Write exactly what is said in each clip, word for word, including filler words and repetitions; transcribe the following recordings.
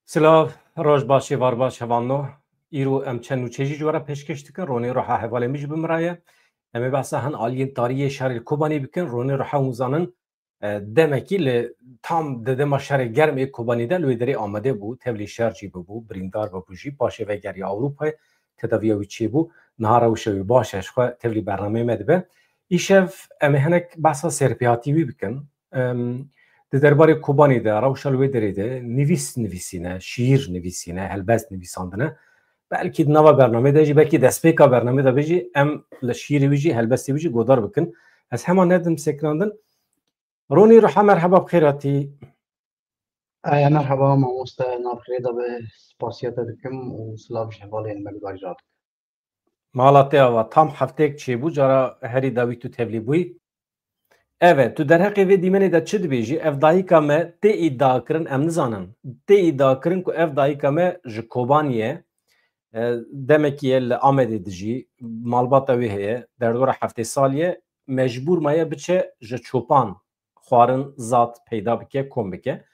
Silav, roj baş, êvar baş, hevalno. Îro em çend nûçe jî ji we re pêşkêş dikin. Ronê ruha hevalê min jî bi min re ye. Em ê behsa hin aliyên tarî yê şerê li Kobanê bikin. Ronê ruha hûn zanin, e, demekî li tam di dema şerê germ ê Kobanê de li wê derê amade bû. Tevlî şer jî bibû, birîndar bibû jî. Paşê vegeriya Ewropayê, tedaviya wî çêbû. Niha rewşa wî baş e, ji xwe tevlî bernameyê me dibe. Îşev em ê hinek behsa serpêhatî wî bikin. Em, di derbarê Kobanê de, rewşa li wê derê de nivîs nivîsîne, şiîr nivîsîne, helbest nivîsandine. Belkî di nava bernamê de jî, belkî destpêka bernamê de bê jî, em li şiîrê wî jî, helbestê wî jî godar bikin. Ez hema nedim sekinandin. Ronî Ruha, merheba, bi xêr hatî. Aya merheba mamoste, nav xêrê de be, spasiya te dikim û silav ji hevalên me gudarî radikim. Mala te ava, tam hefteyek çêbû, cara herî dawî tu tevlî bûyî. Eve, tu derheqê vê dîmenê de çi dibêjî? Ev dayika me tê îdia kirin, em nizanin. Tê îdia kirin ku ev dayika me ji Kobanî ye. E, demekî ye li Amedê dijî, malbata wê heye, derdora heftê salî ye, mecbûr maye biçe ji çopan xwarin, zat peyda bike, kom bike.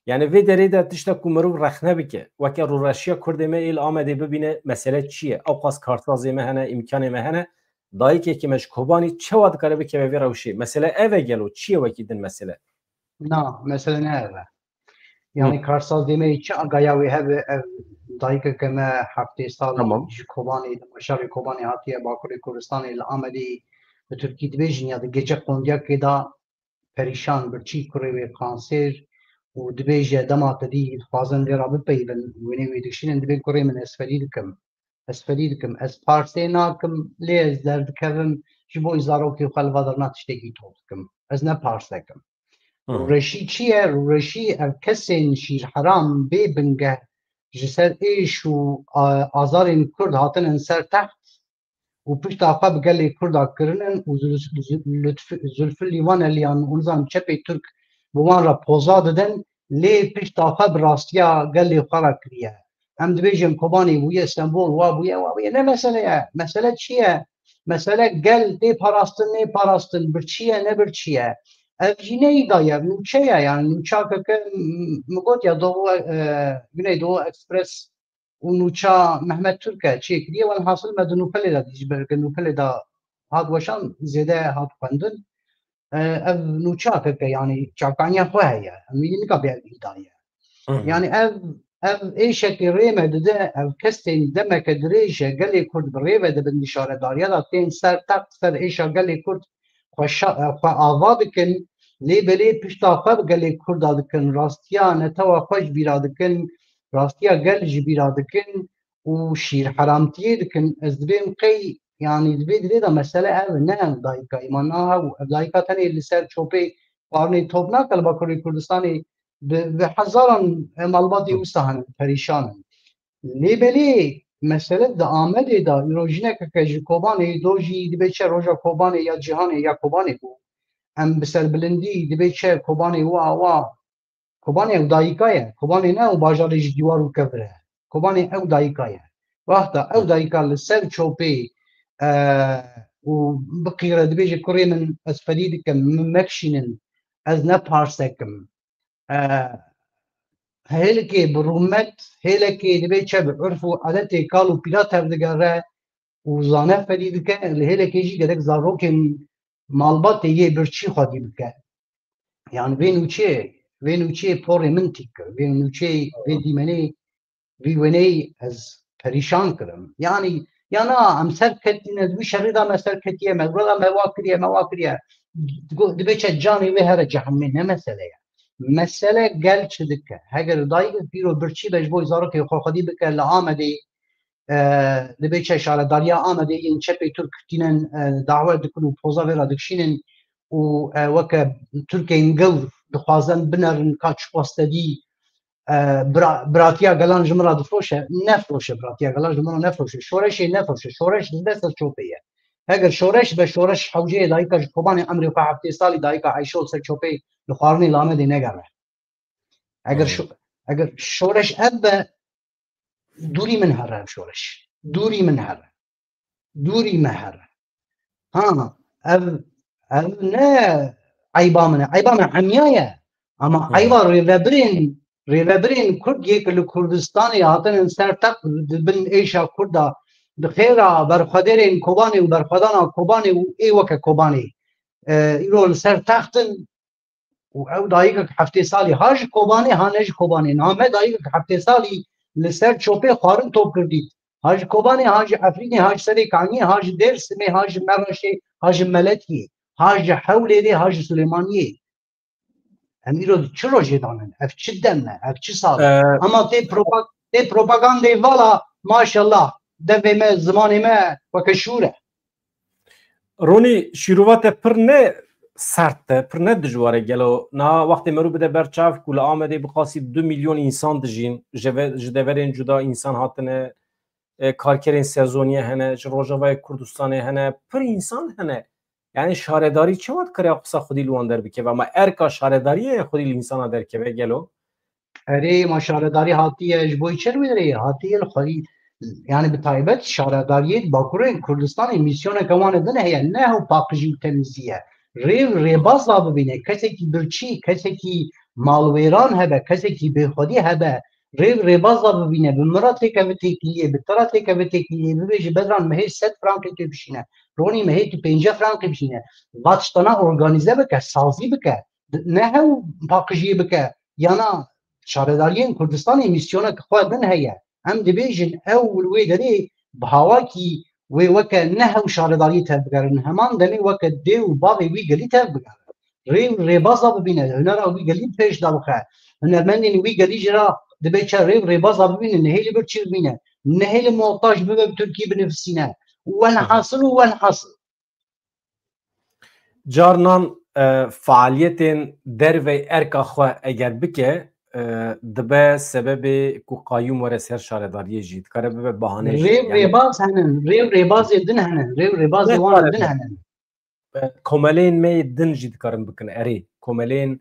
Yani vê derê de tişta ku mirov rexne bike, weke rûreşiya Kurdê me ê li Amedê bibîne, mesele çi ye? Ewqas karsazê me hene, îmkanê me hene, dayikekî me ji Kobanî çawa dikare bikeve vê rewşê? Mesele ev e gelo? Çi ye wekî din mesele? Na, mesele ne ev e. Yani Hı. Karsazê me çi agaya wê hebe, ev dayikeke me heftê sal Tamam. ji Kobanê, li şerê Kobanê hatiye, Bakurê Kurdistanê, li Amedê, bi Tirkî dibêjin ya di gece qondiyakê de perîşan, birçî, kurê wê kanser û dibêje dema te dî dixwazin vê re bipeyivin, wênê wê dikişînin, dibê kurê min ez ferî dikim. Ez ferî dikim. Ez parsê nakim, lê ez derdikevim, ji bo zarokê xwe li va derna tiştekî top dikim. Ez ne parsek im. Hı. Rûreşî çi ye? Rûreşî ev kesên şîrheram bê bingeh ji ser êş û, a, azarên Kurd hatinin ser text û pişta xwe bi gelê Kurda kirinin û Zul-, Zul-, Lutf-, Zulfilî Vaneliyan û nizam çepê Tirk bi wan re poza didin, lê pişta xwe bi rastiya gelê xwe re kiriye. Em dibêjin Kobanê bûye, Stenbol wa bûye, wa bûye. Ne mesele ye. Mesele çi ye? Mesele gel tê parastin, nê parastin, birçî ye, ne birçî ye. Ev jî ne îda ye, nûçe ye, yani nûçakeke, m-, min got ya Doğu, e, Güneydoğu Express û nûça Mehmet Türk e çêkiriye, welhasil me di nûpelê de dî, ji ber ke nûpelê de hat weşan, zêde hat xwendin. E, ev nûçakeke, yani çavkaniya xwe heye. Em ê nikabê ev îda ye. Hı hı. Yani ev, ev êşekê rê me dide, ev kesên demeke dirêj e, gelê Kurd bi rê ve dibin di şaredariya de, tên ser text, ser êşa gelê Kurd xwe şa-, xwe ava dikin, lê belê pişta xwe bi gelê Kurda dikin, rastiya netewa xwe ji bîra dikin, rastiya gel ji bîra dikin û şîrheramtiyê dikin. Ez dibêm qey, yani di vê dilê de mesele ev e, ne ev dayika, îman niha ew, ev dayika tenê li ser çopê xwarinê top nake, li Bakurê Kurdistanê bi, bi hezaran, e, malbatê wisa hene, perîşan in. Lê belê mesele di Amedê de, îro jinekeke ji Kobanê do jî dibê çe roja Kobanê ya cîhanê ya Kobanê bû. Em bi serbilindî dibê çe Kobanê wa, wa. Kobanê ew dayika ye. Kobanê ne ew bajarê ji dîwar û kevir e. Kobanê ew dayika ye. Wexta ew dayika li ser çopê, e, û biqîre dibêje, kurê min, ez ferî dikim, min mekişînin, ez ne parsek im. E, hêlekê bi rûmet, hêlekê dibê çe bi urf û adetê kal û pîra tevdigere û zane ferî dike, li hêlekê jî gerek zarokên malbatê yê birçî xwedî bike. Yani vê nûçeyê, vê nûçeyê porê min tîk kir, vê nûçeyê, vê dîmenê, vî wêneyê ez perîşan kirim. Yani, ya na, em ser ketîne, di wî şerê de me ser ketiye, me gura me wa kiriye, me wa kiriye. Digo-, dibê çe canê wê here cehennemê, ne mesele ye. Mesele gel çi dike? Heger dayik îro birçî be ji bo zarokê xwe xwedî bike li Amedê, e, dibê çe şaredariya Amedê yên çepê Tirk tînin, e, dawe dikin û poza vê re dikişînin û, e, weke Tirkên gil dixwazin binerin ka çiqas te dî, e, bira-, biratiya gelan ji min re difiroşe, nefiroşe, biratiya gelan ji min re nefiroşe, şoreşê nefiroşe, şoreş dizde ser çopê ye. Heger şoreş be, şoreş hewceyê dayika ji Kobanê emrê xwe heftê salî, dayika Eyşe û ser çopê li xwarinê li Amedê negere. Eger Hmm. şo-, eger şoreş ev be, dûrî min here ev şoreş. Dûrî min here. Dûrî me here. Ha, ev, ev ne eyba min e. Eyba me hemiya ye. Ama Hmm. eyba rêvebirên Rêvebirên Kurd yê ku li Kurdistanê hatinin ser text di bin êşa Kurda, bi xêra berxwedêrên Kobanê û berxwedana Kobanê û ê weke Kobanê, e, îro li ser text in û ew dayikek heftê salî ha ji Kobanê ha ne ji Kobanê. Niha me dayikek heftê salî li ser çopê xwarin top kirdît. Ha ji Kobanê, ha ji Efrînê, ha ji Serê Kaniyê, ha ji Dêrsimê, ha ji Mereşê, ha ji Meletiyê, ha ji Hewlêrê, ha ji Silêmaniyê. Em îro di çi rojê danin? Ev çi dem e? Ev çi sal e? Ee, Ama tê propa-, tê propagandê vala, maşallah, devê me, zimanê me weke şûr e. Ronî, şîrova te pir ne sert e, pir ne dijwar e gelo. Niha wextê merû bide ber çav ku li Amedê bi qasî du milyon însan dijîn, ji ve-, ji deverên cuda însan hatine, e, karkerên sezoniyê hene, ji Rojavayê Kurdistanê hene, pir însan hene. Yani şaredarî çawa dikare qisa xwedî li wan derbikeve? Ama erka şaredariyê ye xwedî li însana derkeve gelo? Erê, ma şaredarî hatiye ji bo çi wê derê hatiye li xwedî, yani bi taybet şaredariyê di Bakurê Kurdistanê mîsyoneke wan din heye, ne ew paqijî û temizî ye. Rêv rêbaz da bibîne, kesekî birçî, kesekî malwêran hebe, kesekî bêxwedî hebe, rêv rêbaz da bibîne, bi min re têkeve têkiliyê, bi te re têkeve têkiliyê, bibêje Bedran mehê sed frankê tu bişîne, Ronî mehê tu pêncî frankê bişîne. Va tiştana organîze bike, sazî bike, ne hew paqijiyê bike, yana şaredariyên Kurdistanê mîsyonek xwe din heye. Em dibêjin ew li wê derê bi hawakî wê weke ne hew şaredariyê tevbigerin, heman demê weke dê û bavê wî gelî tevbigerin. Rê û rêbaza bibîne, hunera wî gelî pêş de bixe. Hunermendên wî gelî jî re dibe çi rê û rêbaza bibîne, nehêlî bir çi bibîne. Nehêlî montaj bibe bi Tirkî binivîsîne. Welhasil û welhasil. Carnan e, faaliyetên dervey erka xwe eger bike, e, dibe sebebê ku qayûm were ser şaredariyê jî. Dikare bibe bahaneyê jî. Rê û rêbaz henin, rê û rêbazê din henin, rê û rêbazê wan din henin. Komeleyên me yê din jî dikarin bikin. Erê, komeleyên,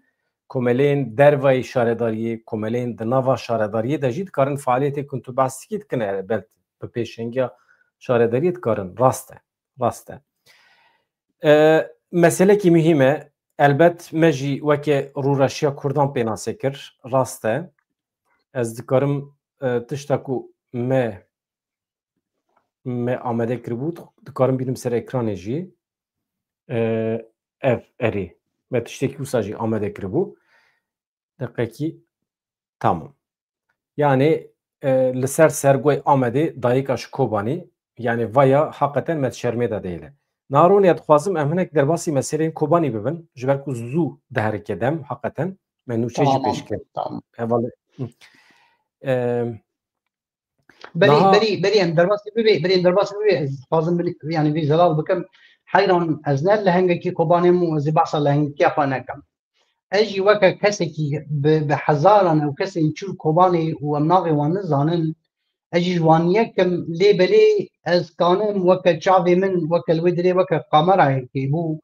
komeleyên dervayî şaredariyê, komeleyên di nava şaredariyê de jî dikarin faaliyetê ku tu behs dikî dikin, belk bi pêşengiya şaredariyê dikarin. Rast e, rast e. E, meselekî muhîm e. Elbet me jî weke rûreşiya Kurdan pênase kir. Rast e. Ez dikarim, e, tişta ku me me amade kiribû, dikarim bînim ser ekranê jî. E, ev, erê. Me tiştekî wisa jî amade kiribû. Deqekî, tamam. Yani, e, li ser sergoy Amedê dayika ji Kobanî, yani vaya haqeten me di şermê de dêle. Naronê dixwazim em hinek derbasî meseleyên Kobanî bibin, ji ber ku zû diherike dem, haqeten me nûçe jî pêş kir. Hevalê. Berî, berî, berî em derbasî bibê, berî em derbasî bibê, ez dixwazim, yani vî zelal bikim. Heyran ez ne lehengekî Kobanê im û ez ê behsa lehengekiya xwe nekim. Ez jî weke kesekî bi, bi hezaran ew kesên çû Kobanê û em navê wan nizanin, ez jî ji wan yekim, lê belê ez kanim weke çavê min, weke li wê dirê weke kamerayekê bû,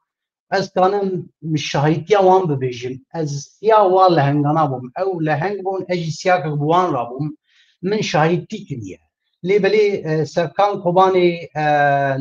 ez kanim şahîtiya wan bibêjim. Ez siya wa lehengana bûm. Ew leheng bûn, ez jî siyakek bi wan re bûm. Min şahîtî kiriye. Lê belê, e, Serkan Kobanê, e,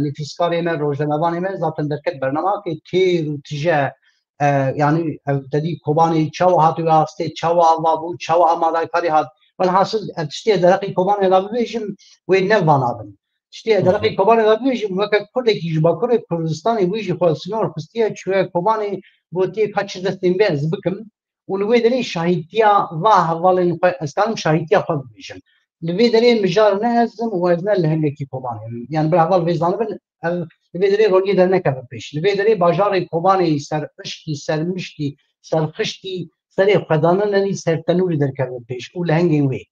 nivîskarê me, rojnamevanê me, zaten derket bernameyekê têr û tije, e, yani ev te dî Kobanê çawa hat wê astê, çawa ava bû, çawa amadaykarî hat. Welhasil, ev tiştê ez dereqî Kobanê re bibêjim, wê ne vana bin. Tiştê ez dereqî Kobanê re bibêjim, weke Kurdekî ji Bakurê Kurdistanê wî jî xwe sinor xistiye, çûye Kobanê, gotiye ka çi destên bê ez bikim. Û li wê derê şahîtiya va hevalên xwe, ez karim şahîtiya xwe bibêjim. Li vê derê mijar ne ez im û ez ne lehengekî Kobanê im. Yani bila heval vê zanibin, ev li vê derê Ronî dernekeve pêş. Li vê derê bajarê Kobanê ser işkî, ser mişkî, ser xişkî, serê xwedanin, yanî ser tenûrî derkeve pêş û lehengên wê.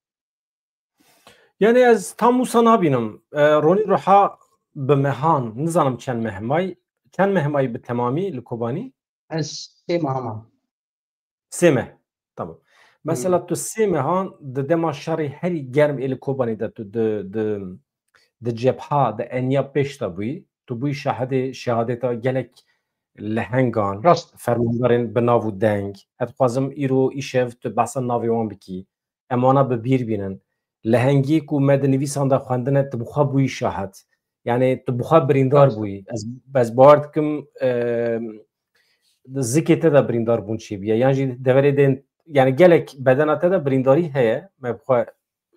Yani ez tam wisa nabînim. E, Ronî Ruha bi mehan, nizanim çend meh may, çend meh may bi temamî li Kobanî? Ez sê meha mam. Sê meh. Tamam. Mesela tu sê mehan di dema şerê herî germ ê li Kobanî de tu di, di, di cepha, di eniya pêş de bûyî. Tu bûyî şahidê, şehadeta gelek lehengan, Rast. fermandarên bi nav û deng. Ez dixwazim îro îşev tu behsa navê wan bikî. Em wana bi bîr bînin. Lehengî ku me di nivîsan de xwendine, tu bi xwe bûyî şahid. Yani tu bi xwe birîndar bûyî. Ez, ez bawer dikim, e, zikê te de birîndar bûn çêbûye. Yan jî deverê dên yani gelek bedena te de birîndarî heye, me bi xwe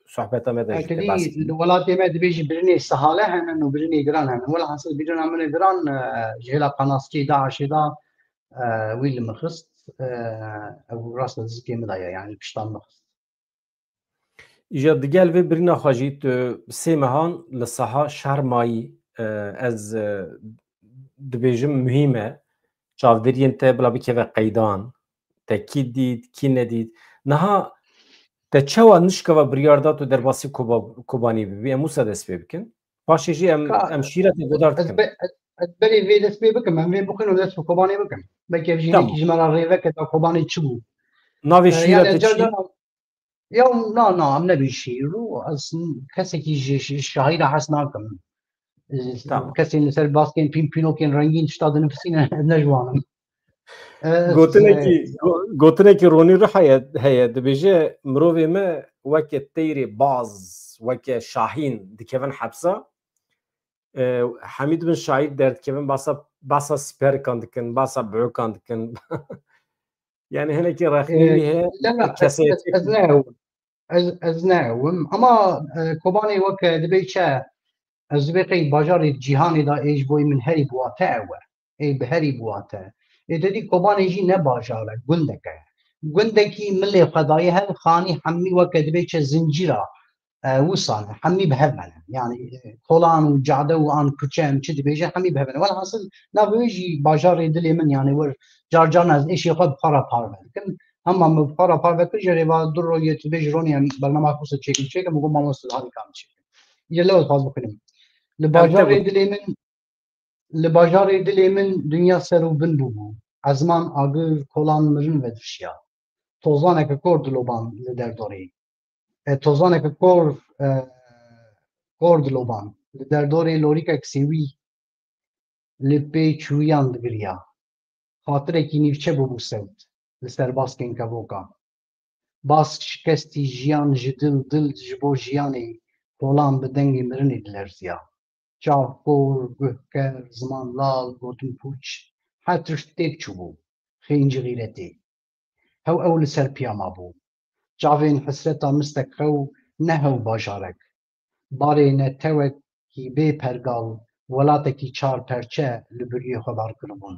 sohbeta me de jî te Ekidî, behs kir. Li welatê me dibêjî birînê sihale hene û birînê giran hene. Welhasil birîna min ê giran e, ji hêla qenaskê DAIŞê de e, wî li min xist. E, ew rasta dizikê min de ye, yani pişta min xist. Îja digel vê birîna xwe jî tu sê mehan li saha şer mayî, e, ez e, dibêjim muhîm e çavdêriyên te bila bikeve qeydan, te kî dît, kî nedît. Niha te çawa nişkeva biryar da tu derbasî Koba-, Kobanî bibî? Em wisa dest pê bikin. Paşê jî em, Ka- em şîretê guhdar ez dikin. be- ez- ez berê vê dest pê bikim, em vê bixwîn û dest bi Kobanê bikim. Belkî ev jî Tamam. hinekî ji me re rêveke da Kobanê çi bû. Navê E, şîretê yani çi? Carcaran Ya na na em nebî şîr û ez kesekî ji ji şahî re hes nakim. Tamam. Kesên li ser baskên pîn pînokên rengîn tişta dinifisîne ne ji wan im. Ez, Gotinekî e, go- gotinekî Ronî Ruh heye, heye dibêje mirovê me weke teyrê baz, weke şahîn dikevin hepsa. E, hemî dibin şahîd derdikevin basa, basa siperikan dikin, basa biûkan dikin. Yani hinekî rexnî wî heye, ne, ne, ez, kesê ez, ez ne ew im. Ez, ez ne ew im. Ama e, Kobanê weke dibê çi, ez dibê qey bajarê cîhanê de ê ji bo min herî biwate ew e. Ê bi herî biwate. Ê te dî Kobanê jî ne bajar e, gundek e. Gundekî milê xwe daye hev, xanî hemî weke dibê çi zincîra e, wisa ne. Hemî bi hev me ne. Yani e, kolan û cade û an kuçe em çi dibêje hemî bi hev me ne. Welhasil nav wê jî bajarê dilê min yani wir car caran ez êşê xwe bi xwe re parve dikim. Hema min bi xwe re parve kir, jê re va du roj yê tu bêjî Ronî em bernama xwe çêkim çêkim û got mamoste hadi kam çêkim. Îca lew ez xwaz bixwînim. Li Em te bajarê got. dilê min Li bajarê dilê min dinya ser û bin bûbû. Ezman agir kolan mirin vedişiya. Tozaneke kor diloban li derdorê. E, tozaneke kor, e, kor diloban. Li derdorê lorîkek sêwî li pê çûyiyan digiriya. Xatirekî nîvçe bûbû sewt li ser baskên kevoka. Bask şikestî jiyan ji dil, dil ji bo jiyanê, kolan bi dengê mirinê dilerziya. Çav kor, guh ker, ziman lal, gotin pûç, her tişt têk çûbû, xêncî xîretê. Hew ew li ser piya mabû. Çavên hesreta mistek xew ne hew bajarek. Barê netewekî bê pergal, welatekî çar perçe li biriyê xwe bar kiribûn.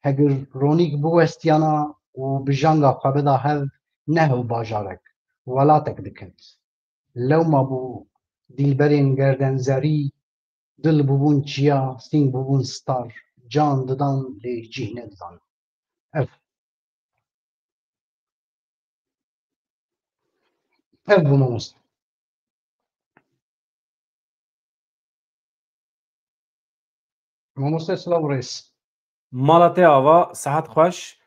Hegir Ronîk biwestiyana û bi janga xwe bida hev, ne hew bajarek, welatek diket. Lewma bû dîlberên gerdenzerî, dil bûbûn çiya, sîng bûbûn star, can didan lê cih nedidan. Ev. Ev bû mamoste. Mamoste silav û rêz. Mala te ava, sihet xweş.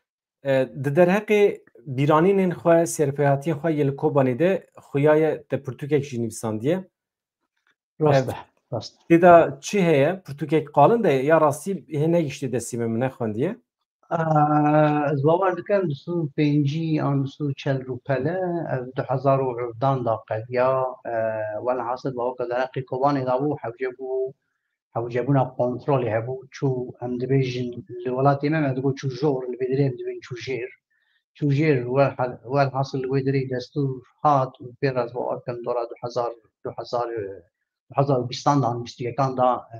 E, di derheqê bîranînên xwe, sêrpêhatiyên xwe yê li Kobanê de xuya ye te pirtûkek jî nivîsandiye. Rast Ev e, rast e. Tê de çi heye? Pirtûkek qalin de ya rastî hê negiştê destî me, min nexwendiye? Aa, ez bawer dikim du sed û pêncî an du sed û çel rûpele, ev du hezar û hevdan da qediya, e, welhasil baweke derheqê Kobanê da bû, hewce bû, hewcebûna kontrolê hebû, çû em dibêjin li welatê me, me digot çû jor, li vê derê em dibên çû jêr. Çû jêr, welha-, welhasil li wê derê destûr hat û pê re ez bawer dikim dora du hezar, du hezar, du hezar û bîstan da, bîst û yekan da, e,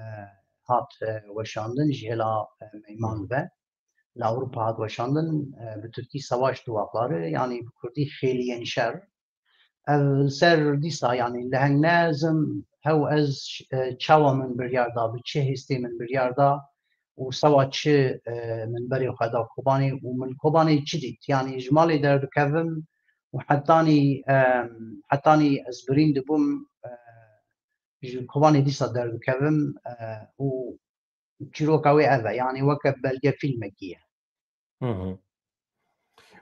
hat, e, weşandin ji hêla, e, meyman ve. Li Ewropa hat weşandin, e, bi tirkî savaş duakları, yani bi kurdî xêliyên şer. Ev li ser dîsa, yani leheng nezim, hew ez, e, çawa min biryar da, bi çi hêstê min biryar da û sewa çi, e, min berê xwe da Kobanê û min Kobanê çi dît? Yani ji malê derdikevim û hetanî, e, hetanî ez birîn dibûm, e, ji Kobanê dîsa derdikevim, e, û çîroka wê ev e, yani weke belgefîlmekî ye. Hı hı.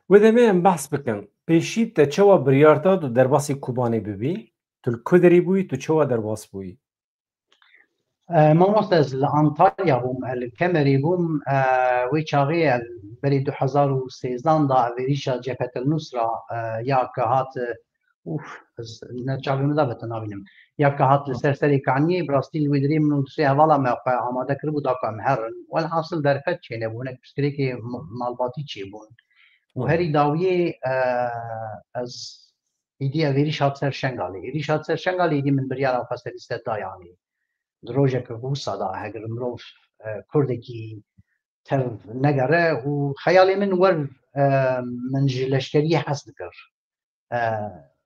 Wê demê em behs bikin. Pêşî te çawa biryar da tu derbasî Kobanê bibî? Tu li ku derê bûyî, tu çawa derbas bûyî? E, mamoste, ez li Antalya bûm, e, li Kemerê bûm. E, wê çaxê, e, berê du hezar û sêzdan da, ev êrîşa Cephet el Nusra, e, ya ke hat, e, Ûf, ez ne çavê min de bete nabînim. Ya ke hat li ser serê kaniyê, bi rastî li wê derê min û du sê hevala me xwe amade kiribû da ku em herin. Welhasil derfet çênebû, hinek pirsgirêkê m-, malbatî çêbûn. Û herî dawiyê, e, ez îdî ev êrîş hat ser Şengalê. Êrîş hat ser Şengalê, îdî min biryara xwe serî ser da, yanî di rojeke wisa da, heger mirov, e, kurdekî tev negere û xeyalê min wer, e, min ji leşkeriyê hez dikir. E,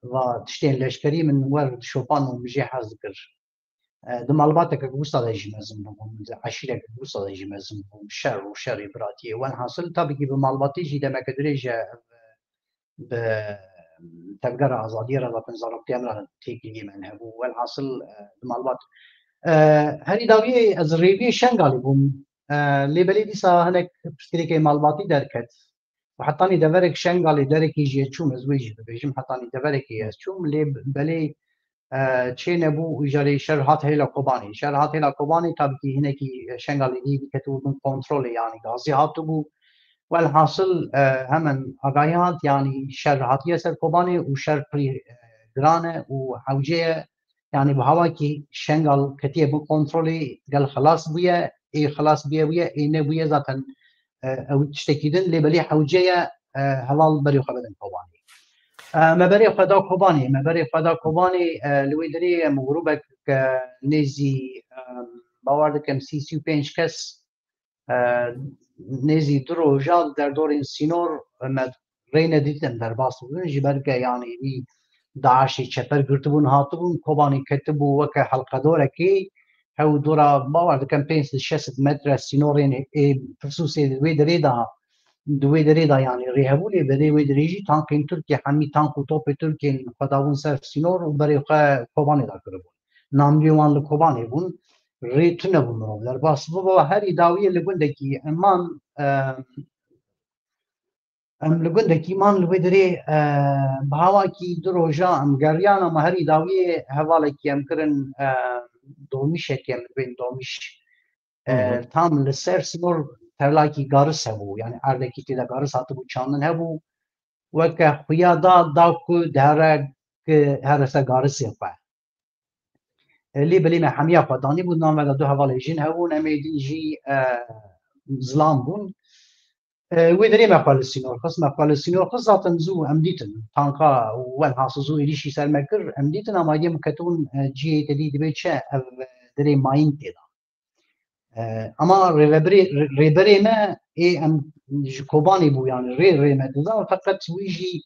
va tiştên leşkerî min wer dişopan û min jê hez dikir. E, di malbateke wisa de jî mezin bûbûm, di eşîreke wisa de jî mezin bûbûm. Şer û şerê biratiyê. Welhasil, tabî kî bi malbatî jî demeke dirêj e, bi Tevgera Azadiyê re zaten zaroktiya min re têkiliyê min hebû. Welhasil, e, di malbat, e, herî dawiyê ez rêviyê Şengalê bûm. E, lê belê dîsa hinek pirsgirêkê malbatî derket. Û hetanî deverek Şengalê derekî jî ez çûm, ez wê jî bibêjim, hetanî deverekê ez çûm, lê belê, e, çê nebû û îcarê şer hat hêla Kobanê. Şer hat hêla Kobanê, tabî kî hinekî Şengalê dî diketibû bin kontrolê, yanî gazî hatibû. Welhasil, e, hemen agahî hat, yanî şer hatiye ser Kobanê û şer pirî, e, giran e û hewce ye. Yanî bi hawakî Şengal ketiye bin kontrolê, gel xilas bûye, ê xilas bûye bûye, ê nebûye zaten, e, ew tiştekî din, lê belê hewce ye, e, heval berê xwe bidin Kobanê. E, me berê xwe da Kobanê, me berê xwe da Kobanê, e, li wê derê em grûbek, e, nêzî, e, bawer dikim sî, sî û pênc kes, e, nêzî du roja li derdorên sînor me rê nedîtin derbas bibin, ji ber ke yanî wî DAIŞê çeper girtibûn, hatibûn, Kobanê ketibû weke helqedorekê, hew dora, bawer dikim, pênc sed şeş sed metre sînorên ê Firsûsê di wê derê de, di wê derê de yanî rê hebû, lê berê wê derê jî tankên Tirkiyê, hemî tank û topê Tirkiyê xwe dabûn ser sînor û berê xwe Kobanê de kiribûn. Namiyê wan li Kobanê bûn, rê tune bû mirov derbas bibe. Herî dawiyê li gundekî em man, e, em li gundekî man li wê derê, e, bi hawakî du roja em geriyan, ama herî dawiyê hevalekî em kirin, e, domîşekî em dibên domîş. E, Hı hı. Tam li ser sînor tevlakî garis hebû, yanî erdekî tê de garis hatibû çandin hebû. Weke xuya da, da ku dihere ki here ser garisê xwe. E, lê belê me hemiya xwe danî bû, navê de du hevalê jin hebûn, em ê din jî, e, zilam bûn. E, wê derê me xwe li sînor xist, me xwe li sînor xist, zaten zû em dîtin. Tanka û welhasil zû êrîşî ser me kir, em dîtin, ama yê min ketibûn, e, cihê te dî dibê çi, ev derê mayîn tê de. E, ama rêvebirê, rê-, rêberê me ê em ji Kobanê bû, yanî rê, rê me dida, feqet wî jî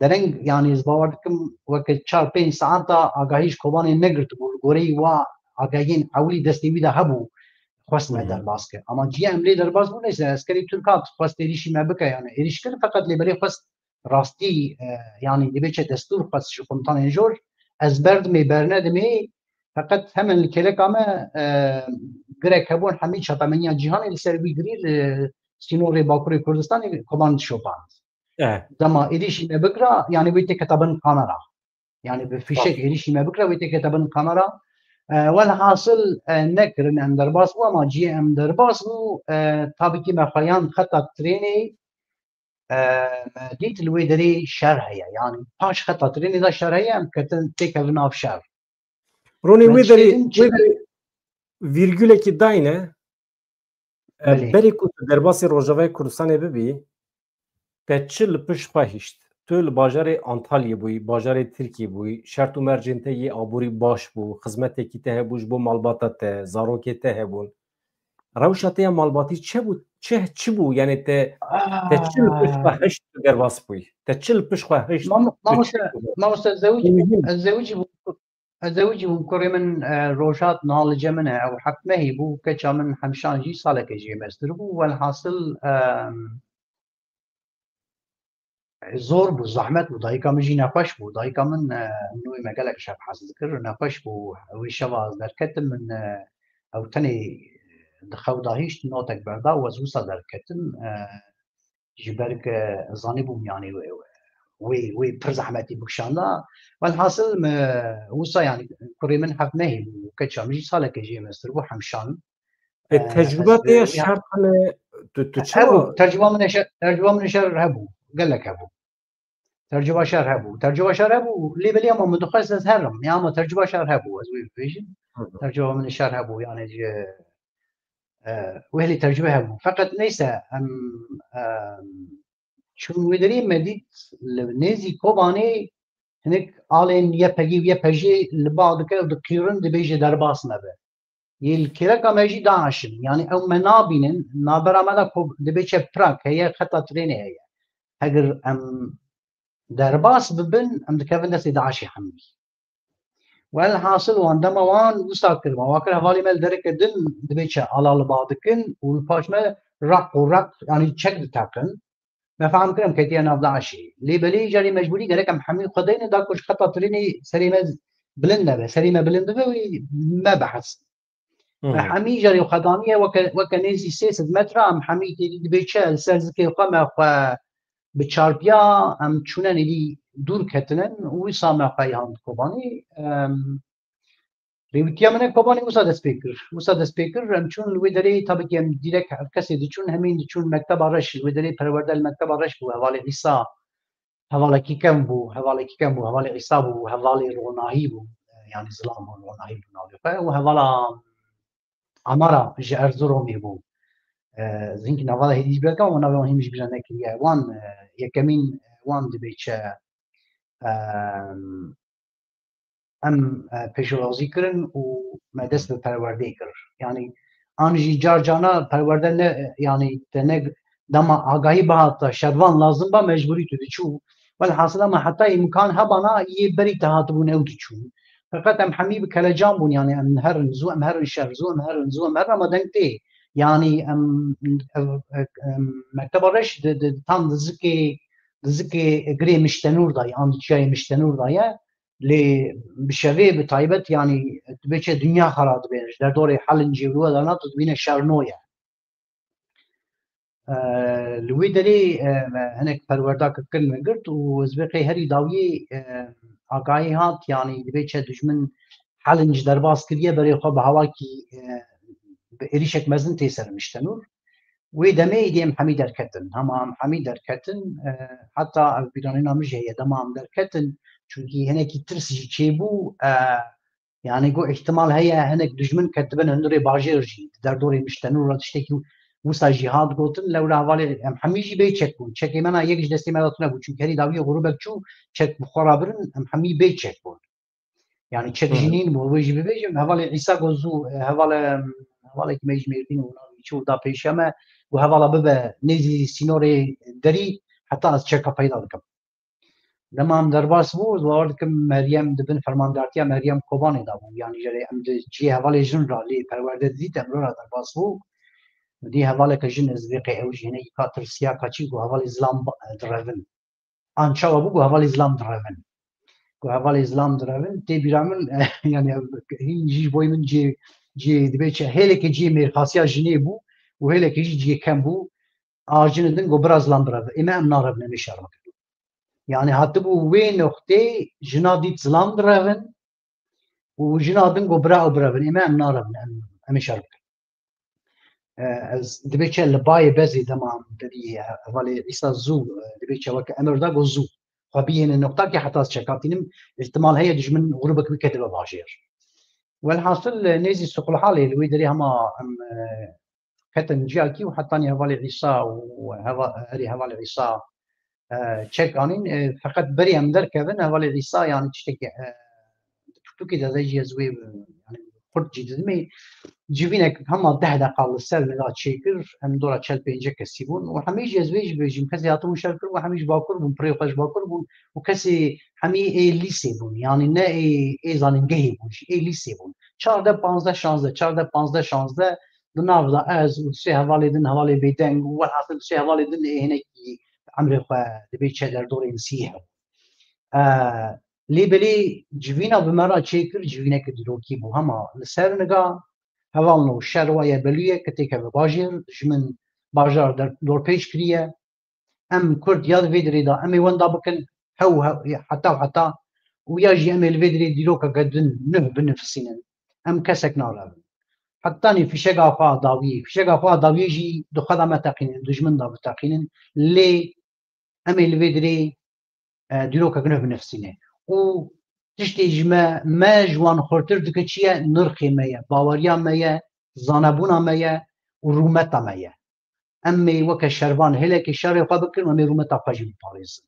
dereng, yanî ez bawer dikim weke çar pênc saeta agahî ji Kobanê negirtibû, li goreyî wa agahiyên ewilî destê wî de hebû, xwest me Hı hı. derbas kir. Ama ciya em lê derbas bû, neyse, eskerî Tirk hat, xwest êrîşî me bike, yanî êrîş kir, feqet lê belê xwest rastî, e, yanî dibê çi destûr xwest ji komutanên jor, ez berdimê, bernedimê, feqet hemen li kêleka me, e, girek hebûn hemî çatemeniya cîhanê li ser wî girî li sînorê Bakurê Kurdistanê Koban dişopand. E. Dema êrîşî me bigira, yanî wê têketa bin kamera. Yanî bi fîşek Tabii. êrîşî me bikira, wê têketa bin kamera. E, welhasil, e, nekirin em derbas bû, ama cihê em derbas bû, e, tabî kî me xwe yan xeta trênê, e, me dît li wê derê şer heye. Yanî paş xeta trênê de şer heye, em ketin têkevin nav şer. Ronî, Me wê derê, dişêrin wê çi derê vîrgulekî dayne. E, Belê. Berê ku tu derbasî Rojavayê Kurdistanê bibî, te çi li pişt xwe hişt? Tu li bajarê Antalyê bûyî, bajarê Tirkiyê bûyî, şert û mercên te yê aborî baş bû, xizmetekî te hebû ji bo malbata te, zarokê te hebûn. Rewşa te ya malbatî çi bû? Çi, çi bû? Yanî te, te çi li pişt xwe Ah. hişt tu derbas bûyî? Te çi li pişt xwe hişt Mam-, tu mamoste, çi bû? mamoste, ez zewicî bûm, Muhîm. ez zewicî bûm, ez zewicî bûm, kurê min, e, Rojhat niha li cem min e, ew heft mehî bû, keça min Hemşan jî saleke jê mestir bû. Welhasil, e, zor bû, zehmet bû, dayika min jî nexweş bû. Dayika min, e, nû me gelek şev hez dikir, nexweş bû. Wê şeva ez derketim, min, e, ew tenê di xew de hişt, notek berda û ez wisa derketim. E, ji ber ku zanîbûm, yanî wê, wê, wê pir zehmetî bikişanda. Welhasil me wisa, yanî kurê min heft mehî bû, keça min jî saleke jê mestir bû, Hemşan. E, E, tecrüba ez, te ya e, ya şert hene, tu, tu çawa? Hebû, tecrüba min şer, tecrüba min şer hebû, gelek hebû. Tecrüba şer hebû, tecrüba şer hebû, lê belê ama min dixwest ez herim, ya ama tecrüba şer hebû, ez wê bibêjim. Hı hı. Tecrüba min şer hebû, yanî ji, e, wê hêlî tecrübe hebû. Feqet neyse, em, em, Çûn wê derê me dît li nêzî Kobanê hinek alên Y P G û Y P J li ba dike û diqîrin, dibêje derbas me be. Yê li kêleka me jî DAIŞ in. Yanî ew me nabînin, navbera me de ku dibê çe Prag heye, xeta trênê heye. Heger em derbas bibin, em dikevin destê DAIŞê hemî. Welhasil wan dema wan wisa kir, wan kir hevalê me li dereke din dibê çi ala li ba dikin û li paş me req û req, yanî çek diteqin. Me fehm kir em ketiye nav DAIŞê. Lê belê jarê mecbûrî gerek em hemî xwe deyne da ku ji xeta trênê serê me bilind nebe. Serê me bilind bibe wî me behs. Hı hı. Hemî jarê xwe daniye weke, weke nêzî sê sed metre, em hemî têdî dibê çi li ser zikê xwe me xwe bi çarpiya em çûne nêdî dûr ketinin û wisa me xwe hand Kobanê. Em, rêwîtiya min e Kobanê wisa dest pê kir. Wisa dest pê kir, em çûn li wê derê, tabii ki em dîrek her kesê diçûn, hemîn diçûn mekteba reş, li wê derê perwerde li mekteba reş bû, hevalê Îsa, hevalekî kem bû, hevalekî kem bû, hevalê Îsa bû, hevalê Ronahî bû, e, yanî zilam bû, Ronahî bû navê xwe, û hevala Amara ji Erzurumê bû. E, zinkî nava hêdî ji belka û navê wan hîn ji bîra nekiriye. Wan, e, yekemîn wan dibê çi, e, em, e, pêşwazî kirin û me dest bi perwerdeyê kir. Yanî an jî car carna perwerde ne, yanî te ne dema agahî bihata şervan lazim ba mecbûrî tu diçû. Welhasil ama heta îmkan hebana yê berî te hatibûn ew diçûn. Feqet em hemî bi kelecan bûn, yanî em herin zû, em herin şer, zû em herin, zû em herin ama deng tê. Yanî em, ev, em, mekteba reş di, di, tam di zikê, di zikê girê Miştenûr da ye, an di çiyayê Miştenûr da ye. Lê bi şevê bi taybet, yanî, dibê çi dinya xera dibe, ji derdorê Helincê û we derna tu dibîne şer no ye. E, li wê derê, e, me hinek perwerda kir, me girt û ez vê qey herî dawiyê, e, agahî hat, yanî dibê çi dijmin Helinc derbas kiriye, berê xwe bi hawakî, e, bi êrîşek mezin tê ser Miştenûr. Wê demê êdî em hemî derketin. Hema em hemî derketin, e, heta ev bîranîna min jî heye, dema em derketin, çunkî hinekî tirs jî çêbû, e, yanî got, îhtimal heye hinek dijmin ketibin hundirê bajêr jî, di derdorê Miştenûr re tiştekî wisa jî hat gotin, lewra hevalê em hemî jî bê çek bûn. Çekê me na yek ji destê me de tune bû, çunkî herî dawiyê grûbek çû çek bi xwe re birin, em hemî bê çek bûn. Yanî çek Hı. jî nîn bû, wê jî bibêjim, hevalê Îsa got zû, e, hevalê, hevalekî me jî Mêrdîn û navî çi û da pêşiya me, got hevala bibe nêzî sînorê derî, heta ez çeka peyda dikim. Dema em derbas bû, ez bawer dikim Meryem di bin fermandartiya Meryem Kobanê de bû. Yanî jê re em di cihê hevalê jin re lê perwerde didît, em re re derbas bû. Dî hevaleke jin, ez vê qey ew jî hinekî ka tirsiya, ka çî, got hevalê zilam ba-, direvin. An çawa bû, got hevalê zilam direvin. Got hevalê zilam direvin. Tê bîra min, yanî hîn jî ji boyê min cihê, cihê dibê çi, hêleke cihê mêrxasiya jinê bû û hêleke jî cihê kem bû. A jin din got bira zilam birevin. Ê me em narevin, em ê şer bikin. Yanî hatibû wê noqtê jina dît zilam direvin û jina din got bira ew birevin. Ê me em narevin, em, em ê şer bikin. E, ez dibê çi li bayê bezê dema em derî, e, hevalê Îsa zû, e, dibê çi weke emir da got zû. Xwe biyêne noqtakê heta ez çeka tînim, îhtimal heye dijmin grûbek wî ketibe bajêr. Welhasil, e, nêzî Suqulhalê li wê derê hema em, e, ketin ciyakî û hetanî hevalê Îsa û heva-, herî hevalê Îsa, e, çek anîn. E, feqet berî em derkevin, hevalê Îsa, yanî tiştekî, e, pirtûkê de jî ez wê, yanî xurt jî didimê, civînek hema deh deqa li ser niga çêkir, em dora çel pêncî kesî bûn û hemî jî ez wê jî bêjim, kesê hatibûn şer kir û hemî ji Bakur bûn, pirê xwe ji Bakur bûn û kesê hemî ê lîsê bûn, yanî ne ê, ê zanîngehê bûn jî, ê lîsê bûn. Çardeh, panzdeh, şazdeh, çardeh, panzdeh, şazdeh, di nav de ez û du sê hevalê din, hevalê bêdeng û welhasil du sê hevalê din ê hinekî emrê xwe dibê çi derdorên sî hebû. E, lê belê civîna bi me re çêkir, civîneke dîrokî bû. Hema li ser niga hevalno şer waye belûye ke têkeve bajêr, ji min bajar der-, dorpêç kiriye. Em Kurd ya di vê dirê de em ê wenda bikin, hew, hew, heta û heta, û ya jî em ê li vê dirê dîrokeke din nuh binifisînin. Em kesek narevin. Hetanî fişega xwe a dawiyê, fişega xwe a dawiyê jî di xwe de me teqînin, dijmin de biteqînin. Lê em ê li vê dirê, e, dîrokek nuh binifisîne. Û tiştê ji me, me ji wan xurtir dike çi ye? Nirxê me ye, baweriya me ye, zanebûna me ye û rûmeta me ye. Em ê weke şervan hêlekê şerê xwe bikin û em ê rûmeta xwe jî biparêzin.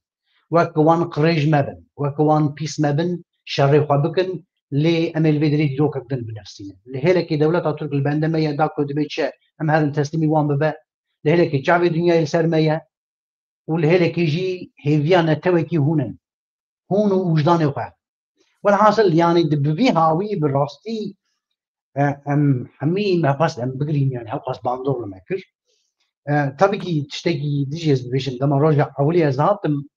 Wek wan qirêj mebin, wek wan pîs mebin, şerê xwe bikin, lê em ê li vê derê dîrokek din binivîsînin. Li hêlekê dewleta Tirk li bende me ye, da ku dibê çi em herin teslîmî wan bibe, li hêlekê çavê dinyayê li ser me ye û li hêlekê jî hêviya netewekî hûn in. Hûn û wijdanê xwe. Welhasil, yanî di bi vî hawî bi rastî, e, em hemî me xwest em bigirîn, yanî hewqas bandor li me kir. E, tabii ki tiştekî dijî ez dibêjim, dema roja ewilî ez hatim,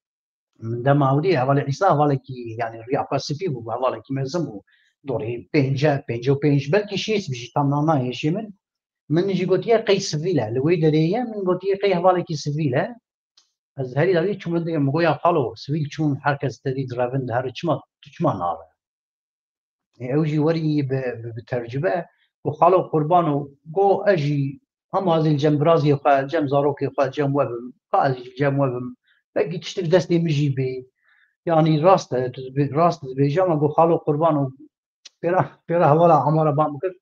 min dema ewilî hevalê Îsa hevalekî, yanî riya xwe spî bû, hevalekî mezin bû. Dorê pênce, pêncî û pênc, belkî şêst bî jî, tam nayê hêşê min. Min jî gotiye qey sivîl e. Li wê derê ye, min gotiye qey hevalekî sivîl e. Ez herî dawî çûm, min goya xalo, sivîl çûn, her kes te dî direvin, dihere, çima, tu çima nare? Ê, ew jî werî bi, bi, bi tercibe, got, "Xalo qurban û," got, "Ez jî hema ez ê li cem biraziyê xwe, cem zarokê xwe, cem we bim, ka ez jî li cem we bim. Belkî tiştek destê min jî bê." Yanî rast e, tu dibê-, rast dibêje, ama got, "Xalo qurban û," pêra, pêra hevala Amara bang bikir.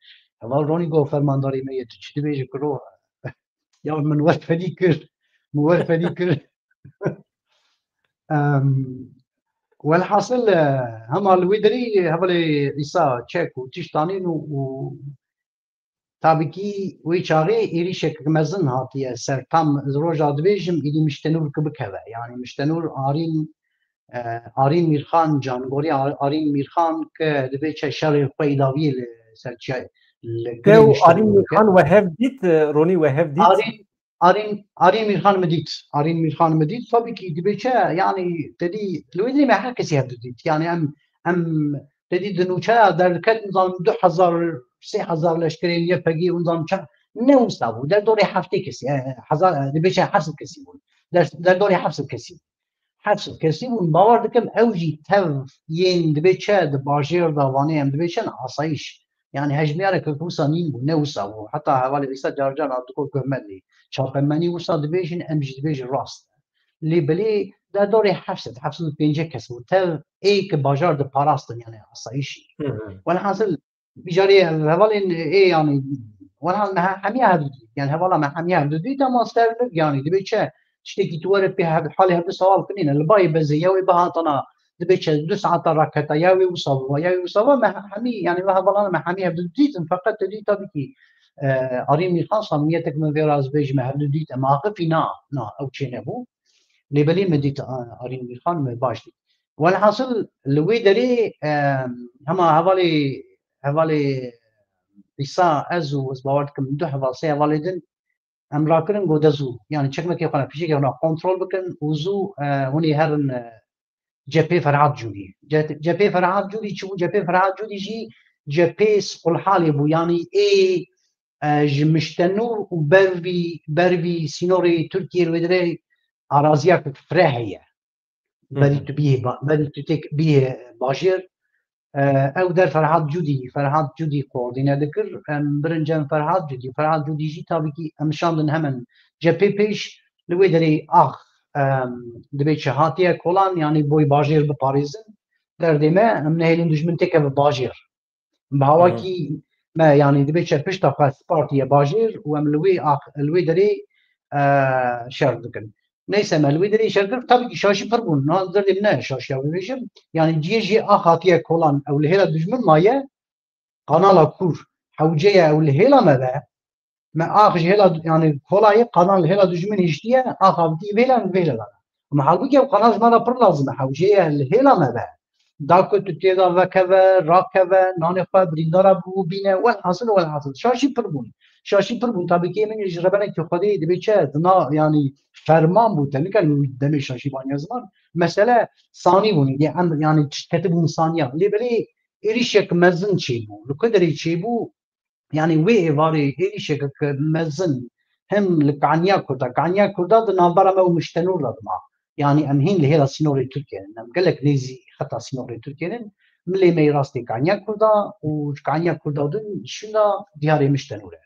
Heval Ronî got, "Fermandarê me ye, tu çi dibêjî kuro?" Ya min wer fedî kir. Min wer fedî kir. Em, welhasil, e, hema li wê derî hevalê Îsa çek û tişt anîn û, û tabî kî wê çaxê êrîşek mezin hatiye ser. Tam ez roja dibêjim, êdî Miştenûr ki bikeve. Yanî Miştenûr Arîn, e, Arîn Mîrxan, cangorî Ar-, Arîn Mîrxan ki dibê çi şerê xwe yê dawiyê li ser çi, li Te û Arîn Mîrxan we hev dît, e, Ronî we hev dît? Arîn, Arîn, Arîn Mîrxan mi dît. Arîn Mîrxan mi dît. Tabii ki dibê çi, yanî te dî, li wê derê me her kesî hev didît. Yanî em, em te dî di nûçeya derdiket, nizanim du hezar, sê hezar leşkerên Y P G, nizanim çend, ne wisa bû. Derdorê heftê kesî, e, hezar, e, dibê çi heft sed kesî bûn. Der-, derdorê heft sed kesî bûn. Heft sed kesî bûn. Bawer dikim ew jî tev yên dibê çi di bajêr de Wanê em dibê çi ne asayîş. Yanî hejmiyareke ku wisa nîn bû, ne wisa bû. Heta hevalê Îsa car caran diko guhmet lê. Çapemenî wisa dibêjin, em jî dibêjin rast. Lê belê derdorê heft sed, heft sed û pêncî kes bû. Tev ê ki bajar diparastin, yanî asayîşî. Hı hı. Welhasil, îcarê hevalên ê, yanî, welhal me he-, hemiya hev didît. Yanî hevala me hemiya hev didît, ama ser vir, yanî dibê çi? Tiştekî tu were pê hev-, halê hevdu sawal kinîne. Li bayê bezê ya wê bihatana, dibê çi? Du saeta raketa ya wê wisa bû, ya wê wisa bû. Me he-, hemî, yanî me hevalana me hemî hev didîtin. Feqet te dî tabii ki, e, Arîn Mîrxan samimiyetek min vê raz bêjime hev didît. Em aqifî na, na, ew çê nebû. Lê belê me dît, a, Arîn Mîrxan me baş dît. Welhasil li wê derê, e, hema hevalê, hevalê Îsa, ez û ez bawer dikim du heval, sê hevalê din, em rakirin got de zû, yanî çekmekê xwe ne, fîşekê xwe ne kontrol bikin û zû, e, hûn ê herin, e, cephê Ferhat Cûdî. Ce-, cephê Ferhat Cûdî çi bû? Cephê Ferhat Cûdî jî cephê Siqulhalê bû, yanî ê, e, ji Miştenûr û bervî, bervî sînorê Tirkiyê li wê derê araziya ku fireh heye. Berî Hı hı. tu bihê ba-, berî tu têk bihê bajêr. E, ew der Ferhat Cûdî, Ferhat Cûdî koordîne dikir. Em birin cem Ferhat Cûdî. Ferhat Cûdî jî tabii ki em şandin hemen cephê pêş, li wê derê ax, em, dibê çi hatiye kolan, yanî boy bajêr biparêzin. Derdê me, em nehêlin dijmin têkeve bajêr. Bi hawakî me, yanî dibê çi pişta xwe spartiye bajêr û em li wê ax-, li wê derê, e, şer dikin. Neyse, me li wê derê şer kir, tabii ki şaşî pir bûn. Na derdê min ne şaşiya bibêjim. Yanî cihê jê ax hatiye kolan, ew li hêla dijmin maye, kanala kûr. Hewce ye ew li hêla me be. Me ax ji hêla, yanî kolayê kanal hêla dijmin hiştiye, ax avitî vêla, vêla. Ama halbûkî ew kanal ji me re pir lazim e. Hewce ye li hêla me be. Da ku tu têda vekeve, rakeve, nanê xwe birîndara bû bîne, welhasil, welhasil. Şaşî pir bûn. Şaşî pir bûn. Tabii ki min ji rebenekî Xwedê dibê çi, dina, yanî ferman bû, te nikir demê şaşî baniya ziman. Mesele sanî bûn. Yanî em, yanî tişt ketibûn saniya. Lê belê êrîşek mezin çêbû. Li ku derê çêbû? Yanî wê êvarê êrîşeke mezin hem li Kaniya Kurda, Kaniya Kurda di navbera me û Miştenûr de dima. Yanî em hîn li hêla sînorê Tirkiye ne, em gelek nêzî xeta sînorê Tirkiye ne. Milê me yê rastê Kaniya Kurda û ji Kaniya Kurda din şûna diyarê Miştenûr e.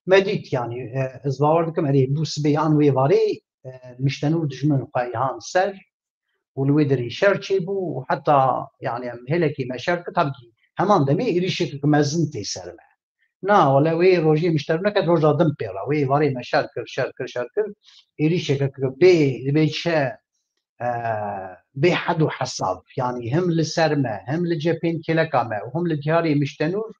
Me dît, yanî, e, ez bawer dikim, erê, bû sibê yan wê varê, e, Miştenûr dijmin xwe han ser, û li wê derê şer çêbû û heta, yanî, em hêlekê me şer kir, tabii ki heman demê êrîşek mezin tê ser me. Na, wele wê rojê mişterû neket, roja din pê re. Wê êvarê me şer kir, şer kir, şer kir. Êrîşeke kir, bê, bê çi, e, bê hed û hesab. Yanî him li ser me, him li cephên kêleka me û him li diyarê Miştenûr,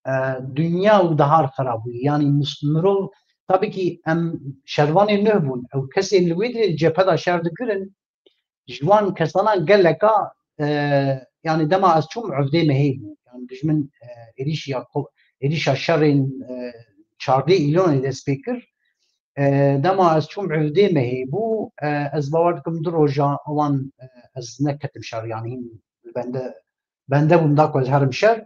e, dinya û dahar xera bûye. Yanî mis-, mirov, tabii ki em şervanê nuh bûn. Ew kesên li wê derê cephe de şer dikirin, ji wan kesana geleka, e, yanî dema ez çûm evdê mehê bû. Yanî dijmin, e, êrîşiya ko-, êrîşa şerên, e, çardê Îlonê dest pê kir. E, dema ez çûm evdê mehê bû, e, ez bawer dikim du roja wan, e, ez neketim şer, yanî hîn li bende, bende bûm da ku ez herim şer.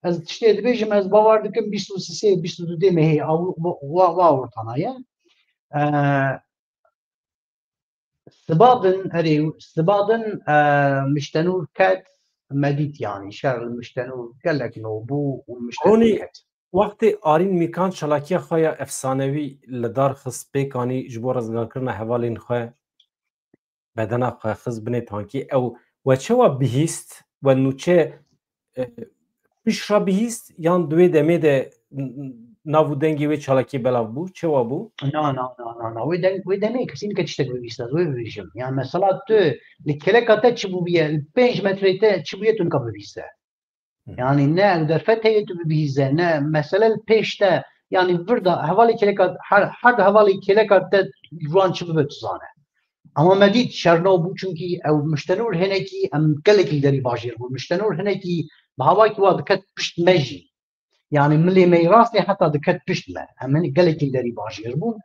Ez tiştê dibêjim, ez bawer dikim bîst û sê, bîst û du dê mehê, ew, wa, wa, wa ortana ye. E, Siba din, erê, siba din, e, Miştenûr ket, me dît, yanî şer li Miştenûr gelek nû bû û Miştenûr Ronî, ket. Wextê Arîn Mîkan çalakiya xwe ya efsanewî li dar xist pêk, anî ji bo rizgarkirina hevalên xwe bedena xwe xist binê tankî, ew we çawa bihîst, we nûçe, e, pişt re bihîst, yan di wê demê de n-, n-, nav û dengê wê çalakiyê belav bû? Çawa bû? Na, na, na, na, na. Wê deng, wê demê kesî nike tiştek bibîste, ez wê bibêjim. Yani mesela tu li kêleka te çi bûbiye, li pênc metrê te çi bûye tu nika bibîste. Hı. Yani ne ew derfet heye tu bibihîze, ne mesele li pêş te, yani vir de hevalê kêleka, her, her de hevalê kêleka te ji wan çi bibe tu zane. Ama me dît şer nabû, çunkî ew Miştenûr hinekî em gelekî derî bajêr bûn. Miştenûr hinekî bi havakî wa diket pişt me jî. Yani milê me yê rastê heta diket pişt me. Em hinek gelekî derî bajêr bûn.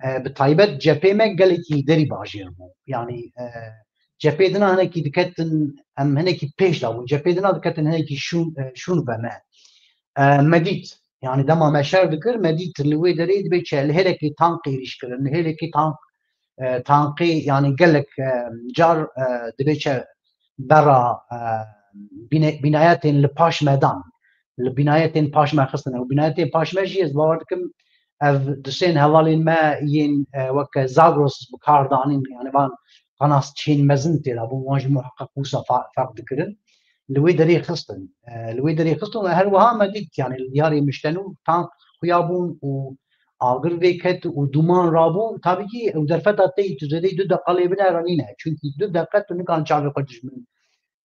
E, bi taybet cephê me gelekî derî bajêr bû. Yani, e, cephê dina hinekî diketin, em hinekî pêş de bûn. Cephê dina diketin hinekî şûn, e, şûn ve me. E, me dît. Yani dema me şer dikir, me dît li wê derê dibê çi, li hêlekî tank êrîş kirin, li hêlekî tank, e, tankê, yani gelek, e, car, e, dibê çi bera, e, bîne-, bînayetên li paş me dan. Li bînayetên paş me xistin. Û bînayetên paş me jî ez bawer dikim ev du sê hevalên me yên, e, weke Zagros bi kar danîn, yani van qanas çên mezin tê de bûn, wan jî muheqeq wisa fa-, ferq dikirin. Li wê derê xistin. E, li wê derê xistin û her wiha me dît, yani li diyarê Miştenûr tank xuya bûn û agir vêket û dûman rabû. Tabî kî ew derfeta te yî tu zêdeyî du deqa lê binere nîne. Çunkî du deqe tu nikan çavê xwe dijmin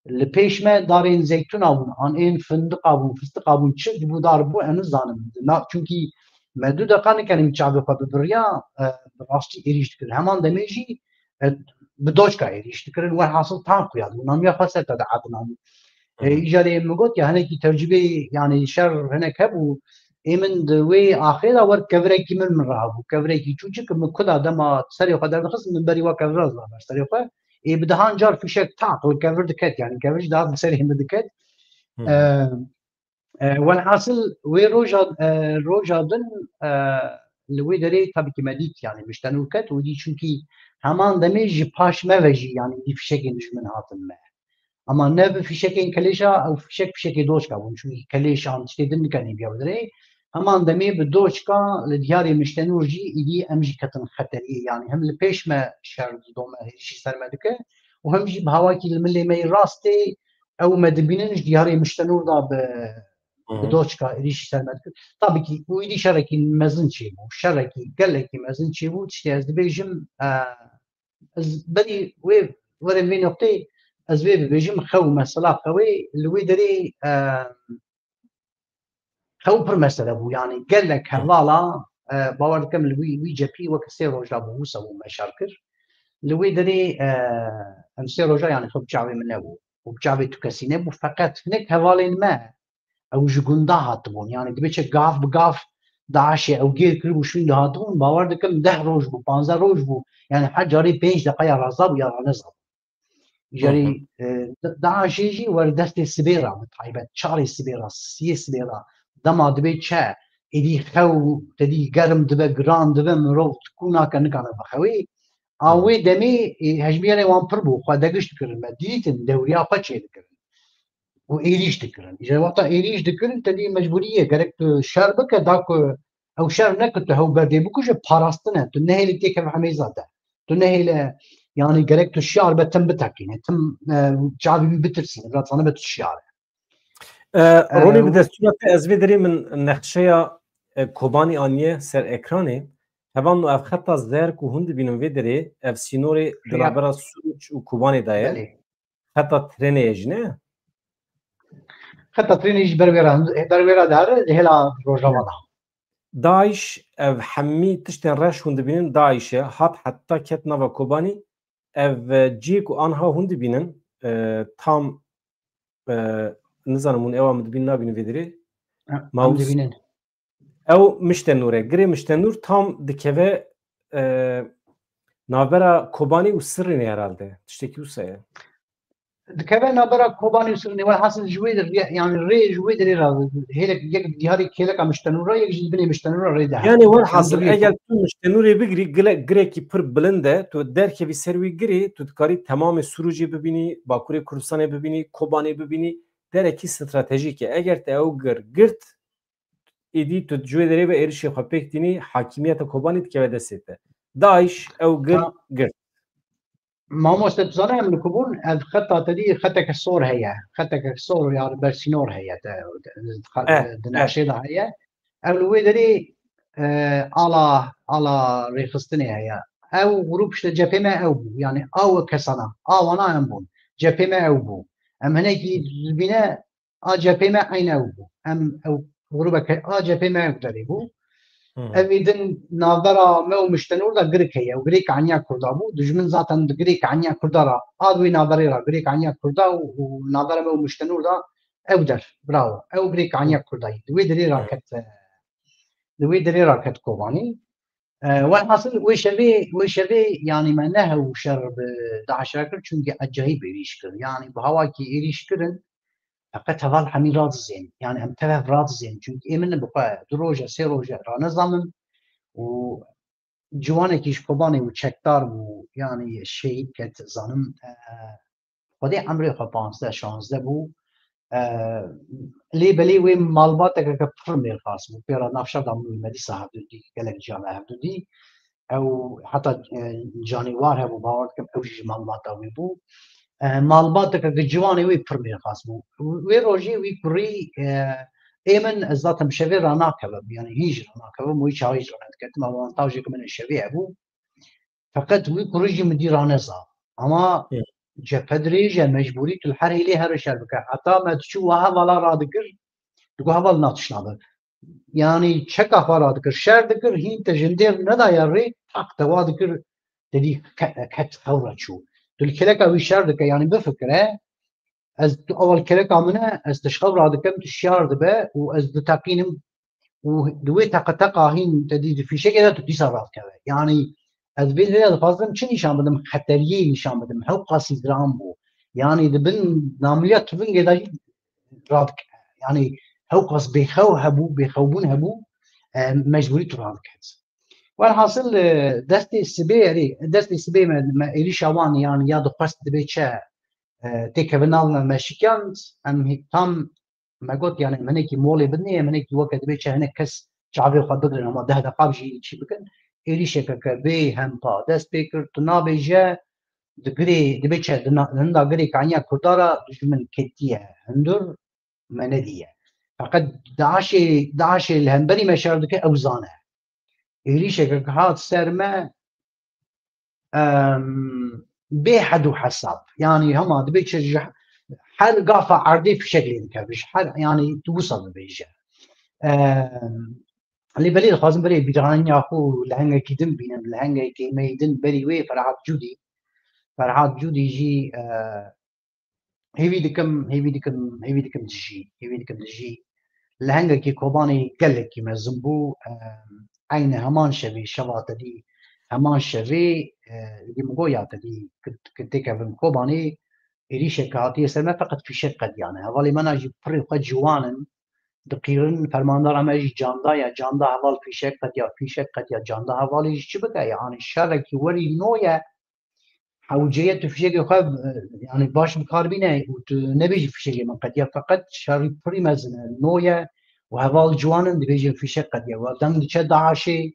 Li pêş me darên zeytûna bûn, an ên findiqa bûn, fistiqa bûn, çi bû dar bû, em nizanin. Na, çunkî me du deqa nikarin çavê xwe bibiriya, e, bi rastî êrîş dikirin. Heman demê jî, e, bi doçka êrîş dikirin, welhasil tank xuya dibûn. Namiya xwe ser te diatina bû. E, Hı hı. Îcarê min got ya hinekî tecrûbeyê, yani şer hinek hebû. Ê min di wê axê de wer kevirekî min min re hebû. Kevirekî çûçik min kuda dema serê xwe derdixist, min berî wa kevira zana ber serê xwe. Ê bi dehan car fişek tak li kevir diket, yani kevir jî dihat li serê min diket. Hı hı. E, e, welhasil wê roja, e, roja din, e, li wê derê tabii ki me dît, yani Miştenûr ket û dî çunkî heman demê ji paş me ve jî yani dî fişekên dijmin hatin me. Ama ne bi fişekên kelêşa, ew fişek fişekê doçka bûn. Çunkî kelêş an tiştê din nikenî biya bi dirê. Heman demê bi doçka li diyarê Miştenûr jî îdî em jî ketin xeteriyê. Yani hem li pêş me şer dome hêrişî ser me dike û hem jî bi hawakî li milê me yê rastê ew me dibînin ji diyarê Miştenûr da bi, Hı hı. bi doçka êrişî ser me dike. Tabii ki û îdî şerekî mezin çêbû. Şerekî gelekî mezin çêbû. Tiştê ez dibêjim, e, ez berî wê werin vê noqteyê ez vê bibêjim, xew mesela xewê li wê derê, e, xew pir mesele bû. Yani gelek Hı. hevala, e, bawer dikim li wî, wî cephî wek sê roja bû, wisa bû me şer kir. Li wê derê, e, em sê roja yani xew bi çavê min nebû. Û bi çavê tu kesî nebû. Feqet hinek hevalên me ew ji gunda hatibûn. Yani dibê çi gav bi gav DAIŞê ew gêr kiribû şûn dihatibûn. Bawer dikim deh roj bû, panzdeh roj bû. Yani her carê pênc deqa ya raza bû ya raneza bû. Îcarê, Hı hı. e, DAIŞê jî wer destê sibê re bi taybet, çarê sibê re, siyê sibê re. Dema dibê çe, êdî xew, te dî germ dibe, giran dibe, mirov tikû nake, nikane bixewê. A Hı. wê demê, e, hejmiyerê wan pir bû, xwe degiş dikirin me. Dîtin, dewriya xwe çê dikirin. Û êrîş dikirin. Îcarê wexta êrîş dikirin, te dî mecbûrî ye. Gerek tu şer bike, da ku ew şer neke tu hew berdê bikuje, parastin e. Tu nehêlî têkeve hemêza te. Tu nehêle, yani gerek tu şiyar be, tim biteqîne, tim, e, çavê wî bitirsîne, bila zanibe tu şiyar e. E, Ronî, bi destûra te ez vê derê min nexşeya, e, Kobanî aniye ser ekranê. Hevalno, ev xeta zerk û hûn dibînin vê derê, ev sînorê di navbera Sûc û Kobanê de ye. Belê. Xeta trênê ye jî, ne? Xeta trênê jî ber wê re, ber wê re dihere, hêla Rojava de. DAIŞ, ev hemî tiştên reş hûn dibînin, DAIŞ e, hat heta ket nava Kobanî. Ev, e, cihê ku anha hûn dibînin, e, tam, e, nizanim hûn ewa min dibînin nabînin vê derê. Ha, em Maus. dibînin. Ew Miştenûr e. Girê Miştenûr tam dikeve, e, navbera Kobanî û Sirrînê herhalde. Tiştekî wisa ye. Dikeve navbera Kobanî û Sirrînê. Welhasil ji wê derê, yani rê ji wê derê re hêlek, yek diyarê kêleka Miştenûr re, yek jî di binê Miştenûr re rê dihat. Yani welhasil, Hinduriyê eger tu Miştenûrê bigirî, gile-, girekî pir bilind e, tu derkevî ser wî girê, tu dikarî temamê Sûrûcê bibînî, Bakurê Kurdistanê bibînî, Kobanê bibînî, derekî stratejîk e. Eger te ew gir girt, êdî tu ji wê derê ve êrişê xwe pêk tînî, hakimiyeta Kobanî dikeve destê te. DAIŞ ew gir Tamam. girt. Mamoste, tu zanî em li ku bûn, ev xeta te dî xeteke sor heye. Xeteke sor ya li ber sînor heye, te, te, Eh, di eh. nexşê de heye. Ew li wê derê, e, ala, ala rêxistinê heye. Ew grûp işte cephê me ew bû. Yani ew kesana, a wana em bûn. Cephê me ew bû. Em hinekî dibîne a cephê me eyn ew bû. Em ew grûbeke a cephê me ew derê bû. Hı. Evî din navbera me û Miştenûr de girik heye. Ew girêk aniya Kurda bû. Dijmin zaten di girêk aniya Kurda re, a di wê navberê re girêk aniya Kurda û, û navbera me û Miştenûr de ew der. Bravo. Ew girêk aniya Kurda yî. Di wê derê Hı. raket, e, di wê derê raket Kobanî. E, welhasil wê şevê, wê şevê, yani me ne hew şer bi DAIŞ re kir, çunkî ecayîb êrîş kir. Yani bi hawakî êrîş kirin, feqet heval hemî radizên. Yani em tev hev radizên. Çunkî ê min bi xwe du roje, sê roje ranezamin û ciwanekî ji Kobanê û çekdar bû, yani şehîd ket, zanim, e, Xwedê emrê xwe panzdeh şanzdeh bû. E, lê belê wê malbateke ke pir mêrxas bû. Pê re navşar da min û me dîsa hevdu dî, gelek cî me hevdu dî. Ew heta, e, canîwar hebû, bawer dikim ew jî ji malbata wî bû. E, malbateke ke ciwanê wê pir mêrxas bû. Wê rojê wî kurî, e, ê min ez zaten bi şevê ranakevim. Yani hîn jî ranakevim û hiç awayî jî ranediketim. Ew avantajê ke min ê şevê hebû. Feqet wî kurî jî min dî raneza. Ama Hı. cephe dirêj e, mecbûrî tu li her hêlê here şer bike. Heta me diçû wa hevala radikir, digo heval na tişt nabe. Yani çeka xwe radikir, şer dikir, hîn te jindêr nedaye rê, tak te wa dikir, te dî ke-, ket xew re çû. Tu li kêleka wî şer dike, yani bifikire, ez tu ewel kêleka min e, ez te ji xew radikim, tu şiyar dibe û ez diteqînim û di wê teqeteqa hîn te dî di fîşekê de tu dîsa radikeve. Yani ez vê lêre dixwazim çi nîşan bidim? Xeteriyê nîşan bidim. Hewqasî giran bû. Yani di bin namiliya tuvingê de jî radike. Yani hewqas bêxew hebû, bêxewbûn hebû, e, mecbûrî tu radiket. Welhasil, e, destê sibê, erê, destê sibê me, me êrîşa wan, yani ya dixwest dibê çi, e, têkevin nav me, me şikand, em hê-, tam me got, yani em hinekî molê bidinê, em hinekî weke dibê çi hinek kes çavê xwe bigirin, ama deh deqa jî çî bikin. Êrîşeke ke bê hempa dest pê kir, tu nabêje, di girê, dibê çi, di na-, hinda girê kaniya Kurda re dijmin ketiye hundur, me nedîye. Feqet DAIŞê, DAIŞê li hemberî me şer dike, ew zane. Êrîşeke ke hat ser me, em, bê hed û hesab. Yani hema dibê çi ji her gafa erdê fişek lê dikeve. Ji her, yani tu wisa bibêje. Em, lê belê dixwazim berê bîrhaniya xwe lehengekî din bînim. Lehengekî me yî din berî wê Ferhat Cûdî. Ferhat Cûdî jî, e, hêvî dikim, hêvî dikim, hêvî dikim dijî, hêvî dikim dijî. Lehengekî Kobanê gelekî mezin bû. Em, eyne heman şevê, şeva te dî, heman şevê, e, dî min got ya te dî, ki, ki têkevin Kobanê, êrîşeke hatiye ser me, feqet fîşek qediyane. Hevalê me na jî pirê xwe ciwan in, diqîrin, fermandara me jî canda ye, canda heval fîşek qediya, fîşek qediya, canda hevalê jî çi bike? Yani şerekî werî no ye, hewceye tu fîşekê xwe, e, yani baş bi kar bîne û tu nebêjî fîşekê min qediya, feqet şerî pirî mezin e, no ye û heval ciwan in dibêjin fîşek qediya. Û ev deng diçe DAIŞê,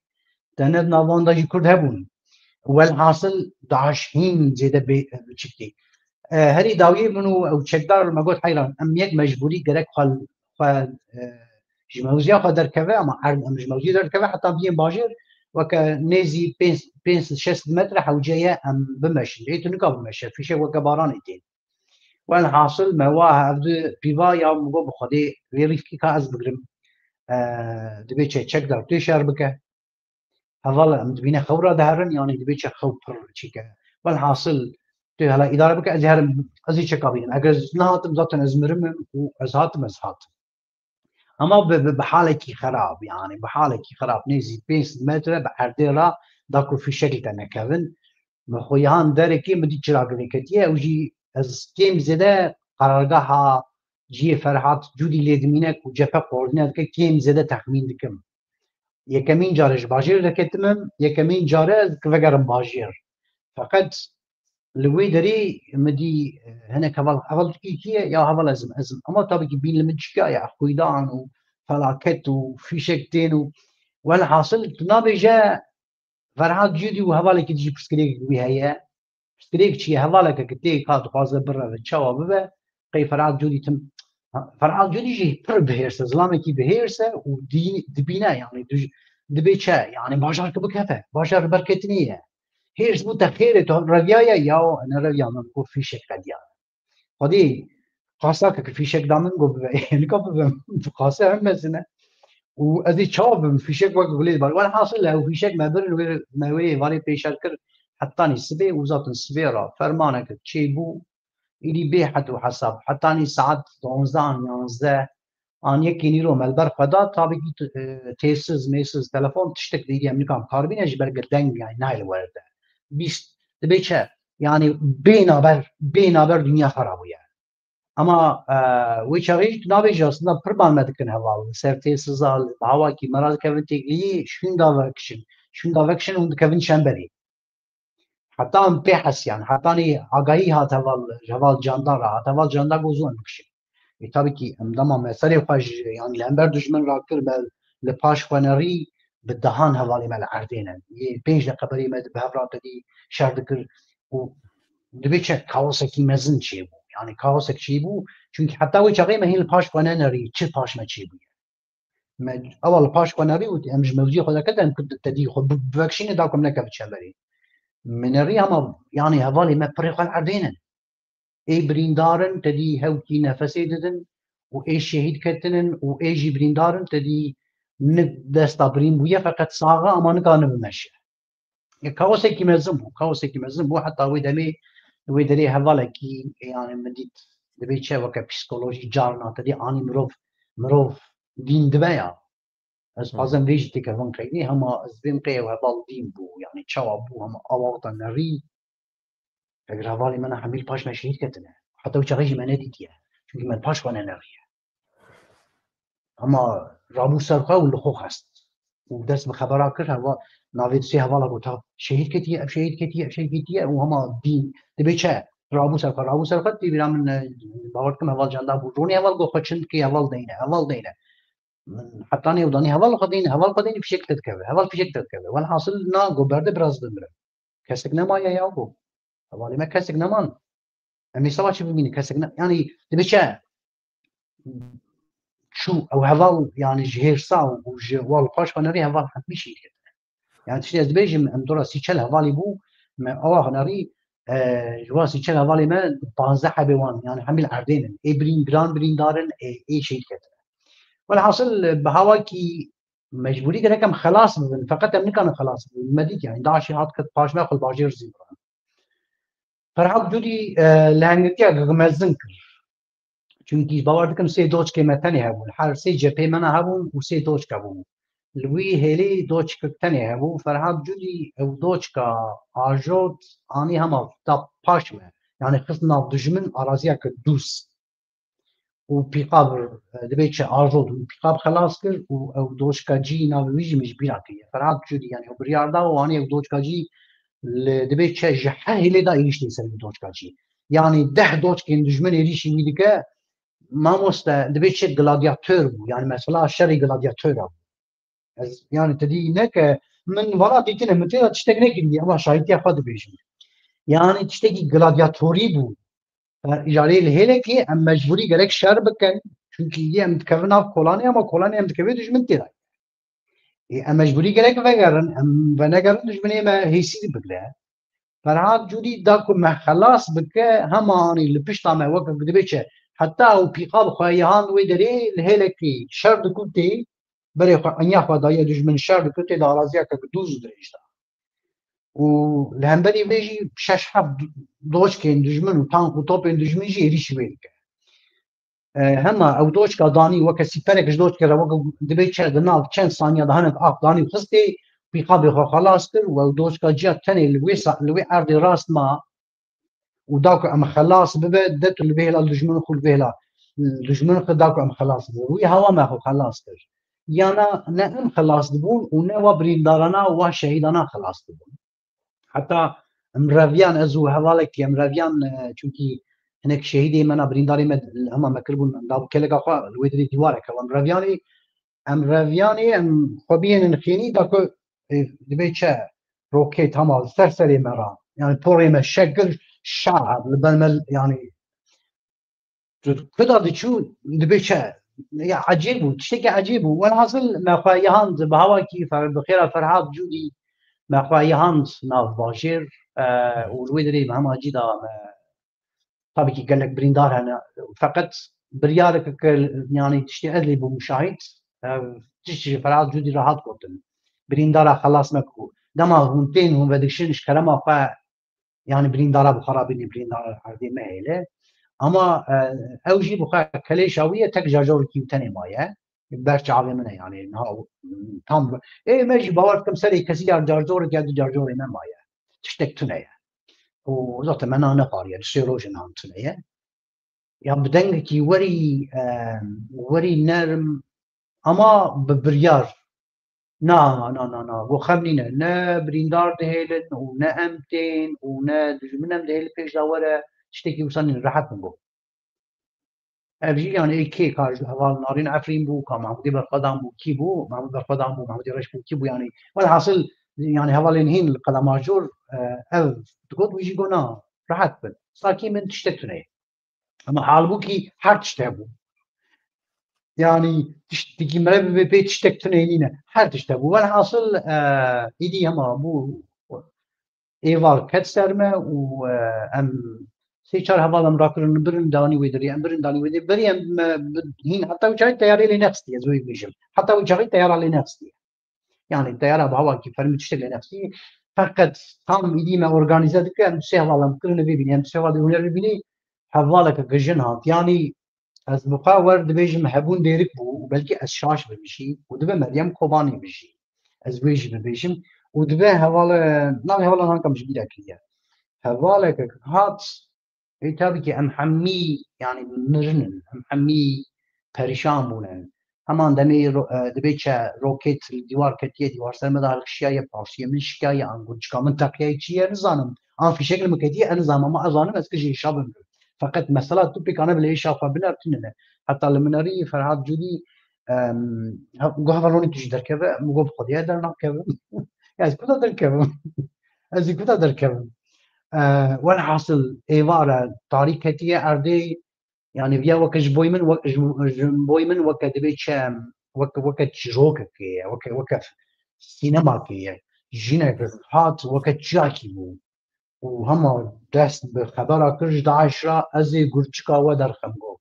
tenet navan de jî Kurd hebûn. Welhasil DAIŞ hîn zêde bê, biçik tê. E, herî dawiyê min û ew çekdar me got, heyran, em yek mecbûrî gerek xwe, xwe, e, ji mewziya xwe derkeve, ama erd em ji mewziyê derdikeve heta biyên bajêr, weke nêzî pênc, pênc sed şeş sed metre hewce ye em bimeşin. Lê tu nika bimeşe, fîşek weke baranê tên. Welhasil me wa hevdu pîva ya min got, bi Xwedê vê rîskî ka ez bigirim. E, dibê çe çekdar tu şer bike. Heval em dibîne xew ra diherin, yanî dibê çi xew pir çîke. Welhasil, tu hela îdare bike, ez ê herim, ez ê çeka bînim. Eger ez nehatim, zaten ez mirim im û ez hatim, ez hatim. Ama bi, bi, bi halekî xerab, yanî bi halekî xerab, nêzî pênc sed metre bi erdê ra da ku fîşek li te nekevin. Min xwe yan derekê min dî çira girê ketiye, ew jî ez kêm zêde qarargeha cihê Ferhat Cûdî lê dimîne ku cephe koordîne dike, kêm zêde texmîn dikim. Yekemîn care ji bajêr derketim, yekemîn care ez vegerim bajêr. Feqet li wê derê min dî, e, hinek heval, heval dikî kî ye? Ya heval ez im, ez im. Ama tabii ki bîn li min çikiya ya xwîdan û felaket û fîşek tên û welhasil tu nabêje Ferhat Cûdî û hevalekî dijî pirsgirêkek wî heye. Pirsgirêk çi ye? Hevaleke ki tê ka dixwaze bireve, çawa bibe, qey Ferhat Cûdî tim, Ferhat Cûdî jî pir bihêrs e, zilamekî bihêrs e û dî-, dibîne, yanî duj-, dibê çe, yanî bajar ki bikeve, bajar li ber ketinê ye. Hêrs bû te xêrê, tu reviyaye, ya nereviya, min ku fîşek qediya. Xwedî qasake ki fîşek da min, got bibe. Nika bibe, qase hem mezin e. Û ez ê çawa bim, fîşek wek gulê dibar. Welhasil ew fîşek me birin, wê, me wê êvarê pêşer kir, hetanî sibê û zaten sibê ra fermaneke çêbû, îdî bê hed û hesab, hetanî saet donzeh an yanzdeh an yekê nîro me li ber xwe da, tabii ki, e, têsiz, mêsiz, telefon, tiştek dîdî em nikam karbîne ji ber deng, yani nayê li werde. Bîst, dibê çi? Yani bê naber, bê naber dinya xera bûye. Ama, e, wê çaxê jî tu nabêjî aslında pir ban me dikin heval. Li ser têsiza, li hawakî me re dikevin têkiliyî, şûnda vekişin. Şûnda vekişin û dikevin çemberê. Heta em pê hesiyan, hetanî agahî hat heval, heval Candar re, hat heval Candar got zû em bikişin. E, tabii ki em dema me serê xwe ji, yani li hember dijmin rakir, me li paş xwe nerî, bi dehan hevalê me li erdê ne. Yê pênc deqe berî me bi hev re tedî şer dikir û dibê çi kaosekî mezin çêbû. Yani kaosek çêbû, çunkî heta wê çaxê me hîn li paş xwe nenerî, çi paş me çêbûye. Me ewa li paş xwe nerî û em ji mewzûyê xwe derket, em ku te dî xwe bi-, bivekşîne da ku em nekevin çemberê. Me nerî hema, yani hevalê me pirê xwe li erdê ne. Ê birîndar in, te dî hewkî nefesê didin û ê şehîd ketinin û ê jî birîndar in, te dî nik desta birîn bûye, feqet sax e, ama nika nibimeşe. E, kaosekî mezin bû, kaosekî mezin bû, heta wê demê, wê derê hevalekî, yani min dît, dibê çi weke psîkolojî carna, te dî anî mirov, mirov dîn dibe ya. Ez Hmm. dixwazim vê jî têkevin qeydê, hema ez bêm qey ew heval dîn bû, yani çawa bû, hema awa wexta nerî, eger hevalê me ne hemî li paş me şehîd ketine. Heta ew çaxê jî me nedîtiye. Çunkî me li paş xwe neneriye. Hema rabû ser xwe û li xwe xwest. Û dest bi xebera kir, heva navê sê hevala got, ha, şehîd ketiye, ev şehîd ketiye, ev şehîd ketiye û hema dî, dibê çi? Rabû ser xwe, rabû ser xwe, tê bîra min, e, bawer dikim heval Candar bû. Ronî heval got, xwe çin dikê, heval deyne, heval deyne. Min hetanî ew danî heval xwe deyne, heval xwe deyne, fişek te dikeve, heval fişek te dikeve. Welhasil na got, berde biraz dimirim. Kesek nemaye ya got. Hevalê me kesek neman. Em ê seba çi bimînin? Kesek ne, yani dibê çi? Çû ew heval, yani ji hêrsa û ji wal paş xwe nerî heval hemî şehîd ketine. Yani tiştê ez dibêjim, em dora sî çel hevalî bû, me awa hunerî, e, ji wan sî çel hevalê me panzdeh hebê wan, yani hemî li erdê ne. Ê birîn, giran birîndar in, ê, ê şehîd ketine. Welhasil, bi hawakî mecbûrî gerek em xelas bibin, feqet em nikarin xelas bibin. Me dît, yani DAIŞê hat ket paş me, xwe li bajêr zî biran. Ferhat Cûdî, e, lehengirtiyek mezin kir. Çunkî bawer dikim sê doçkê me tenê hebûn. Her sê cephê me ne hebûn û sê doçk hebûn. Li wî hêlî doçkek tenê hebû. Ferhat Cûdî ew doçka ajot anî hema da paş me. Yani xist nav dijmin, araziya kir dûs. Û pîqab, e, dibê çi, ajot û pîqab xelas kir û ew doçka cî navê wî jî min ji bîra kiriye. Ferhat Cûdî, yani ew biryar da û anî ew doçka cî li, dibê çi, ji her hêlê da êrîş tê ser wî doçka cî. Yani deh doçkên dijmin êrîşî wî dike, mamoste, dibê çi, gladyator bû. Yani mesela şerê gladyatora bû. Ez, yani te dî neke, min vana dîtine, min tê de tiştek nekiriye, ama şahîtiya xwe dibêjim. Yani tiştekî gladyatorî bû. Îcarê li Hêlekê em mecbûrî gerek şer bikin. Çunkî yê em dikevin nav kolanê, ama kolanê em dikeve dijmin tê de. Ê, em mecbûrî gerek vegerin, em venegerin dijminê me hêsî bigre. Ferhat Cûdî da ku me xelas bike, hema anî li pişta me weke ku dibê çi. Heta ew pîqa bi xwe yehan wê derê li Hêlekê şer dikutê, berê xwe enya xwe daye dijmin şer dikutê, di araziyeke bi dûz dirêj de. Û li hemberî vê jî şeş heft doçkên dijmin û tank û topên dijmin jî êrîşî wê dike. E, hema ew doçka danî weke sîperek ji doçkê re weke dibê çi di nav çend saniya de hinek ax danî û xistê, pîqabê xwe xelas kir û ew doçka ciya tenê li wê sa-, li wê erdê rast ma û da ku em xelas bibe, de tu li vê hêla dijmin xwe li vê hêla dijmin xwe da ku em xelas bibe. Wî hewa me xwe xelas kir. Ya na ne em xelas dibûn û ne wa birîndarana wa şehîdana xelas dibûn. Heta em reviyan, ez û hevalekî em reviyan, e, çunkî hinek şehîdê me na birîndarê me hema me kiribûn, em dabû keleka xwe li wê dirê dîwareke em reviyanê, em reviyanê em xwe bihênin xênî da ku, e, dibê çi roket hema li ser serê me ra, yani porê me şekir şa li ber me, yani tu ku da diçû dibê çi? Ya ecêb bû, tiştekî ecêb bû. Welhasil me xwe yehand bi hawakî fer-, bi xêra Ferhat Cûdî me xwe yehand nav bajêr, e, û li wê dirê bi hema cî da me tabî ki gelek birîndar hene. Feqet biryareke ke, yani tiştê ez lê bûm şahid, e, tiştî ji Ferhat Cûdî re hat gotin. Birîndara xelas me ku dema hûn tên hûn vedikişin ji kerema xwe yani birîndara bi xwe re bînî, birîndara erdê mehêle. Ama, e, ew jî bi xwe kelêşa wî ye, tek carcorekî û tenê maye. Ber çavê min e yani, niha tam bi-, ê me jî bawer dikim serê kesî ya carcorek ya du carcorê me maye. Tiştek tune ye. Û zaten me na nexwariye, di sê rojên han tune ye. Ya bi dengekî werî, e, werî nerm, ama bi biryar. Na, na, na, na. Go xem nîne. Ne birîndar dihêlin û ne em tên û ne dijmin em dihêlin pêş de were. Tiştekî wisa nîne. Rehet bin go. Ev jî yani ê kê ka ji heval Narîn Efrîn bû, ka Mahmudê Berxwedan bû, kî bû? Mahmud Berxwedan bû, Mahmudê Reş bû, kî bû yani? Welhasil yani hevalên hîn li qedema jor, e, ev digot, wî jî got na, rehet bin. Sakî bin, tiştek tune ye. Ama halbûkî her tişt hebû. Yani tiştekî mire bibe pê tiştek tune nîne. Her tişt hebû. Welhasil, e, îdî hema bû êvar ket ser me û, e, em sê çar heval em rakirin birin danî wê derê, em birin danî wê derê. Berî em, e, bi-, hîn heta wî çaxê teyarê lê nexistiye, ez wê bibêjim. Heta wî çaxê teyara lê nexistiye. Yani teyara bi hawakî fermî tiştek lê nefsî. Feqet tam îdî me organîze dike, em sê heval em kirine vê bînî, em sê heval huner vê bînî, hevaleke gijin hat. Yani ez bi xwe wer dibêjim hebûn dêrik bû û belkî ez şaş bibim jî û dibe Meryem Kobanî bijî. Ez wê jî bibêjim û dibe heval, navê hevalan hanka min ji bîra kiriye. Hevaleke hat, Ê tabî ki em hemî, yani mirin in, em hemî perîşan bûne. Heman demê ro-, e, dibê çi roket li dîwar ketiye, dîwar ser me de hilqişiyaye, paşiyê min şikiyaye, an gurçika min teqiyaye, çi ye nizanim. An fîşek li min ketiye, ez nizanim, ama ez zanim ez kijî hişa bim. Feqet mesela tu pêkane bi lê hişa xwe biner tune ne. Heta li min erî Ferhat Cûdî, em, he-, got hevalonê tu jî derkeve, min got bi Xwedê ez dernakevim. Ez kuda derkevim. Ez ê kuda derkevim. E, welhasil êvar e, tarî ketiye erdê, yani viya weke ji boy min, wek-, ji, ji boy min weke dibê çi, weke, weke çîrokekê ye, weke, weke sînemakê ye. Jinek hat weke çiyakî bû. Û hema dest bi xebera kir ji DAIŞ re, ez ê gurçika we derxim got.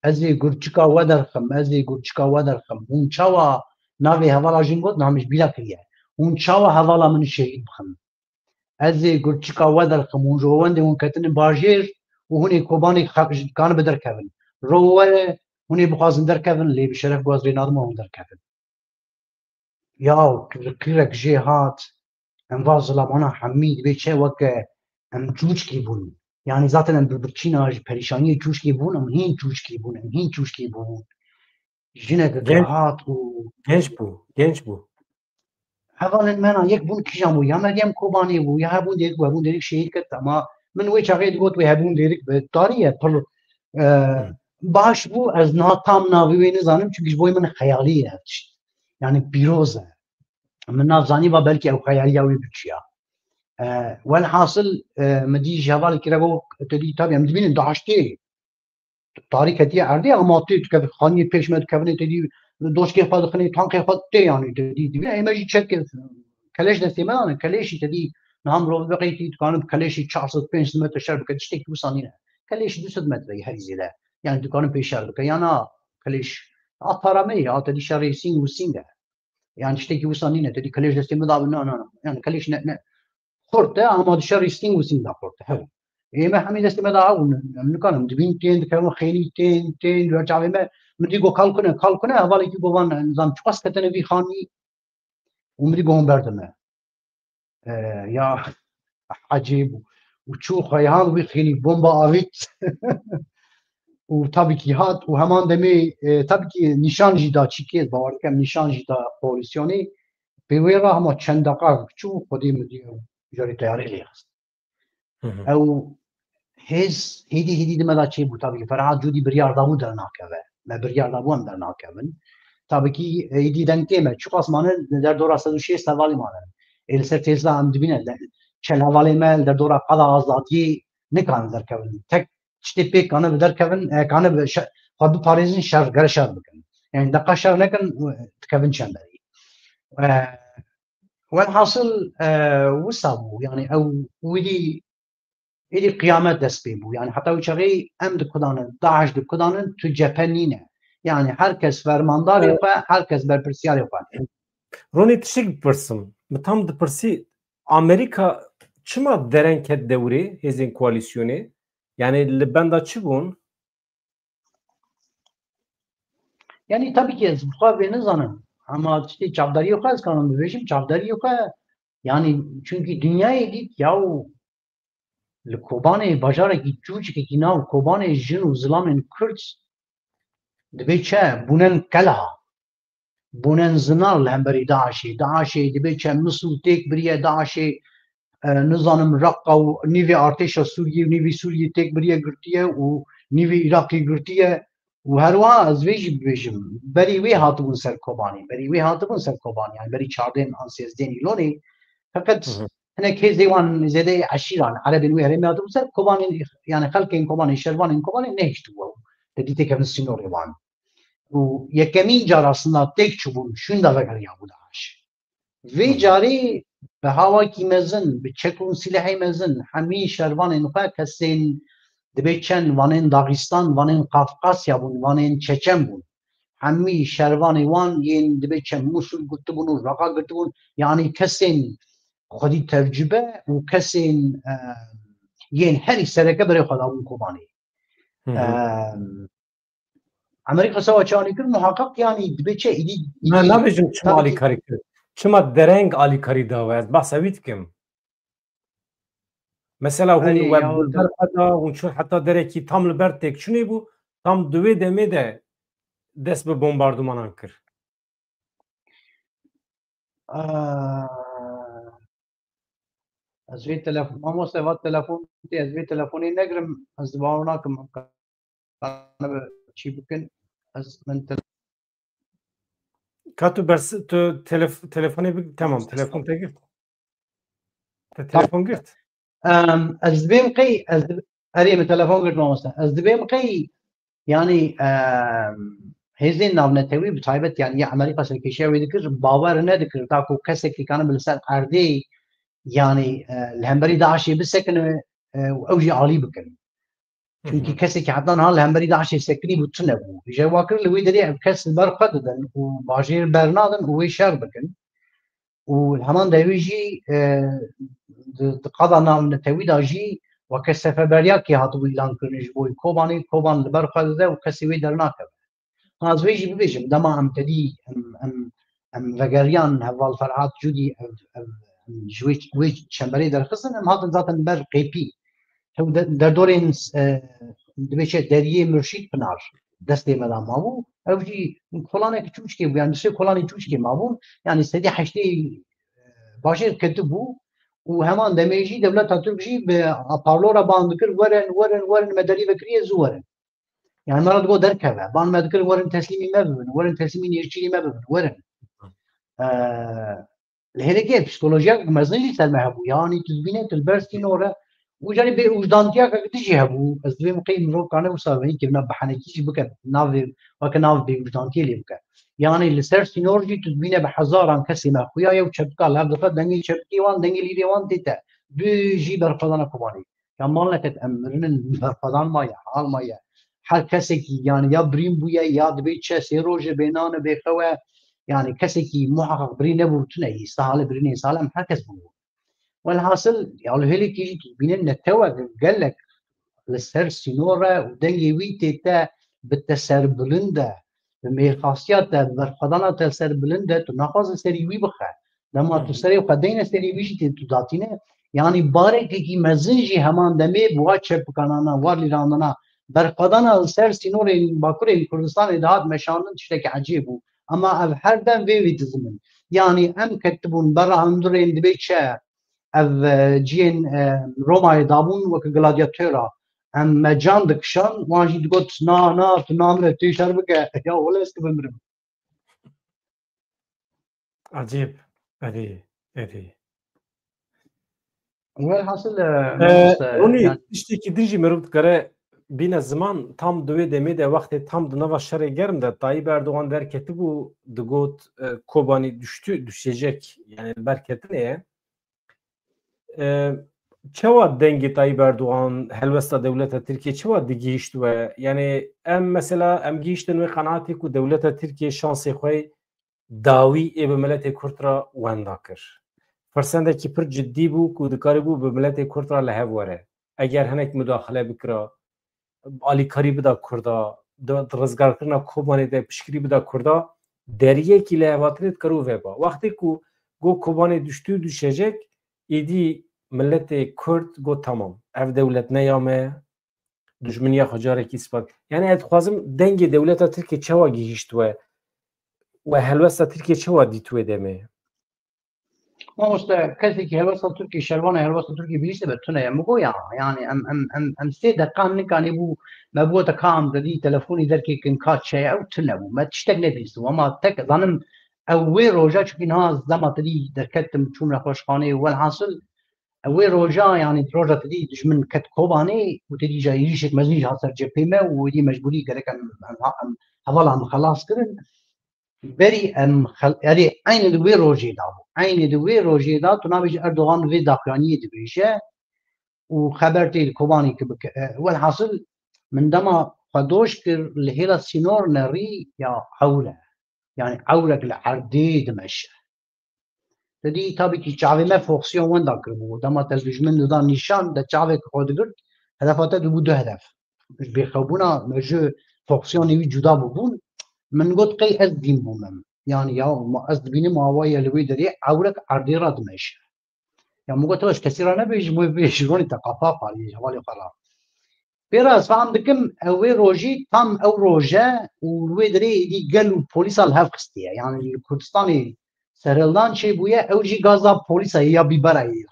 Ez ê gurçika we derxim, ez ê gurçika we derxim. Hûn çawa navê hevala jin got, namê ji bîra kiriye. Hûn çawa hevala min şehîd bixin? Ez ê gurçika we derxim, hûn ji wendê hûn ketine bajêr û hûn ê Kobanê xelk ji dikane bi derkevin. Ro were, hûn ê bixwazin derkevin, lê bi şeref guaz rê nadime hûn derkevin. Ya, kirek jê hat, em va zilamana hemî dibê çi weke em çûçkî bûn. Yani zaten em bi birçîna ji perîşaniyê çûçkî bûn, em hîn çûçkî bûn, em hîn çûçkî bûn. Jinek Genç- hat û Genç bû, genç bû. Hevalên me na yek bûn kîjan bû? Ya Meryem Kobanê bû, ya hebûn dêrik bû, hebûn dêrik şehîd ket, ama min wê çaxê digot wê hebûn dêrik bi tarî ye, pir, e, Hı. baş bû, ez na tam navê wê nizanim, çünkü ji boy min xeyalî ye ev tişt. Yani pîroz e. Min nav zanî va belkî ew xeyaliya wê biçiya. Welhasil, e, min dî ji hevalekî re got, te dî, tabî em dibînin DAIŞ tê. Tarî ketiye erdê, ama tê, tu kev-, xaniyê pêş me dikevine, te dî doşkê xwe dixine, tankê xwe tê, yanî te dî dibîne, ê me jî çek keleş destê me dane, keleşî te dî niha mirov biqeytî, dikane bi keleşî çar sed pênc sed metre şer bike, tiştekî wisa nîne. Keleşî du sed metre ye herî zêde. Yanî dikane pê şer bike. Ya na keleş a para me ye, a te dî şerê sîng û sîng e. Yanî tiştekî wisa nîne, te dî keleş destê min dabe, na, na, na. Yanî keleş ne, ne. Xurt e, ama di şerî sîng û sîng de xurt e, hew. Ê me hemî destê me de hew, em nikarin, dibîn tên, dikevin xênî tên, tên, di ber çavê me, min dî got, "Kal kune, kal kune", hevalekî got, "Van, nizam çiqas ketine vî xanî." Û min dî got, "Hûn berdin me." E, ya ecêb bû. Û çû xweyhan wî xênî bomba avît. Û tabî kî hat û heman demê, e, tabî kî nîşan jî da çîkê, bawer dikem nîşan jî da koalîsyonê. Pê wê re hema çend deqa çû, xwedî min dî ew jarê teyarê lê xist. Hı hı. Ew hêz hêdî hêdî di me de çêbû. Tabî Ferhat Cûdî biryar dabû dernakeve. Me biryar dabû em dernakevin. Tabî kî hêdî deng tê me. Çiqas mane li derdora sed û şêst hevalî mane. Ê li ser têzda em dibîne. Çel hevalê me li derdora qada azadiyê nikarin derkevin. Tek tiştê pêk kane bi derkevin, e, kane bi şe-, xwe biparêzin, şer, gere şer bikin. Yani deqa şer nekin, dikevin çemberî. E, Welhasil, e, wisa bû. Yani ew wîdî, êdî qiyamet dest pê bû. Yani heta wî çaxê em dikudanin, DAIŞ dikudanin, tu cephe nîne. Yani her kes fermandarê xwe, her kes berpirsiyarê xwe. Ronî, tiştek bipirsim. Min tam dipirsî, Amerîka çima dereng ket dewrê hêzên koalîsyonê? Yani li benda çi bûn? Yani tabii ki ez bi xwe vê nizanim. Ama tiştê çavdariyê xwe ez kanim bibêjim, çavdariyê xwe, yani çünkü dünyayê dît yaw li Kobanê, bajarekî çûçikekî nav Kobanê jin û zilamên Kurd dibê çi? Bûnen kelha. Bûnen zinar li hemberî DAIŞê. DAIŞê dibê çi? Misil têk biriye, DAIŞê, e, nizanim Reqa û nîvê artêşa Sûriyê û nîvê Sûriyê têk biriye girtiye û nîvê Iraqê girtiye û herwiha ez vê jî bibêjim, berî wê hatibûn ser Kobanê, berî wê hatibûn ser Kobanê, yani berî çardên an sêzdên Îlonê. Feqet Hı hı. hinek hêzê wan zêdeyê eşîran, erebên wê herêmê hatibûn ser Kobanê, yani xelkên Kobanê, şervanên Kobanê nehiştibû ew. Te dî têkevin sînorê wan. Û yekemîn car aslında têk çûbûn, şûnda vegeriyabû DAIŞ. Vê Hı hı. carê bi hawakî mezin, bi çek û silehê mezin, hemî şervanên xwe kesên dibê çend wanên Daxistan, wanên Qafqasya bûn, wanên Çeçen bûn. Hemî şervanê wan yên dibê çend Musul girtibûn û Reqa girtibûn. Yani kesên xwedî tecrube û kesên, e, yên herî sereke berê xwe dabûn Kobanê. Hı hı. E, Amerîka sewa çi alî kir, muhaqqeq, yani dibê çi, îdî, îdî Na, nabêjim çima tabii ki alîkarî kir. Çima dereng alîkarî da we? Ez behsa wî dikim. Mesela hûn Erê, we ya, li ber xwe da, hûn çûn heta derekî tam li ber têkçûnê bû, tam di wê demê de dest bi bombardumanan kir. Aa, ez vê telefon, mamoste, va telefon tê, ez vê telefonê negirim, ez bawer nakim, em kane bi çî bikin, ez min te- Ka tu bers-, tu telef-, telefonê bi-, tamam, telefon te girt. Te Tamam. telefon girt. Em, ez dibêm qey, ez dib-, erê, min telefon girt, mamoste. Ez dibêm qey, yani, em, hêzên navnetewî bi taybet, yani, ya Amerîka serkêşiya wê dikir, bawer nedikir, ta ku kesekî kanibe li ser erdê, yani, e, li hemberî DAIŞê bisekine, e, û ew jî alî bikin. Çünkü Hı hı. kesekî heta niha li hemberî DAIŞê sekinî bû, tune bû. Ji wa kir li wê derê ev kes li ber xwe didin û bajêr bernadin û wê şer bikin. Û li heman devê jî, e, di, di qada navnetewî de jî weke seferberiyakê hatibû îlan kirin ji bo Kobanê, Koban li ber xwe dide û kesê wê dernakeve. Ha, ez vê jî bibêjim, dema em tedî, em, em, em vegeriyan heval Ferhat Cûdî, ev, ev, em ji wê, wê çemberê derxistin, em hatin zaten ber qêpî. Ew de-, derdorên, e, dibê çi, deriyê Murşîd Pinar destê me de mabû. Ew jî kolanek çûçkê bû, yani sê kolanê çûçkê mabûn. Yani sedî heştê, e, bajêr ketibû û heman demê jî dewleta Tirk jî bi parlora ban dikir, "Werin, werin, werin, me derî vekiriye, zû werin." Yani me re digot, "Derkeve." Ban me dikir, "Werin teslîmî me bibin, werin teslîmî nêrçîrî me bibin, werin." E, Li hêlekê psîkolojiyek mezin jî ser me hebû. Yanî tu dibîne tu li ber sînor e û janî bêwijdantiyek jî hebû. Ez divêm qey mirov kane wisa vê kevna behanekî jî bike navê weke nav bêwijdantiyê lê bike. Yanî li ser sînor jî tu dibîne bi hezaran kesê me xuya ye û çepika li hev dixe dengê çepikê wan, dengê lîrê wan tê te. Bi jî berxwedana Kobanê. Ya mal neket em mirinin berxwedan maye, hal maye. Her kesekî yanî ya birîn bûye ya dibê çi sê roje bê nan e bê xew e. Yanî kesekî muheqeq birîn nebû tune îsta halê birînê îsta halê em her kes bû. Welhasil ya li hêlekî jî tu dibîne netewe gelek li ser sînor e û dengê wî tê te bi te serbilind e, bi mêrxasiya te, bi berxwedana te serbilind e, tu naxwaze serî wî bixe. Dema tu serê xwe deyne serê wî jî tê tu datîne. Yanî barekekî mezin jî heman demê bi wa çepikanana, wa lîrandana, berxwedana li ser sînorên Bakurê Kurdistanê dihat meşandin tiştekî ecêb bû. Ama ev her dem vê vê dizimin. Yanî em ketibûn bera hundirên dibê çi ev, e, ciyên, e, Romayê dabûn weke gladyatora. Em me can dikişan, wan jî digot, "Na, na, tu namire, tu şer bike." Ya wele ez tu bimirim. Ecêb. Erê, erê. Welhasil, e, Ee, mamoste, Ronî, yani tiştekî din jî mirov dikare bîne ziman, tam di wê demê de, wextê tam di nava şerê germ de Tayyip Erdogan derketibû, digot, e, Kobanî düştü, düşecek, yani berketinê ye. E, çawa dengê Tayyip Erdogan, helwesta dewleta Tirkiye çawa digihişt we? Yani em mesela, em gihiştin wê qenaatê ku dewleta Tirkiye şansê xwe dawî ê bi miletê Kurd re wenda kir. Firsendekî pir cidî bû ku dikarîbû bi miletê Kurd re li hev were. Eger hinek mudaxile bikira, alîkarî bida Kurda, di, di rizgarkirina Kobanê de piştgirî bida Kurda, deriyekî lihevhatinê dikarî veba. Wextê ku got Kobanê düştü, düşecek, êdî miletê Kurd got tamam, ev dewlet ne ya me, dijminiya xwe carekî spat. Yani ez dixwazim dengê dewleta Tirkiye çawa gihîşt we? We helwesta Tirkiye çawa dît wê demê? Mamoste, kesekî helwesta Tirkiye, şervanê helwesta Tirkiye bihîşte be tune ye. Min got ya, yani em, em, em, em sê deqan nikanê bû, me bû te ka em te dî telefonî derkê kin ka çeye ew tune bû. Me tiştek nebîstibû. Ama tek zanim ew wê roja, çunkî niha zema te dî derketim, çûm nexweşxanê, welhasil, Ew wê roja, yanî roja te dî dijmin ket Kobanê û te dî ca êrîşek mezin jî hat ser cephê me û êdî mecbûrî gerek em, em, em hevala em xelas kirin. Berî em xel-, erê eynî di wê rojê de bû. Eynî di wê rojê de tu nabêjî Erdogan vê daxuyaniyê dibêje û xeber tê li Kobanê ki bike. E, welhasil min dema xwe doş kir li hêla sînor nerî ya ewr e. Yani ewrek li erdê dimeşe. Te dî tabî kî çavê me fonksiyon wenda kiribû. Dema te dijmin dida nîşan de çavek xwe digirt, hedefa te dibû du hedef. Ji bêxewbûna me ji fonksiyonê wî cuda bûbûn. Min got qey ez dîn bûm em. Yani ya ma ez dibînim awa ye li wê derê ewrek erdê re dimeşe. Ya min got, "Tev ji kesî re nebêjî, min bêjî ronî te qafa parî hevalê xwe re." Pê re ez fam dikim, ew wê rojî tam ew roje û li wê derê êdî gel û polîsa li hev xistiye. Yani li Kurdistanê serhildan çêbûye, ew jî gaza polîsa ye ya bîbera ye.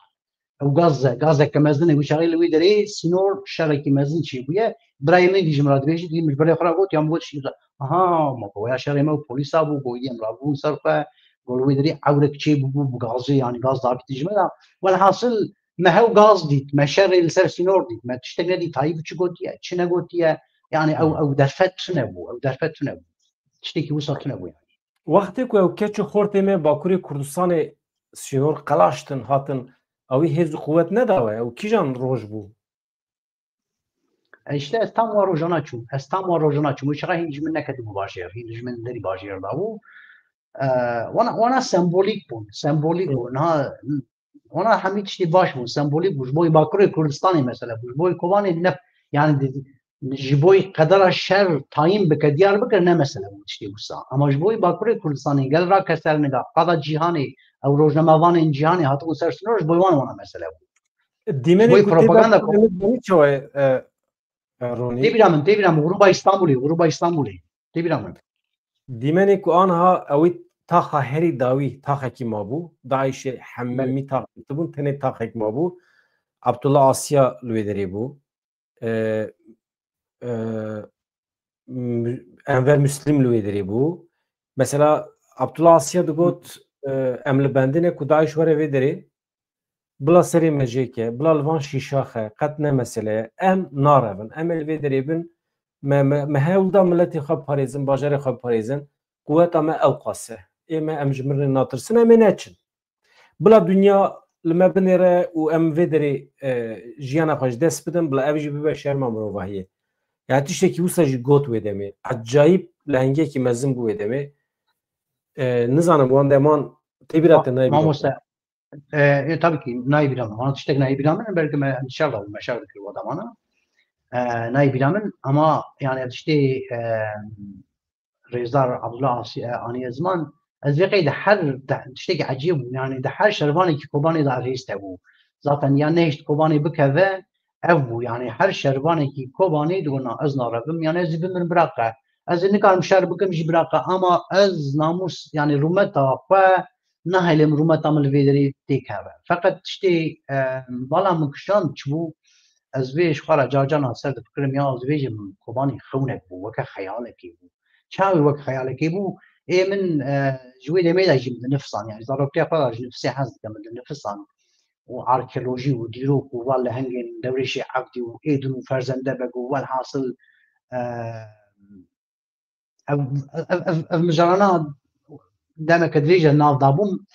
Ew gaz e, gazeke mezin e, wî çaxê li wê derê sînor şerekî mezin çêbûye. Birayê min dî ji min re dibêjî, dî min ji birê xwe re got, ya min got, "Şî-, aha, ma ko ya şerê me û polîsa bû, got, em rabûn ser xwe, got, li wê derê ewrek çêbûbû bi gazê, yani gaz dabî dijmin re." Welhasil, me hew gaz dît, me şerê li ser sînor dît, me tiştek nedît, Tayyip çi gotiye, çi negotiye, yani ew, Hmm. ew derfet tune bû, ew derfet tune bû. Tiştekî wisa tune bû yani. Wextê ku ew keç û xortê me Bakurê Kurdistanê sînor qelaştin, hatin, ew ê hêz û quwet nedawe, ew kîjan roj bû? E, işte ez tam wa rojana çûm, ez tam wa rojana çûm, wê çaxa hîn ji min neketibû bajêr, hîn ji min derî bajêr dabû. E, wana, wana sembolîk bûn, sembolîk Hı. bûn. Ha, wana hemî tiştî baş bûn, sembolîk bûn. Ji bo Bakurê Kurdistanê mesele bû. Ji bo Kobanê ne, yani di-, ji bo qedera şer tayîn bike, diyar bike, ne mesele bû tiştê wisa. Ama ji bo Bakurê Kurdistanê, gel rake ser niga, qada cîhanê, ew rojnamevanên cîhanê hatibûn ser sînor, ji bo wan wana mesele bû. Dîmenê Ji bo ku tê propaganda de çawa ye, e, e, Ronî? Tê bîra min, tê bîra min, Gruba Îstanbulê, Gruba Îstanbulê. Tê bîra min. Dîmenê ku anha ewî taxa herî dawî taxekî mabû, DAIŞê hemî Belê. tax girtibûn, tenê taxek mabû. Abdullah Asya li wê derê bû. E, e, Mü-, Enver Müslim li wê derê bû. Mesela Abdullah Asya digot, e, em li bendinê ku DAIŞ were vê derê, bila serê me jê ke, bila li van şîşaxe, qet ne mesele ye. Em narevin. Em ê li vê derê bin, me, me, me hewl da miletê xwe biparêzin, bajarê xwe biparêzin. Quweta me ew qas e. Ê me em ji mirinê natirsin, em ê neçin. Bila dinya li me binêre û em vê derê, e, jiyana xwe ji dest bidin, bila ev jî bibe şerma mirovahiyê. Yani tiştekî wisa jî got wê demê. Ecayîb lehengekî mezin bû wê demê. E, nizanim wan deman tê bîra te nayê bîra. Mamoste, e, e, tabii ki nayê bîra min. Wana tiştek nayê bîra min, belkî me şer da bû, me şer dikir o demana. E, nayê bîra min, ama yani tiştê, e, Rêzdar Abdullah Asî, e, aniye ziman, ez vê qey di her, di tiştekî ecêb bû. Yani di her şervanekî Kobanê de ev hêst hebû. Zaten ya nehişt Kobanê bikeve, ev bû. Yani her şervanekî Kobanê digot, na, ez narevim, yani ez ê bimirim biraqe. Ez ê nikarim şer bikim jî biraqe, ama ez namûs, yani rûmeta xwe nahêlim rûmeta min li vê derê têkeve. Feqet tiştê, e, bala min kişand çi bû, ez vê ji xwe re carcana ser difikirim, ya ez vê jî min Kobanê xewnek bû, weke xeyalekê bû. Çawa wek xeyalekê bû, ê min, e, ji wê demê de jî min dinifisan, yani zaroktiya xwe de ji nifisê hez dikim, min dinifisan û arkeolojî û dîrok û van lehengên Dewrêşê Evdî û Êdin û Ferzende Beg û welhasil, e, ev, ev, ev, ev mijarana demeke dirêj e nav dabûm.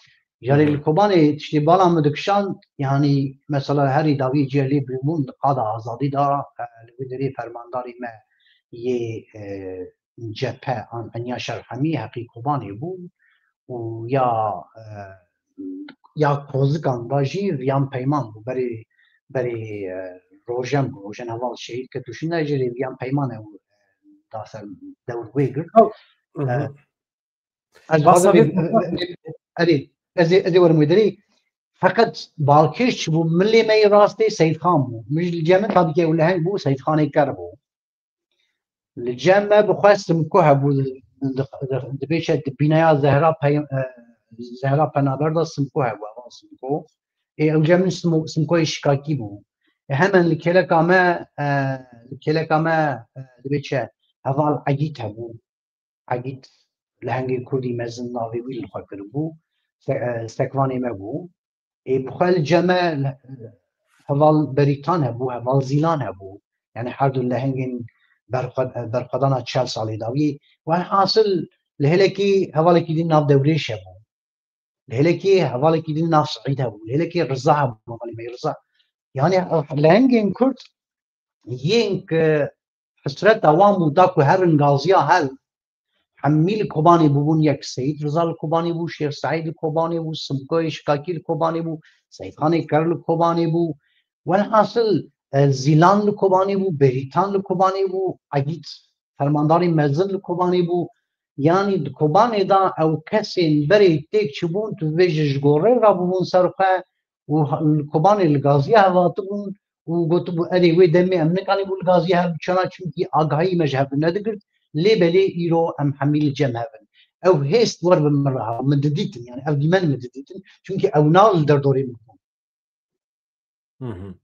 Jarê li Kobanê tiştê bala min dikişand, yani mesela herî dawî cihê lê bûbûn di qada azadî de, e, li wê derê fermandarê me yê, e, cephe an Enya Şerhemî heqî Kobanê bû û ya, e, ya Kozikan da jî Viyan Peyman bû. Berê, berê, e, Rojen bû. Rojen heval şehîd ket û şûnde jî rê Viyan Peyman ew, e, da ser dewr wê girt. Ew, E, ez Basa dixwazim vê vê, vê, vê, erê, ez ê, ez ê werim wê derê. Feqet balkêş çi bû? Milê me yê rastê Seyîd Xan bû. Min ji li cem min tabî ke ew leheng bû, Seyîd Xanê ker bû. Li cem me bi xwe Simko hebû, di, di, di, dibêje di bînaya Zehra Pey-, e, Zehra Penaber de Simko hebû, heval Simko. Ê, ew cem min Simo-, Simkoyê Şikakî bû. Ê, hemen li kêleka me, e, li kêleka me, e, dibêje heval Egît hebû. Egît lehengê kurdî mezin navê wî li xwe kiribû, se-, e, sekvanê me bû. Ê, bi xwe li cem me heval Berîtan hebû, heval Zîlan hebû. Yani her du lehengên berxwe-, berxwedana çel salê dawî. Welhasil li hêlekî hevalekî din nav Dewrêş hebû. Li hêlekî hevalekî din nav Seîd hebû. Li hêlekî Riza hebû, hevalê me Riza. Yani lehengên kurd yên ku hesreta wan bû da ku herin gaziya hev, hemî li Kobanê bûbûn yek. Seyîd Riza li Kobanê bû, Şêx Seîd li Kobanê bû, Simkoyê Şikakî li Kobanê bû, Seyîd Xanê Ker li Kobanê bû. Welhasil, e, Zîlan li Kobanê bû, Berîtan li Kobanê bû, Egît fermandarê mezin li Kobanê bû. Yanî di Kobanê de ew kesên berê têk çibûn, tu vêjî ji gorê re bûbûn ser xwe û ha-, li Kobanê li gaziya hev hatibûn û gotibû, "Erê, wê demê em nikanîbû li gaziya hev biçana, çimkî agahî me ji hev nedigirt, lê belê îro em hemî li cem hev in." Ew hêst wer bi min re hebû, min didîtin, yani ev dîmen min didîtin, çimkî ew nav li derdorê min bûn. Hı hı.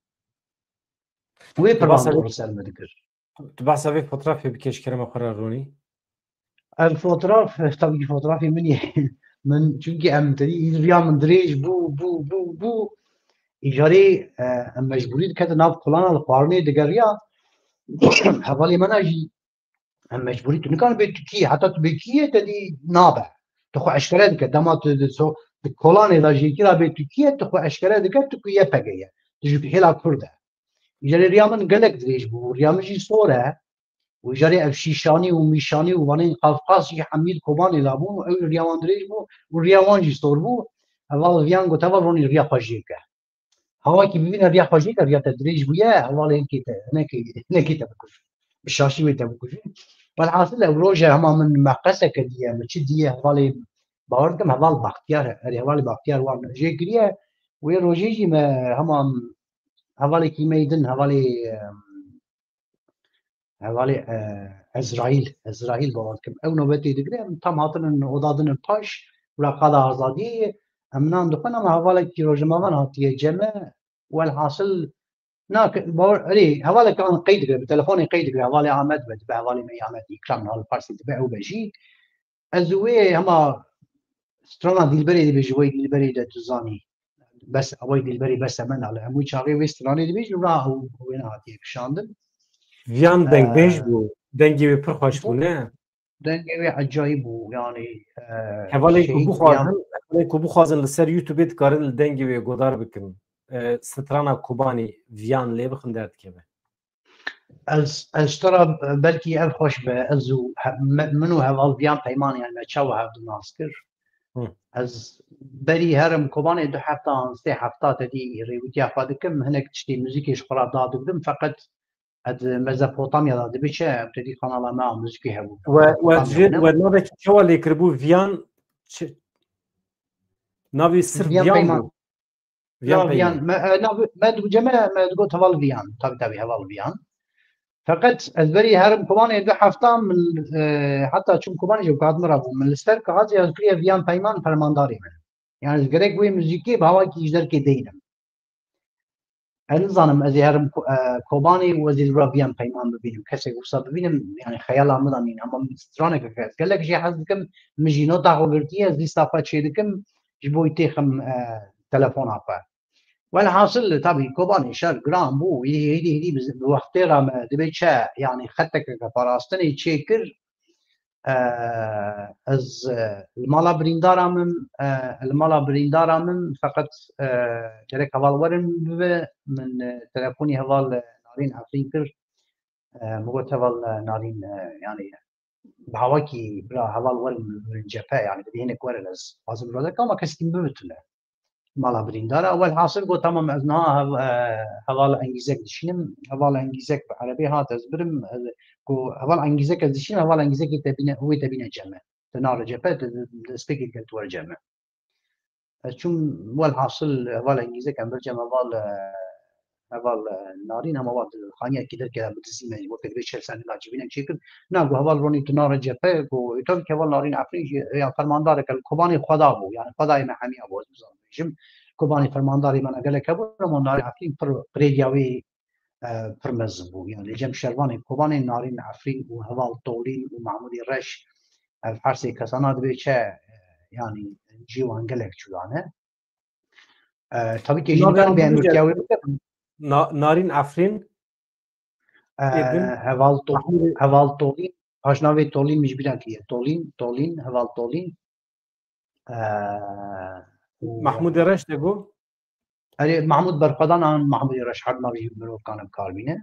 Wê Tu behsa permanent vê, ser min dikir. Tu behsa vê fotoğrafê bike ji kerema xwe re Ronî. Ev fotoğraf, tabii ki fotoğrafê min ye. Min, çünkü em tedî riya min dirêj bû, bû, bû, bû. Îcarê, e, em mecbûrî diketin nav kolana li xwarinê digeriya. Hevalê me ne jî Em mecbûrî tu nikan bê tu kî ye, heta tu bê kî ye, te dî nabe. Tu xwe eşkere dike. Dema tu di so-, di kolanê de jêkî ra bê tu kî ye, tu xwe eşkere dike, tu ku Y P G ye. Tu ji hêla Kurd e. Îcarê riya min gelek dirêj bû. Riya min jî sor e. Û îcarê ev şîşanî û mîşanî û vanên Qafqaz jî hemî li Kobanê de bûn û ew riya wan dirêj bû û riya wan jî sor bû. Heval Viyan got, "Heval Ronî riya xwe jêke." Hawakî bibîne riya xwe jêke, riya te dirêj bûye, hevalê hinkê te, hinekê, hinekê te bikujin. Bi şaşî wê te bikujin. Welhasil ew roje hema min me qeseke diye, min çi diye, hevalê bawer dikim, heval Baxtiyar, erê hevalê Baxtiyar wan jê kiriye. Wê rojê jî me hema hevalekî me yê din, hevalê, em, hevalê, e, Ezraîl, Ezraîl bawer dikim. Ew nobetê digire, em tam hatinin oda din paş, û ra qada azadiyê, em nan dixwin, ama hevalekî rojnamevan hatiye cem me, welhasil, na, bawer, erê, hevalek an qey digire, bi telefonê qey digire, hevalê Amed be, dibe hevalê me yê Amed, Îkram, hal Parsê dibe ew be jî. Ez û wê hema Strana Dilberê dibêje, wê Dilberê de tu zanî. Bes, ewê Dilberê bes e, me nale. Hemû çaxê wê stranê dibêje, ra ew wê nehatiye kişandin. Viyan dengbêj bû. Dengê wê pir xweş bû, ne? Dengê wê ecayîb bû, yanî. Hevalên ku bixwazin, hevalên ku bixwazin li ser YouTube dikarin li dengê wê godar bikin. Strana Kobanî Viyan lê bixin derdikeve. Ez, ez ji te re belkî ev xweş be, ez û min û heval Viyan Peyman, yani me çawa hevdu nas kir. Ez berî herim Kobanê du hefta an sê hefta te dî rêwîtiya xwe dikim, hinek tiştê muzîkê ji xwe re da digirim, feqet ez Mezopotamya de dibe çi, em te dî kanala me a muzîkê hebû. We, we, we navekî çawa lê kiribû Viyan, navê sirf Viyan bû. Viyan Peyman. Me, e, me digot, me, me digot heval Viyan. Tabii, tabii, heval Viyan. Feqet ez berî herim Kobanê du hefta min, e, heta çûm Kobanê jî kat min re bû. Min li ser kaxezê ez kiriye Viyan Peyman fermandarê min. Yani ez gerek wê muzîkê bi hawakî ji derkê deynim. Ez nizanim ez ê herim e, Kobanê û ez ê li vir Viyan Peyman bibînim. Kesek wisa bibînim, yani xeyala min de nîne. Ama stranek ez gelek jê hez dikim, min jî nota xwe girtiye, ez lîsta xwe çê dikim, ji bo wî têxim e, telefona xwe. Welhasil, tabî Kobanê şer giran bû, hêdî hêdî hêdî bi wextê re me dibê çi, yani xeteke parastinê çêkir, e, ez e, li mala birîndara min, e, li mala birîndara min feqet e, gerek heval werin bibe, min e, telefonî heval e, Narîn Efrîn kir, e, min got heval e, Narîn e, yani bi hawakî bira heval werin, werin cephe, yani bi hinek werin ez xwazim rode ama kesekî min bibitine. Mala birîndara. Welhasil got tamam ez niha hev, e, heval Engîzek dişînim. Heval Engîzek bi erebê hat ez birim. Ez, ku heval Engîzek ez dişînim, heval Engîzekê te bîne, wê te bîne ceme. Te nare cephe, te destpêkê dike tu were ceme. Ez çûm welhasil heval Engîzek em bir cem heval e, heval e, Narîn hema wa xaniyekî derkeve bi dizî me weke divê çel sendî la civînek çêkir. Na, got heval Ronî tu nare cephe, got tabii ki heval Narîn Efrîn jî ya fermandareke li Kobanê xwe da bû, yani xwe dayê me hemiya bû, ez bizan bêjim. Kobanê fermandarê me ne gelek hebû, ama Narîn Efrîn pir, pir rêdiya wê e, pir mezin bû. Yani li cem şervanê Kobanê Narîn Efrîn û heval Tolîn û Mahmûdê Reş, ev her sê kesana dibê çi, e, yani cî wan gelek cuda ne. E, tabii ki jî nikarim bê emirtiya wê bikim. Narîn Efrîn. E, heval Tolîn, heval Tolîn, paşnavê Tolîn min ji bîra kiriye. Tolîn, Tolîn, heval Tolîn. E, Mahmûdê Reş de got. Erê, Mahmûd Berxwedan an Mahmûdê Reş, her ma jî mirov kane bi kar bîne.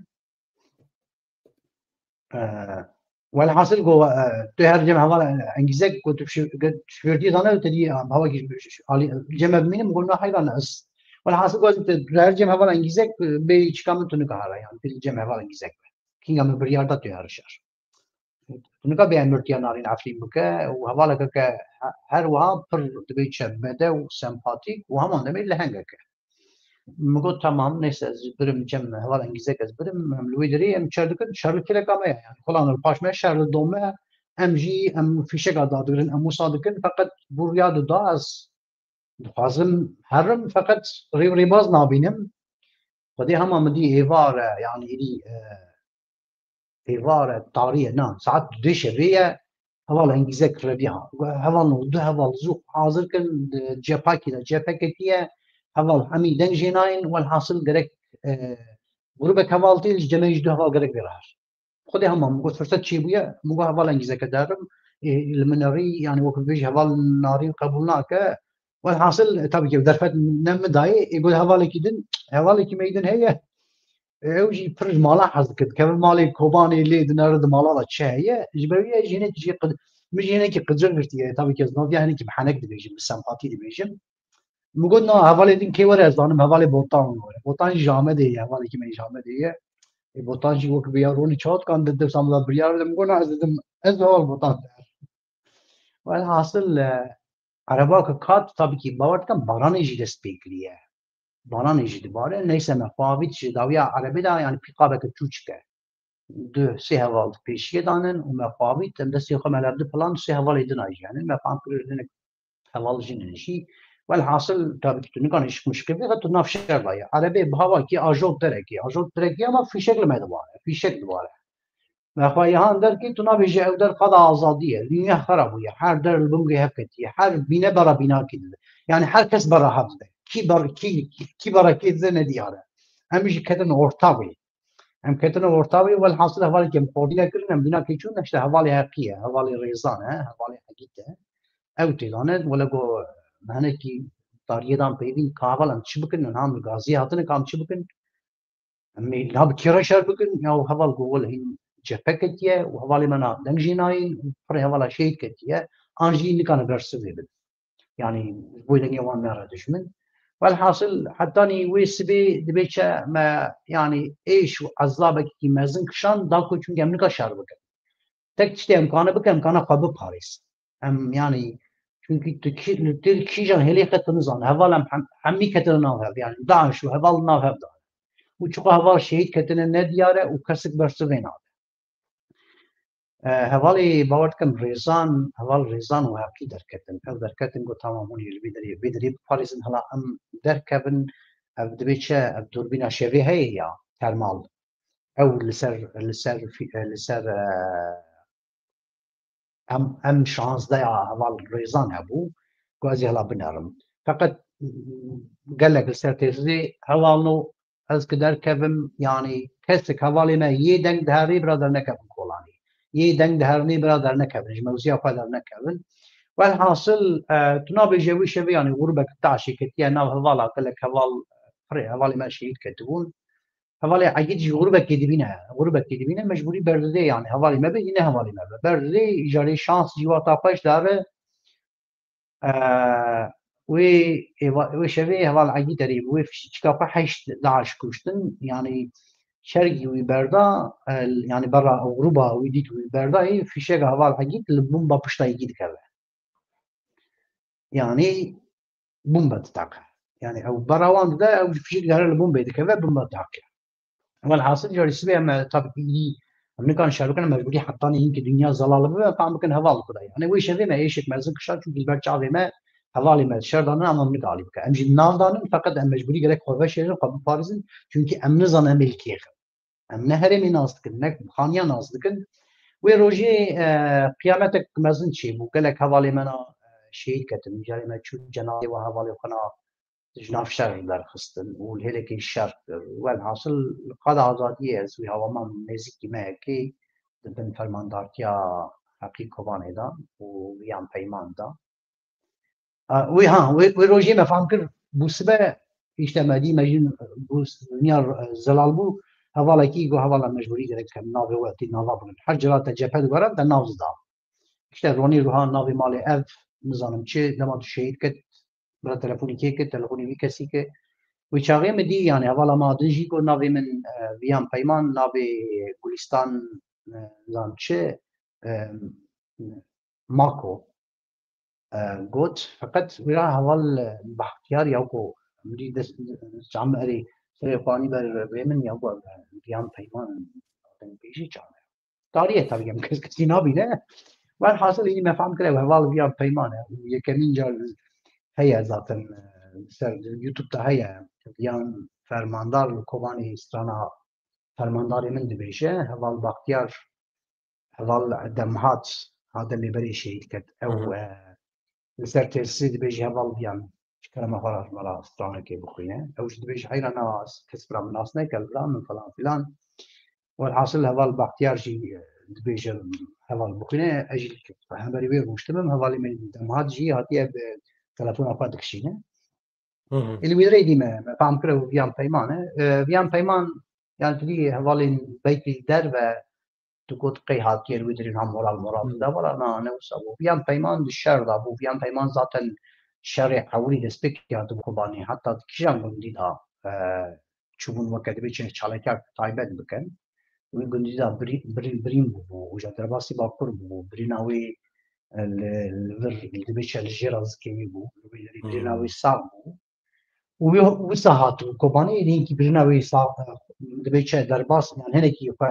E, Welhasil go, e, tu her cem heval Engîzek ku tu şi-, ge-, şivertî zane, te dî, e, hava ki alî, cem ev mînim, go na heyran ez. Welhasil go, tu her cem heval Engîzek, e, bê çika min tu nikare, yani, tu cem heval Engîzek be. Kinga min biryar da tu her şer. Tu nika bê emirtiya Narîn Efrîn bike û hevaleke ke he-, her wiha pir dibê çi bede û sempatîk û heman demê lehengeke. Min got tamam, neyse ez birim cem heval Engîzek ez birim, em li wê derê em şer dikin, şer li kêleka me ye. Yani kolan li paş me şer li dom me, em jî em fîşeka dadigirin, em wisa dikin, feqet bûriya du da ez dixwazim herim, feqet rêw rêbaz nabînim. Xwedê hema min dî êvar e, yani êdî, e, êvar e, tarî ye, na, saet dudê şevê ye, heval Engîzek revî ha. Heval no, du heval zû hazir kin, di cepakî de cephe ketiye, heval hemî deng jê nayên, welhasil gerek, e, grûbek heval tê, ji cemê jî du heval gerek bê re her. Xwedê hema min got, firset çêbûye, min got, heval Engîzeke derim, ê, li min rî, yani wek bêjî heval Narîn qebûl nake. Welhasil, e, tabii ki derfet ne min dayê, ê, got, hevalekî din, hevalekî me yî din heye. Ê, ew jî pir ji mala hez dikir. Dikeve malê Kobanê lê dinere di mala de çi heye. Ji ber wî jî hinekî jî qi-, min jî hinekî qicir girtiye. Tabii ki ez naviya hinekî bi henek dibêjim, bi sempatî dibêjim. Min got, na, hevalê din kê were ez zanim, hevalê Botan were. Botan jî ji Amedê ye, hevalekî me jî ji Amedê ye. Ê, Botan jî wek bi ya Ronî çawa dikan di dewsa min de biryar bide. Min got, na, ez didim, ez heval Botan der. Welhasil, e, ereba ke kat, tabii ki bawer dikim, baranê jî dest pê kiriye. Baranê jî dibare, neyse me xwe avît ji dawiya erebê de, yani pîqabeke çûçik e. Du, sê heval di pêşiyê danin û me xwe avît, em destê xwe me levdi plan, sê hevalê din a jî, yani me fam kir, hinek heval jin in jî. Welhasil, tabii ki tu nikane şik mişkil bê, tu nav şer de ye. Erebê bi hawakî ajot derekî, ajot derekî ama fîşek li me dibare, fîşek dibare. Me xwe ya han derkî, tu nabêjî ew der qada azadî ye. Dinya xera bûye. Her der li bingê hev ketiye. Her bîne bera bînakî dide. Yani her kes bera hev dide. Kî ber, kî, kî bera kê dide nediyar e. Em jî ketin orta wê. Em ketine orta wê, welhasil hevalekî em koordîne kirin, em bînakê çûn, işte hevalê Heqî ye, hevalê Rêzan e, hevalê Egît e. Ew tê dane, wele go me hinekî tariyê dan peyvîn, ka heval em çi bikin, niha em li gaziyê hatine, ka em çi bikin? Em ê niha bi kê re şer bikin? Ya heval go wele hîn cephe ketiye û hevalê me na deng jê nayên û pirê hevala şehîd ketiye, an jî nikane bersivê bidin. Yani ji bo dengê wan nere dijmin. Welhasil hetanî wê sibê dibê çe me, yani êş û ezabekî mezin kişand da ku çunke em nika şer bikin. Tek tiştê em kane bikin, em kane xwe biparêzin. Em yani çünkü tu kî, li tu kîjan hêlê qet nizan. Heval em hem, hemî ketine nav hev. Yani DAIŞ û heval nav hev da. Û çiqa heval şehîd ketine nediyar e û kesik bersivê nade. E, hevalê bawer dikim Rêzan, heval Rêzan û Heqî derketin. Ew derketin got tamam hûn ê li vê derê, vê derê biparêzin, hela em derkevin, ev dibê çi, ev durbîna şevê heye ya termal. Ew li ser, li ser, fî- e, li ser, e, em, em şazdeh ya heval Rêzan hebû, ku ez ê hela binerim. Feqet, mm, gelek li ser têzê hevalno ez ki derkevim, yani kesik hevalê me yê deng diherî bira dernekevin kolanî. Yê deng diherinê bira dernekevin, ji mewziya xwe dernekevin. Welhasil, e, tu nabêje wî şevê, yani gurbek taşê ketiye nav hevala, gelek heval, pirê hevalê me şehîd ketibûn. Hevalê Egîd jî gurbekê dibîne, gurbekê dibîne, mecbûrî berdidê, yani hevalê me be, yine hevalê me be. Berdidê, îcarê şans jî wata xweş dare, e, wê, êva- wê şevê heval Egîd derê bi wê fişîçika xwe heşt DAIŞ kuştin, yani şergî wî berda, e, yani berra ew gruba wî dît wî berda, ê fişeka heval Egîd li bomba pişta yekî dikeve. Yani bombe diteqe. Yani ew berra wan dide, ew fişek dihere li bombê dikeve, bombe diteqe. Welhasil carî sibê em, e, tabii ki îdî em nikan şer bikin, mecbûrî hetanî hînkî dinya zelal bibe, em fam bikin heval xwe de. Yani wê şevê me êşek mezin kişa, çünkü li ber çavê me hevalê me şer danin, em em nika alî bike. Em jî nav danin, feqet em mecbûrî gerek xwe veşêrin, xwe biparêzin, çünkü em nizanin em ê li kê xin. Em ne herêmê nas dikin, ne xaniya nas dikin. Wê rojê, e, qiyametek mezin çêbû. Gelek hevalê me na, e, şehîd ketin. Carê me çû cenazê we hevalê xwe na ji nav şer derxistin û li hêlekê şer kir. Welhasil li qada azadiyê ez wî hewa mam nêzîkî me yekê di bin fermandartiya Heqî Kobanê de û Viyan Peyman de. A, wê, ha, wê, wê rojê me fam kir, bû sibe, işte me dî, me jî bû s-, dinya r-, zelal bû, hevalekî got, hevala mecbûrî gerek em navê we tî nava bikin. Her cara te cephe diguheran te nav zida. İşte ronî ruha navê malê ev, nizanim çi, dema tu şehîd kit, bira telefonî kê kit, telefonî vî kesî kit. Wê çaxê min dî, yani hevala ma din jî got navê min, e, Viyan Peyman, navê Gulistan, e, nizanim çi, e, Mako, e, got, feqet wira heval, e, Bahtiyar ya ku mirî dest çam erê serê xwanî ber rê min ya ku, e, Viyan Peyman, deng bêjî çam. Tarî ye tabii, em kes kesî nabîne. Welhasil, î me fam kire, heval Viyan Peyman e. Yekemîn car heye zaten, e, ser YouTube da heye. Viyan fermandar li Kobanê strana fermandarê min dibêje, heval Bahtiyar, heval Demhat, ha demê berê şehîd ket. Ew, Hı hı. e, li ser têrsî dibêje heval Viyan, ji kerema xwe re ji me re stranekê bixwîne. Ew jî dibêje heyra na kes bira min nas neke, li bira min falan filan. Welhasil heval Bahtiyar jî, e, dibêje heval bixwîne, ez jî hemberî wê rûştibim, hevalê min Demhat jî hatiye bi telefona xwe dikişîne. Hı hı. Ê li wî dirê dî me, me fam kire û Viyan Peyman e. E, Viyan Peyman, yani tu dî hevalên belkî li derve tu got qey hatiye li wî dirê ha moral moral Hı. dida, wala na, ne wisa bû. Viyan Peyman di şer da bû. Viyan Peyman zaten şerê ewilî destpêkê hatibû Kobanê. Heta di kîjan gundî da, e, çûbûn weke dibê çi çalakiyek taybet bikin. Wî gundî da birî-, birî-, birîn bûbû. Û ja derbasî Bakur bûbû. Birîna wî, e, li, li vir, li dibê çi li jêra zikê wî bû. Li wî dirê birîna Hmm. wî sax bû. Û wî, wisa hatibû Kobanê, êdî hinkî birîna wî sa-, dibê çi derbas, yan hinekî xwe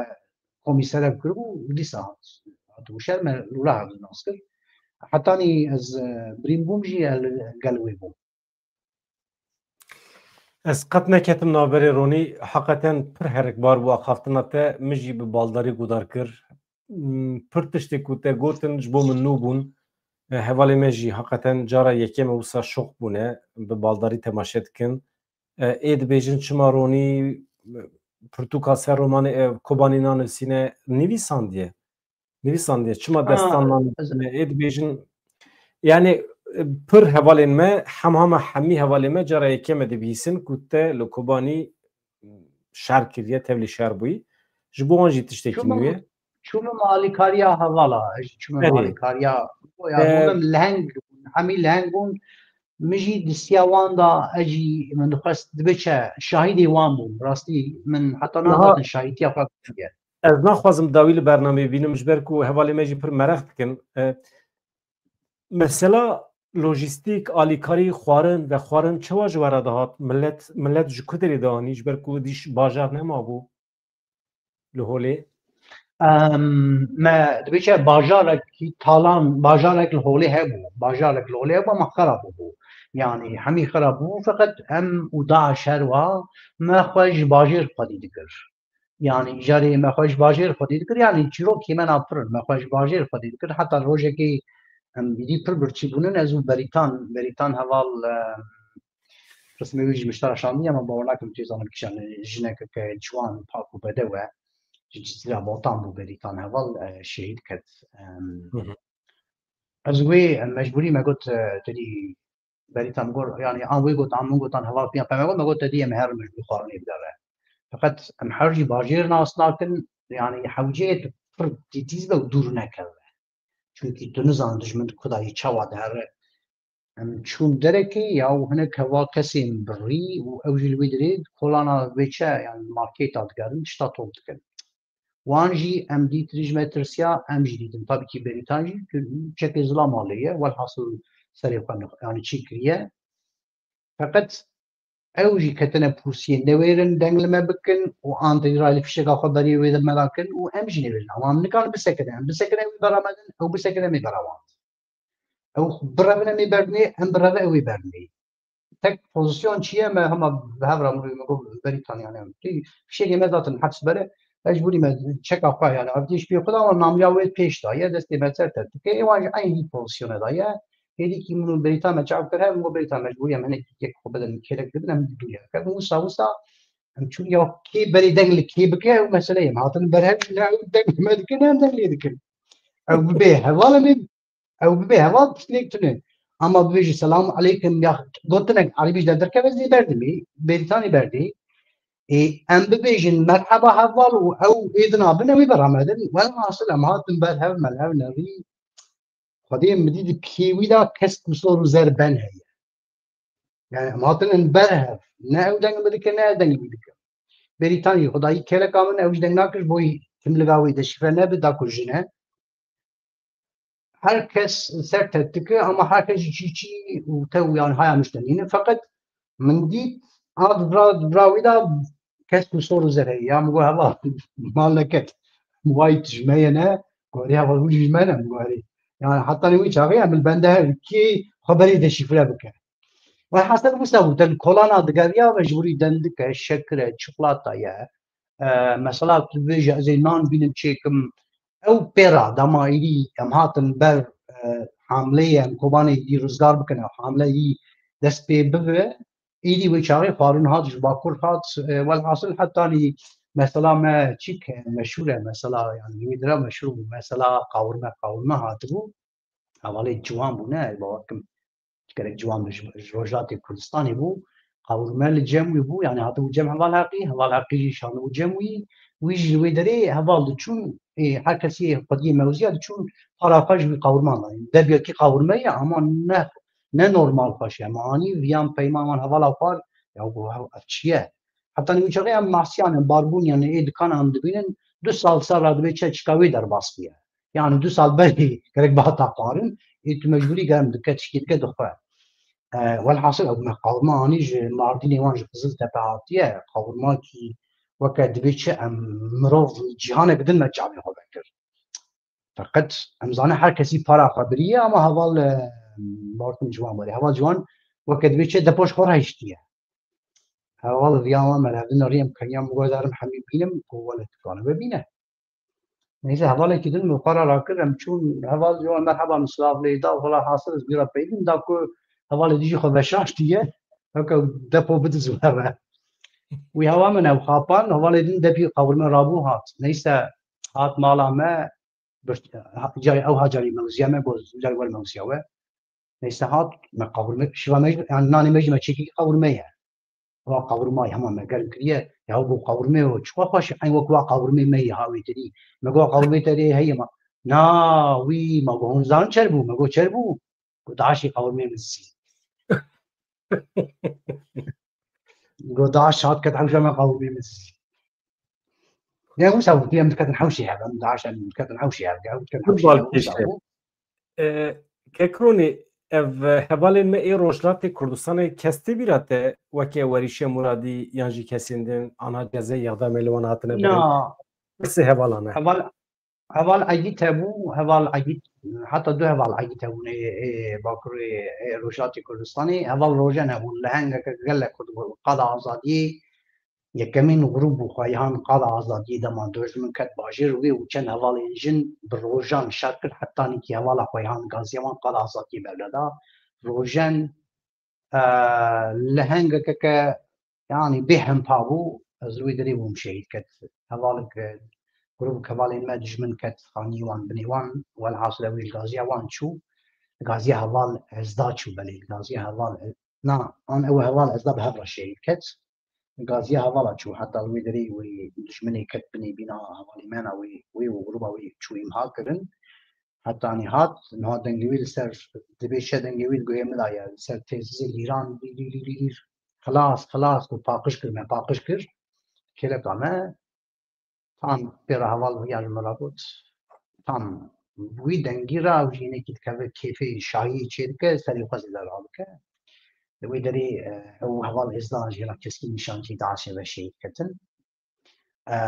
komîsere kiribû, dîsa hat, hatibû şer, me li wila hevdû nas kir. Hetanî ez, e, birîn bûm jî, ez li gel wê bûm. Ez qet neketim navberê Ronî, heqeten pir herikbar bû axaftina te, min jî bi baldarî guhdar kir. m, pir tiştê ku te gotin ji bo min nû bûn. E, hevalê me jî heqeten cara yekem e wisa şok bûne, bi baldarî temaşe dikin. E, ê dibêjin çima Ronî, e, pirtûka ser romanê, e, Kobanî nanivîsîne, nivîsandiye. Nivîsandiye. Çima Ha, destan ez- nanivîsîne, ê dibêjin. Yani, e, pir hevalên me, hem hema hemî hevalê me cara yekem e dibihîsin ku te li Kobanî şer kiriye, tevlî şer bûyî. Ji bo wan jî tiştekî Çûme nû ye. Çûme alîkariya hevala, ez jî çûme Erê. alîkariya, ya E, bû min leheng, hemî leheng bûn. Min jî distiya wan da, ez jî min dixwest dibe çi, şahidê wan bûm. Rastî min heta Niha- niha datin şahîtiya xwe bikiriye. Ez naxwazim dawî li bernameyê bînim, ji ber ku hevalê me jî pir mereq dikin. E, mesela lojîstîk, alîkarî, xwarin, vexwarin çawa ji we re dihat? Millet, millet ji ku derê dianî? Ji ber ku dîş bajar nemabû li holê? Em, me dibê çi, bajarekî talan, bajarek li holê hebû. Bajarek li holê hebû, ama xera bûbû. Yani hemî xera bûbû, feqet em û DAIŞ her wa me xwe ji bajêr xwedî dikir. Yani jarê me xwe ji bajêr xwedî dikir, yani çîrokê me na pir in, me xwe ji bajêr xwedî dikir. Heta rojekê em bîdî pir birçî bûnin, ez û Berîtan, Berîtan heval, e, rizmê wî ji min ji te re şandiye, me bawer nakim tu yê zanim kîjan e, jinekeke ciwan, pak û bedew e. Ji Cizîra Botan bû Berîtan heval, e, şehîd ket. Em, Hı hı. Ez wê, em, mecbûrî me got, e, tedî Berîtan got, yani an wê got, an min got, an heval piyan pê me got, me got, tedî em herin, mecbûrî xwarinê bidere. Feqet em her jî bajêr nas nakin, yani hewceyê tu pir tîtîz be û dûr nekeve. Çunkî tu nizanin dijmin di ku da yî, çawa dihere. Em çûn derekê ya û hinek heva kesên birî û ew jî li wê derê kolana vê çi, yani marketa digerin, tişta top dikin. Wan jî em dît, rî ji me tirsiya, em jî dîtin. Tabî kî Berîtan jî çekê zilam malê ye, welhasil serê xwe nix-, yani çî kiriye. Feqet ew jî ketine pûsiyê, newêrin deng li me bikin û an tedî rayê li fişeka xwe berî wê de me nakin û em jî newêrin. Ama em nikarin bisekine, em bisekine wê bera me din, ew bisekine me bera wan. Ew birevin em ê berdinê, em bireve ew ê berdinê. Tek pozisyon çi ye? Me hema bi hev re mirî me got Berîtan, yani em tî fişekê me datin heps bere, mecbûrî me çeka xwe, yani ev tî ji pê xwe da, ama namiya wê pêş daye, destê me ser te dike, ê wan jî eynî pozisyonê de ye. Hêdî kî min û Berîtan me çav kir hev, min got Berîtan mecbûrî em hinekî yek xwe bidin, kêlek bidin, em dû ya. Kevin wisa wisa em çûn ya kê berê deng li kê bike, ew mesele ye. Em hatin ber hev, ne ew deng li me dikin, ne em deng lê dikin. Ew bibê heval em ê Ew bibê heval tiştnek tune. Ama bibêjî selam aleykum ya gotinek erebî ji dev derkeve, ez ê berdimî, Berîtanî berdî. Ê, em bibêjin merheba heval û ew ê dinabin, ew ê beramedin. Welhasil em hatin ber hev, me li hev nerî. Xwedê min dî di kêwî de kesk û sor û zer ben heye. Yani em hatin ber hev. Ne ew deng min dike, ne ew deng min dike. Berîtanî xwedayî keleka min, ew ji deng nakir, ji bo timliga wê deşifre nebe, da ku jin e. Her kes ser te dike, ama her kes ji çî çî û te û yan haya min ji te nîne. Feqet min dît, a di vira, di vira wî de kesk û sor û zer heye. Ya min got, heva, mal neket. Wayî tu ji me ye ne? Gorî heva, hûn jî ji me ne? Min gorî. Yani heta wî çaxê em li bende her kê xwe berê deşifre bike. Welhasil wisa bû, te li kolana digeriya, mecbûrî deng dike, şekir e, çikolata ye. E, mesela tu dibêje, ez ê nan bînim çêkim. Ew pêra dema êdî em hatin ber, e, hamleyê em Kobanê êdî rizgar bikin, ew hamle êdî dest pê bibe, êdî wê çaxê xwarin hat, ji Bakur hat, e, welhasil hetanî mesela me çîk meşhûr e, mesela yani wê dira meşhûr bû, mesela qawirme, qawirme hatibû, hevalê ciwan bûne, ez bawer kim, gelek ciwan ji, ji Rojhilatê Kurdistanê bû. Qawirme li cem wî bû, yani hatibû cem Heval Heqî, Heval Heqî jî şandibû cem wî. Wî jî li wê derê heval diçûn, ê, her kesî xwediyê mewziya diçûn, para xwe ji wî qawirman dayîn. Debiyekî qawirme ye, ama ne, ne normal xweş e. Em anî viyan peyman wan hevala xwar, ya got, ev çi ye? Heta nî çaxê em masiyan, em barbûniyan, ê dikanan dibînin, du sal, sal ra dibê çi, çika wê derbas bûye. Yani du sal berê gerek bihata xwarin, ê tu mecbûrî germ dike, tişkî dike, dixwe. E, welhasil ew me qawirma anî ji Mardînê, wan ji Qiziltepe hatiye, qawirmakî weke dibê çi, em mirov cîhanek din me çavê xwe vekir. Feqet em zanin her kesî para xwe biriye, ama heval, e, Martin ciwan were. Heval ciwan weke dibê çi, depoş xwe rehiştiye. Heval viyan wan me revdin riyem kenya, min got, darim hemî bînim, ku wele tu kane ve bîne. Neyse, hevalekî din min xwe re rakir, em çûn heval ji wan merheba min silav lê da, wela hasil ez bîra peydin da ku hevalê dijî xwe veşaştiye, weke depo bidiz we re. Wî hewa min ew xapan, hevalê din depî qawirme rabû hat. Neyse, hat mala me, birt-, ha-, carê ew ha carî mewziya me, got, carî wer mewziya we. Neyse hat, me qawirme, şiva me jî, yani nanê me jî me çêkî qawirme ye. Wa qawirma hema me germ kiriye, ya bu qawirme o, çiqa xweş, eyn wek wa qawirme me ye ha wê dirî. Me got qawirme te rê heye ma. Na, wî ma got hûn zan çer bû, me got çer bû. Got daşî qawirme min zî. Got daş hat ket hewşa me qawirme min zî. Ya wisa bû, em diketin hewşê hev, em daş em diketin hewşê hev, em diketin hewşê hev, wisa bû. E, Kekronî, ev hevalên me ê Rojhilatê Kurdistanê kes tê bîra te weke Werîşe Muradî yan jî kesên din ana cezê yexdamê li wan hatine birin? Na. Pirsê hevalan e. Heval, heval Egît hebû, heval Egît, heta du heval Egît hebûn ê, ê Bakurê, ê Rojhilatê Kurdistanê. Heval Rojen hebûn, lehengeke gelek xurt bû, qada azadiyê. Yekemîn grûp bû xweyhan qada azadiyê dema dojmin ket bajêr, wê û çend hevalên jin bi rojan şer kir, hetanî kî hevala xweyhan gaziya wan qada azadiyê berdeda. Rojen, e, lehengekeke, yanî bêhempa bû, ez li wê derê bûm şehîd ket. Hevalek, e, grûp hevalên me dijmin ket xanî wan, binê wan, welhasil ew ê li gaziya wan çû. Li gaziya heval Ezda çû, belê, li gaziya heval E-, na, an ew heval Ezda bi hev re şehîd ket. Gaziya hevala çû, heta li wê derê wê dijminê ket binê bîna hevalê me na, wê, wê û grûba wê çû îmha kirin. Hetanî hat, niha dengê wî li ser, dibê çe dengê wî li guhê min de ye, li ser têzizê lîran, lîr, lîr, lîr, lîr. Xilas, xilas, û paqij kir me, paqij kir. Kêleka me, tam pê re heval viya ji min re got, tam wî dengî re ew jî hinekî dikeve kêfê şahiyê çêdike, serê xwe zêde radike. Li wê derê, e, ew heval Êzdan jî hêla keskî nîşancî DAIŞê ve şehîd ketin. E,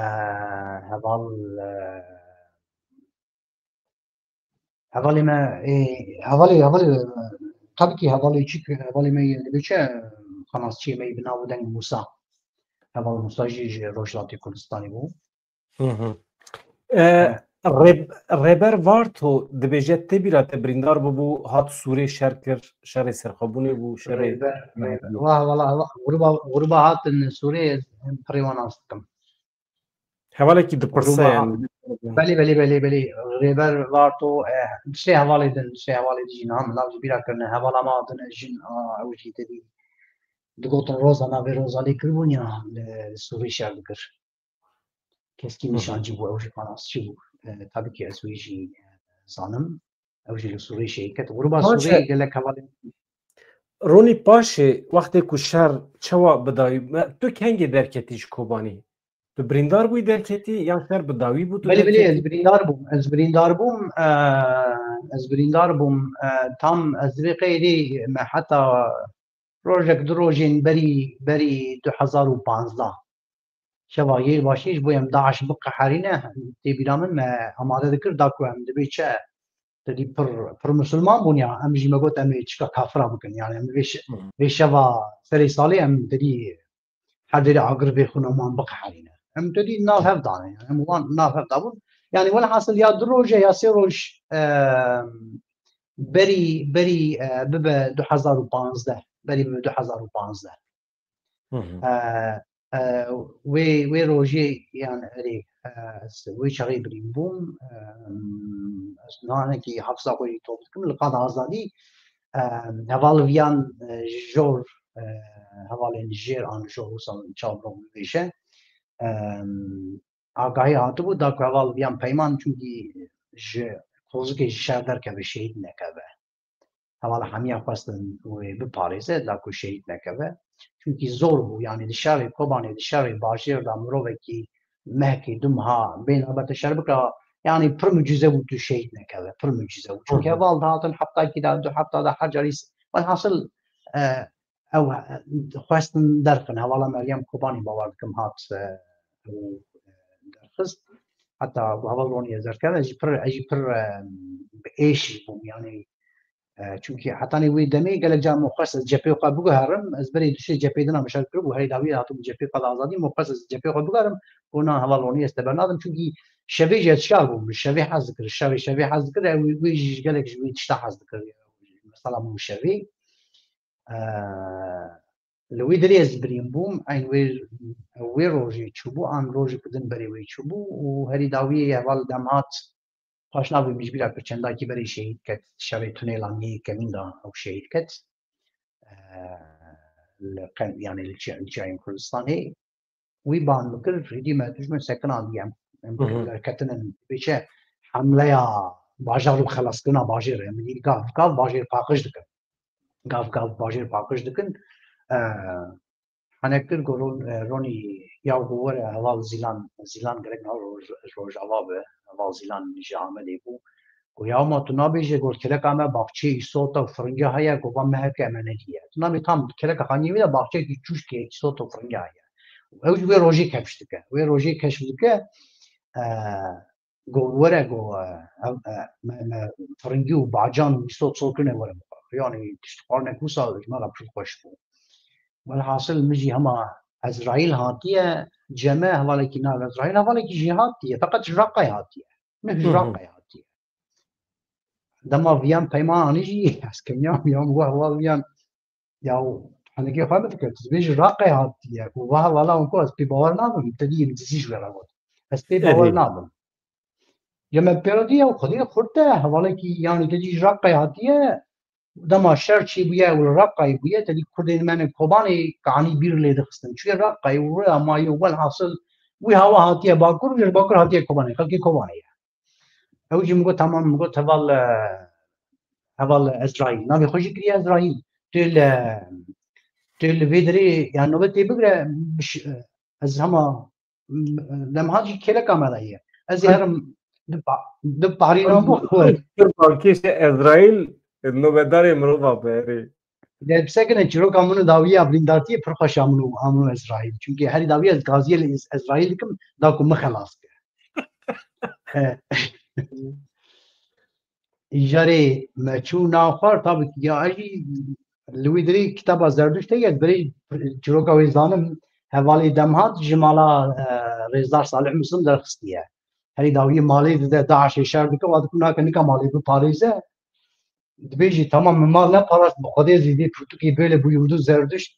heval, e, hevalê me, ê, hevalê, hevalê, tabii ki hevalê çi, hevalê me yê dibê çi, xelasçiyê me yê bi nav û deng Musa. Heval Musa jî ji Rojhilatê Kurdistanê bû. Hı hı. E, Rê-, Rêber Varto dibêje tê bîra te birîndar bûbû, hat Sûrê şer kir, şerê serxwebûnê bû, şerê Rêber, Rêber. Wah, wala, wah, gruba, gruba hatin Sûrê, em pirê wan nas dikim. Hevalekî dipirse Gruba, yani. Belê, belê, belê, belê. Rêber Varto, e, sê hevalê din, sê hevalê din jî niha min nav ji bîra kirine. Hevala me hatine jin, a, ew jî tedî digotin roza navê roza lê kiribûn ya, li, li Sûrê şer dikir. Keskî Hı hı. nîşancî bû, ew jî xelasçî bû. E, tabii ki ez wê jî, e, zanim. Ew jî li Sûrê şehîd ket. Gruba Sûrê gelek hevalên Ronî, paşê wextê ku şer çawa bi dawî, me-, tu kengê derketî ji Kobanî? Tu birîndar bûyî derketî yan şer bi dawî bû tu Belê, belê, derketî? Ez birîndar bûm. Ez birîndar bûm. E, ez birîndar bûm. E, tam ez divê qeydî me heta rojek du rojên berî, berî du hezar û panzdeh. Şeva yê başî ji bo em DAIŞ biqeherîne, tê bîra min me amade dikir, da ku em dibê çi, tedî pir, pir misilman bûn ya, em jî me got em ê çika kafira bikin. Yani em vê şe-, Hı hı. vê şeva serê salê em tedî her derê agir vê xwîna wan biqeherîne. Em tedî nav hev dane. Yani em wan nav hev dabûn. Yani welhasil ya du roje ya sê roj, e, berî, berî, e, bibe du hezar û panzdeh. Berî bibe du hezar û panzdeh. Hı hı. E, e, wê, wê rojê, yani, erê, e, ez wê çaxê birîn bûm. E, ez nihanekî hafza xwe jî top dikim. Li qada azadî, e, heval viyan, e, jor, e, hevalên jêr an jor wisa çav bibêje. E, agahî hatibû, da ku heval viyan peyman, çunkî ji kozikê ji şer derkeve, şehîd nekeve. Hevala hemiya xwestin wê biparêze, da ku şehîd nekeve. Çunkî zor bû, yani di şerê Kobanê, di şerê bajêr de mirovekî mehkê du meha bê nobete şer bike, yani pir mucize bû tu şehîd nekeve, pir mucize bû. Çunkî Hı hı. heval dihatin heftakî de, du hefta de her carî s-, welhasil, e, ew, e, xwestin derxin. Hevala Meryem Kobanî bawer dikim hat, e, ew, e, derxist. Heta ku heval ronî ez derkeve, ez jî pir, ez jî pir, e, bi êş jî bûm, yani, e, çunkî hetanî wê demê gelek car min xwest ez cephê xwe biguherim, ez berê du sê cephê din a min şer kiribû, herî dawî hatibû cephê xwe de azadî, min xwest ez cephê xwe biguherim, got na heval ronî ez te bernadim, çunkî Şevê jî ez şar bûm, şevê hez dikir, şevê, şevê hez dikir, ew, wê jî gelek ji wî tişta hez dikir. Mesela bû şevê. Eee, li wî derê ez birîn bûm, eyn wê, wê rojê çûbû, an rojê ku din berê wê çûbû û herî dawiyê heval dem hat, paşna vê mijbîra ku çendakî berê şehîd ket, şevê tunêla nê yekemîn de ew şehîd ket. Eee, li qem-, yani li çi-, li çiyayên Kurdistanê. Wî ban bikir, hêdî me dijmin sekinandî em. Em Hı hı. derketinin pêçe hemleya bajar û xelaskirina bajêr em. Gav, gav bajêr paqij dikin. Gav, gav bajêr paqij dikin. Eee, Hene kir ku Ron-, e, Ronî ya ku were heval Zîlan, Zîlan gerek na Roj-, Rojava be, heval Zîlan ji Amedê bû. Ku ya ma tu nabêje ku kereka me baxçeyê îsota û firinga heye, ku va me heke me nediye. Tu nabê tam kereka xaniyê wî de baxçeyekî çûşkê îsota û firinga heye. Ew ji wê rojê kevş dike. Wê rojê keşf dike, e, Go were go, e, ev, e, me, me firingî û bacan û îsot sol kirine were bixwe. Yani tişt xwarine ku wisa ji me re pir xweş bû. Welhasil min jî hema Ezraîl hatiye, ceme hevalekî nav Ezraîl, hevalekî jêhatî ye, feqet ji Reqayê hatiye. Ne ji Hı hı. Reqayê hatiye. Dema viyan peyman anî jî, ez kenya viyan, weh, weh, viyan, ya, henekê xwe min dikir, tu dibêjî Reqayê hatiye, û weh, wala, hûn ku ez pê bawer nabim, te dî min dizî ji wê re got. Ez pê Erê. bawer nabim. Ya me pêro dî, ya xwedî xurt e, hevalekî, yanî te dî ji Reqayê hatiye, dema şer çêbûye û li Reqayê bûye, te dî kurdên me ne Kobanê, kanî bîr lê dixistin. Çûye Reqayê û rêya maye û welhasil wî hawa hatiye Bakur, ji Bakur hatiye Kobanê, xelkê Kobanê ye. Ew jî min got, tamam, min got, heval, e, heval Ezraîl. Navê xwe jî kiriye Ezraîl. Tu li, tu li vê derê, yani nobetê bigire, biş-, ez hema, m-, Demhat jî kêleka me de ye. Ez ê Hı. herim di pa-, di parî nabû. Pir balkêş e Ezraîl, nobedarê mirova be, erê. Dê bisekine çîroka min û dawiya birîndartiyê pir xweş a min û, a min û Ezraîl. Çimkî herî dawî ez gaziyê li Ez-, Ezraîl dikim, da ku min xelas ke. E, Îjarê me çû nav xwar, tabii ki ya ez jî li wî dirî kitaba Zerduşt heye, ez berê çîroka wê zanim, hevalê Demhat ji mala, e, Rêzdar Salih Muslim derxistiye. Herî dawî malê dide, DAIŞê şer dike, wa diku nake nika malê biparêze. Dibêjî, tamam, min mal neparast, bi Xwedê zî vê pirtûkê bêle bûyû du Zerduşt,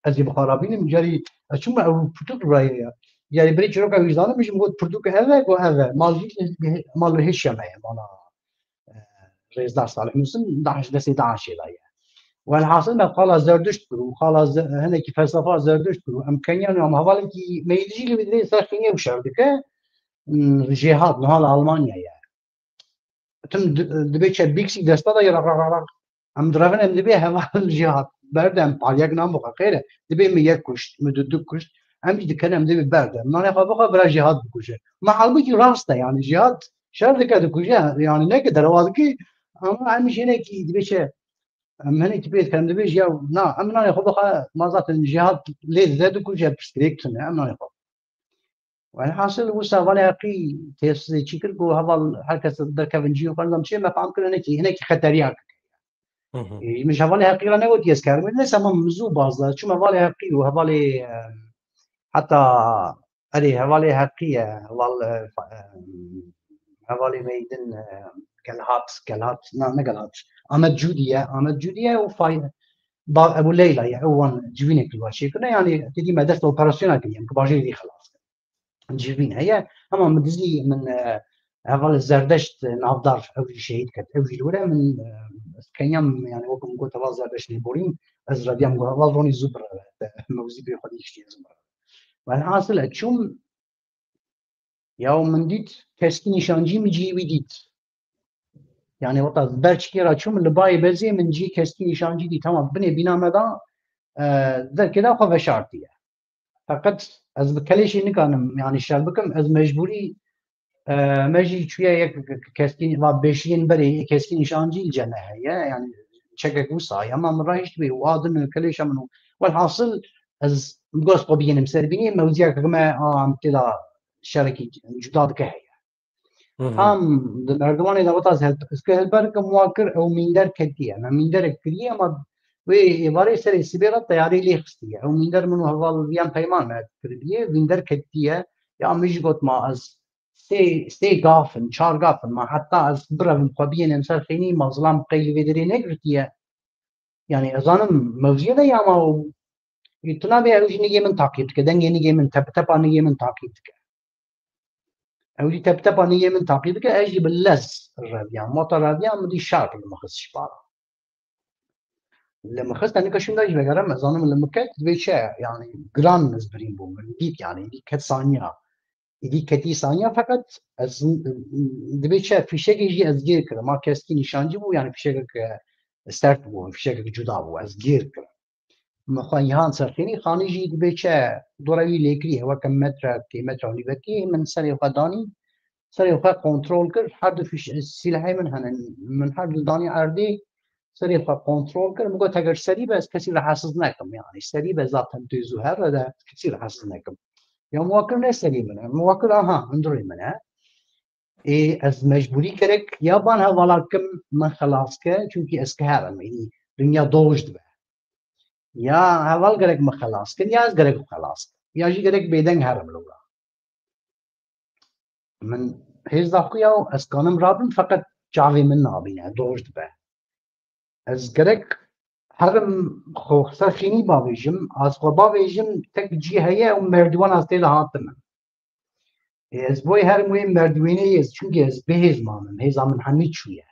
ez ê bi xwe re bînim, carî ez çûme ew pirtûk rayê ya. Carî birê çîroka wî zanim, min jî min got, pirtûk ev e, got, ev e. Mal jî, mal hêşiya me ye, mala, e, Rêzdar Salih Muslim, DAIŞ, destê DAIŞê de ye. Welhasil me qala Zerduşt kir û qala Ze-, hinekî felsefa Zerduşt kir û em keniyan, em hevalekî meyîdî jî li vê dirê ser xênî ew şer dike, m, jêhat, niha li Almanya ye. Tim di-, dibê çe bîksî desta de ra, ra, ra, ra. Em direvin, em dibê heval jêhat. Berde em pariyek nan bixwe xêr e. Dibê min yek kuşt, min du du kuşt. Em jî dikin, em dibê berde. Em nanê xwe bixwe, bira jêhat bikuje. Ma halbûkî rast e, yani jêhat şer dike, dikuje. Yani ne ki derewa dikî, ama em jî hinekî dibê çe, em hinekî pê dikin, em dibê jî ya, na, em nanê xwe bixwe, ma zaten jêhat lê dide dikuje, pirsgirêk tune, em nanê xwe. Welhasil wisa hevalê Heqî tesîzê çi kir, ku heval her kes derkevin cî û xwe nizam çi, me fam kir hinekî, hinekî xeteriya kir. Hı hı. Ê, min ji hevalê Heqî re negotiye ez kerim. Neyse, ama min zû baz da. Çûme hevalê Heqî û hevalê, e, heta, erê, hevalê Heqî ye, heval, e, fa-, e, hevalê me yî din, e, Gelhat, Gelhat, na, ne Gelhat. Ahmet Cûdî ye, Ahmet Cûdî ye û Fay-, ba, Ebû Leyla ye, ew wan civînek li wa çêkirine, yani, te dî me dest operasyona kiriye, em ku bajêrî vî xelas. Civîn heye. Hema min dizî min, e, heval Zerdeşt navdar ew jî şehîd ket. Ew jî li wir e min, e, ez keniya min, yani wek min got heval Zerdeşt lêborîn, ez reviyam got heval Ronî zû bireve. Me wizî bê xwedî kiştiye zû bireve. Welhasil ez çûm, ya min dît, keskî nîşancî min cihê wî dît. Yani weta ber çikê re çûm, li bayê bezê min cihê keskî nîşancî dît. Hema binê bîna me da, e, derkê da xwe veşartiye. Feqet ez bi kelêşê nikanim, yani şer bikim, ez mecbûrî, e, me jî çûye yek keskî, va beşiyên berê yê keskî nîşancî li cem me heye, yani çekek wisa, ya ma min rahişt bê û a din kelêşa min û welhasil ez gost xwe bigihînim ser bînê, mewziyek me a em tê de şerekî cuda dike heye. Hı hı. Tam di merdivanê de weta ez help-, ez ki helper kim wa kir, ew mînder ketiye. Me mînderek kiriye, ma wê êvarê serê sibê re teyarê lê xistiye. Ew mînder min û heval viyan peyman me kiriye, mînder ketiye. Ya min jî got ma ez sê, sê gav in, çar gav in, ma heta ez birevim xwe biyênim ser xênî, ma zilam qey li vê derê negirtiye. Yani ez zanim mewziyê de ya ma û tu nabê ew jî nigê min taqîb dike, dengê nigê min, tep tepa nigê min taqîb dike. Ew jî tep tepa nigê min taqîb dike, ez jî bi lez reviyam. Mota reviyam min dî şar li min xist ji para. Li min xist, nika şûnda jî vegerim, ez zanim li min ket, divê çi, yani giran ez birîn bû, min dît yani, dî ket saniya. Êdî ketî saniya, feqet ez, divê çi, fîşekê jî ez gêr kirim. Ma keskî nîşancî bû, yani fîşekek, e, sert bû, fîşekek cuda bû, ez gêr kirim. Min xwe îhan ser xênî, xanî jî divê çi, dora wî lêkirî, weke metre, kê metre û nîvekî, min serê xwe danî, serê xwe kontrol kir, her du fîş-, sîlehê min hene, min her du danî erdê, serê xwe kontrol kir, min got, heger serî be, ez kesî rahatsiz nekim, yani serî be zaten tu zû here de, kesî rahatsiz nekim. Ya min wa kir ne serî min e, min wa kir, aha, hundirê min e. Ê, ez mecbûrî gerek ya ban hevala kim min xelas ke, çunkî ez keherim, êdî dinya doj dibe. Ya heval gerek min xelas kin, ya ez gerek xelas kim. Ya jî gerek bêdeng herim li wira. Min hêz da xwe ya ez kanim rabim, feqet çavê min nabîne, doj dibe. Ez gerek herim xwe ser xênî bavêjim, ez xwe bavêjim, tek cî heye û merdiwan ez tê de hatim. Ê, ez boy herim wê merdiwênê yê, çunkî ez bêhêz mamim, hêza min hemî çûye.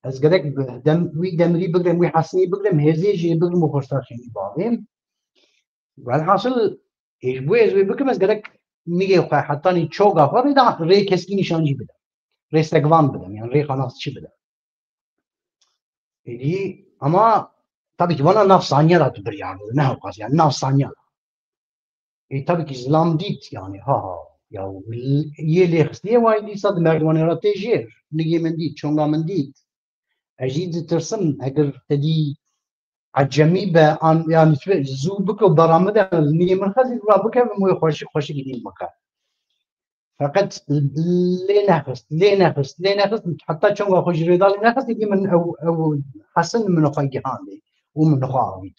Ez gerek bi dem, wî demirî bigrim, wî hesinî bigrim, hêzê jî bigrim û xwe ser xênî bavêm. Welhasil, ê, ji bo ez wê bikim, ez gerek nigê xwe hetanî çoga xwe rê da, rê keskî nîşancî bidim. Rê segvan bidim, yani rê xanasçî bidim. Êdî, ama tabii ki vana nav saniye da tu biryar bidî, ne hewqas, yani nav saniye da. Ê, tabii ki zilam dît, yani, ha, ha, ya, yê lê xistiye, wayî dîsa di merdiwanê re tê jêr. Nigê min dît, çonga min dît. Ez jî ditirsim, heger te dî ecemî be, an, yani, zû bike û bera min de, nigê min xezî, ra bikevim wê xweşik, xweşik dîn bike. Feqet lê nexist, lê nexist, lê nexist, heta çonga xwe ji rê da lê nexist, êdî min ew, ew hesin min xwe gihandê û min xwe avît.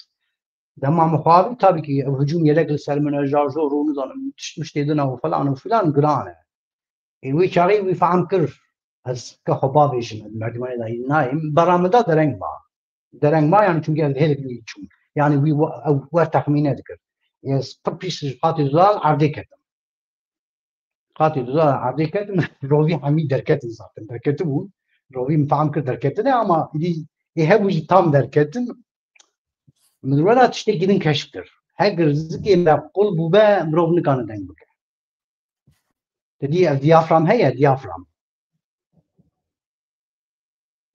Dema min xwe avît, tabii ki ev hicûm yelek li ser min e, şarjor û nizanim tişt mişt tê din e û falan û filan giran e. Ê, wê çaxê wî fehm kir, ez ke xwe bavêjim, ez merdimanê de nayêm, bera min da dereng ma. Dereng ma, yani, çunkî ez hêlek nî çûm. Yani wî we-, ew wer texmîne dikir. Ez pir pîs ji qatê duda erdê ketim. Qatê duda erdê ketim, rovî hemî derketin zaten. Derketibûn. Rovî min fehm kir derketine ama êdî ê hebû jî tam derketin. Min wela tiştekî din keşf kir. Heger zikê me qul bûbe, mirov nikane deng bike. Te dî ev diyafram heye, diyafram.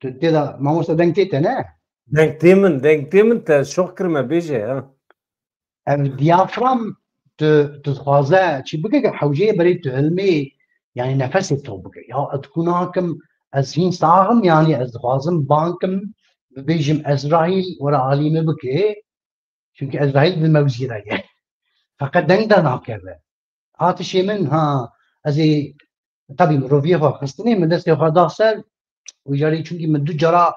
Tu tê de, mamoste, deng tê te, ne? Deng tê min, deng tê min, te şox kirime, bêje, ha. Ev diyafram tu, tu dixwaze çi bike, ke hewceyê berê tu hilmê, yani nefesê to bike. Ya ez ku nakim, ez hîn sax im, yani ez dixwazim bang kim, bibêjim, Ezraîl, were alî min bike. Çunkî Ezraîl di mewzî de ye. Feqet deng de nakeve. Atişê min, ha, ez ê, tabî miroviyê xwe xistinê, min destê xwe da ser, wî carî çunkî min du cara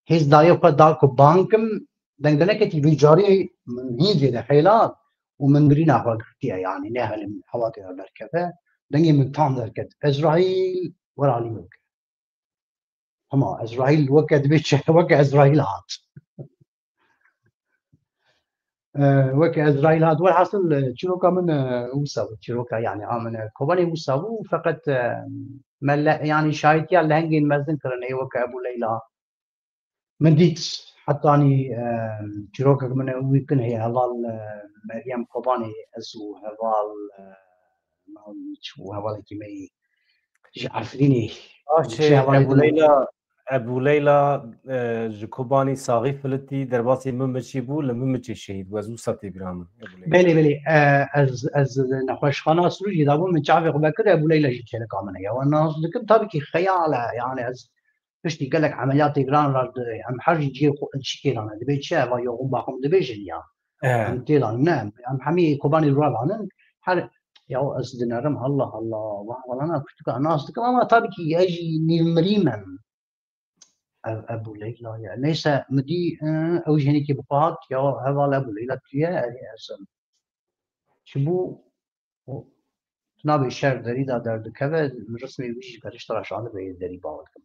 hêz daye xwe da ku bang kim, deng de neketî, vî carî min hîn zêde xeyla û min birîna xwe girtiye, yanî nehelim hewa tê de derkeve. Dengê min tam derket. Ezraîl, were alî min bike. Hema Ezraîl weke dibê çi, weke Ezraîl hat. E, weke Ezraîl hat. Welhasil, e, çîroka min, e, wisa bû. Çîroka, yani, a min, e, Kobanê wisa bû. Feqet, e, me le-, yani, şahîtiya lehengên mezin kirin, ê weke Ebû Leyla. Min dît, hetanî, e, çîrokek min wî kin heye, heval, e, Meryem Kobanê, ez û heval, e, navê wî çi bû, hevalekî me yî ji Efrînê. Ah, çi şey, hevalê Ebû din. Leyla, Ebû Leyla, e, ji Kobanî saxî filitî, derbasî Mimiçî bû, li Mimiçê şehîd bû. Ez wisa tê bîra min, Ebû Leyla. Belê, belê. E, ez, ez nexweşxana Sirûcê de bûm, min çavê xwe vekir, Ebû Leyla jî kêleka min e. Ya, wan nas dikim, tabii ki xeyal e, yani ez piştî gelek emeliyatê giran re di-, em her jî cihê xwe çi tê de ne. Dibê çi, eva yoxûn baxûn dibêjin ya. Eh. Em tê de ne, em hemî Kobanê li we danin. Her, ya ez dinerim, Allah Allah, va-, wala na kutuka nas dikim ama tabii ki ez jî nîvmirî me. Ev, Ebû Leyla ye. Neyse, min dî, eh, ew jî hinekî bi xwe hat, ya heval Ebû Leyla tu ye, erê ez im. Çi bû? O, Nabê şer derî de derdikeve, rismê wî jî berişt raşandibe yê derî bawer dikim.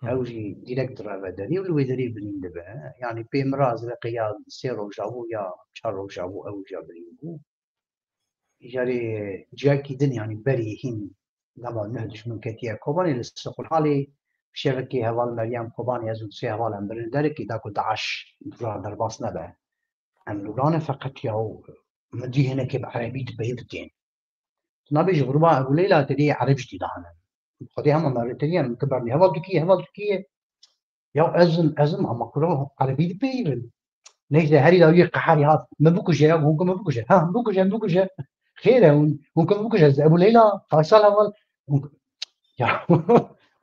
Ew jî dîrekt direve derî û li wê derî birîn dibe. Yanî pê min re ez veqe ya sê roja bû ya çar roja bû ew jî birîn bû. Îcarê ciyakî din, yanî berî hîn dema neh dijmin ketiye Kobanê, li Sequlhalê şevekê heval Meryem Kobanê ez û sê heval em birin derekê da ku DAIŞ dûra derbas nebe. Em li Lûbnanê feqet ya û min dî hinekê bi erebî dipeyivitên. Tu nabêjî gruba Ebû Leyla te dê ereb jî tê de hene. Xwedê hema me re têne, min tu bernî. Heval tu kî yî, heval tu kî yî? Ya ez im, ez im, ama kuro erebî dipeyivin. Neyse, herî dawiyê qeherî hat. Min bikuje ya, hûn ku min bikuje. Ha, bikuje, bikuje. Xêr e, hûn, hûn ku min bikuje. Ebû Leyla, Faysal heval. Hûn, ya,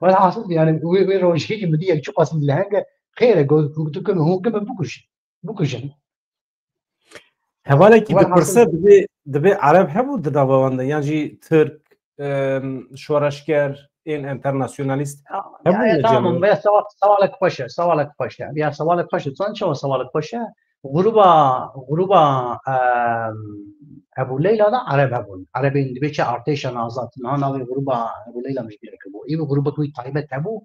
welhasil yani, wê, wê rojê min dî yek çiqas leheng e. Xêr e, got, got, tu ku min, hûn ku min bikuje. Bikujin. Hevalekî dipirse, dibê, dibê ereb hebû di nava wan de, yan jî tirk, em, şoreşger, ên enternasyonalîst hebûn Ya, li tamam, cem? Ya, sewal, sewalek xweş e, sewalek xweş e. Ya, sewalek xweş e. Çend çawa sewalek xweş e? Gruba, gruba, em, Ebû Leyla de ereb hebûn. Erebên dibê çi artêşa azad. Niha navê gruba Ebû Leyla min ji bîr kiribû. Î grubek wî taybet hebû.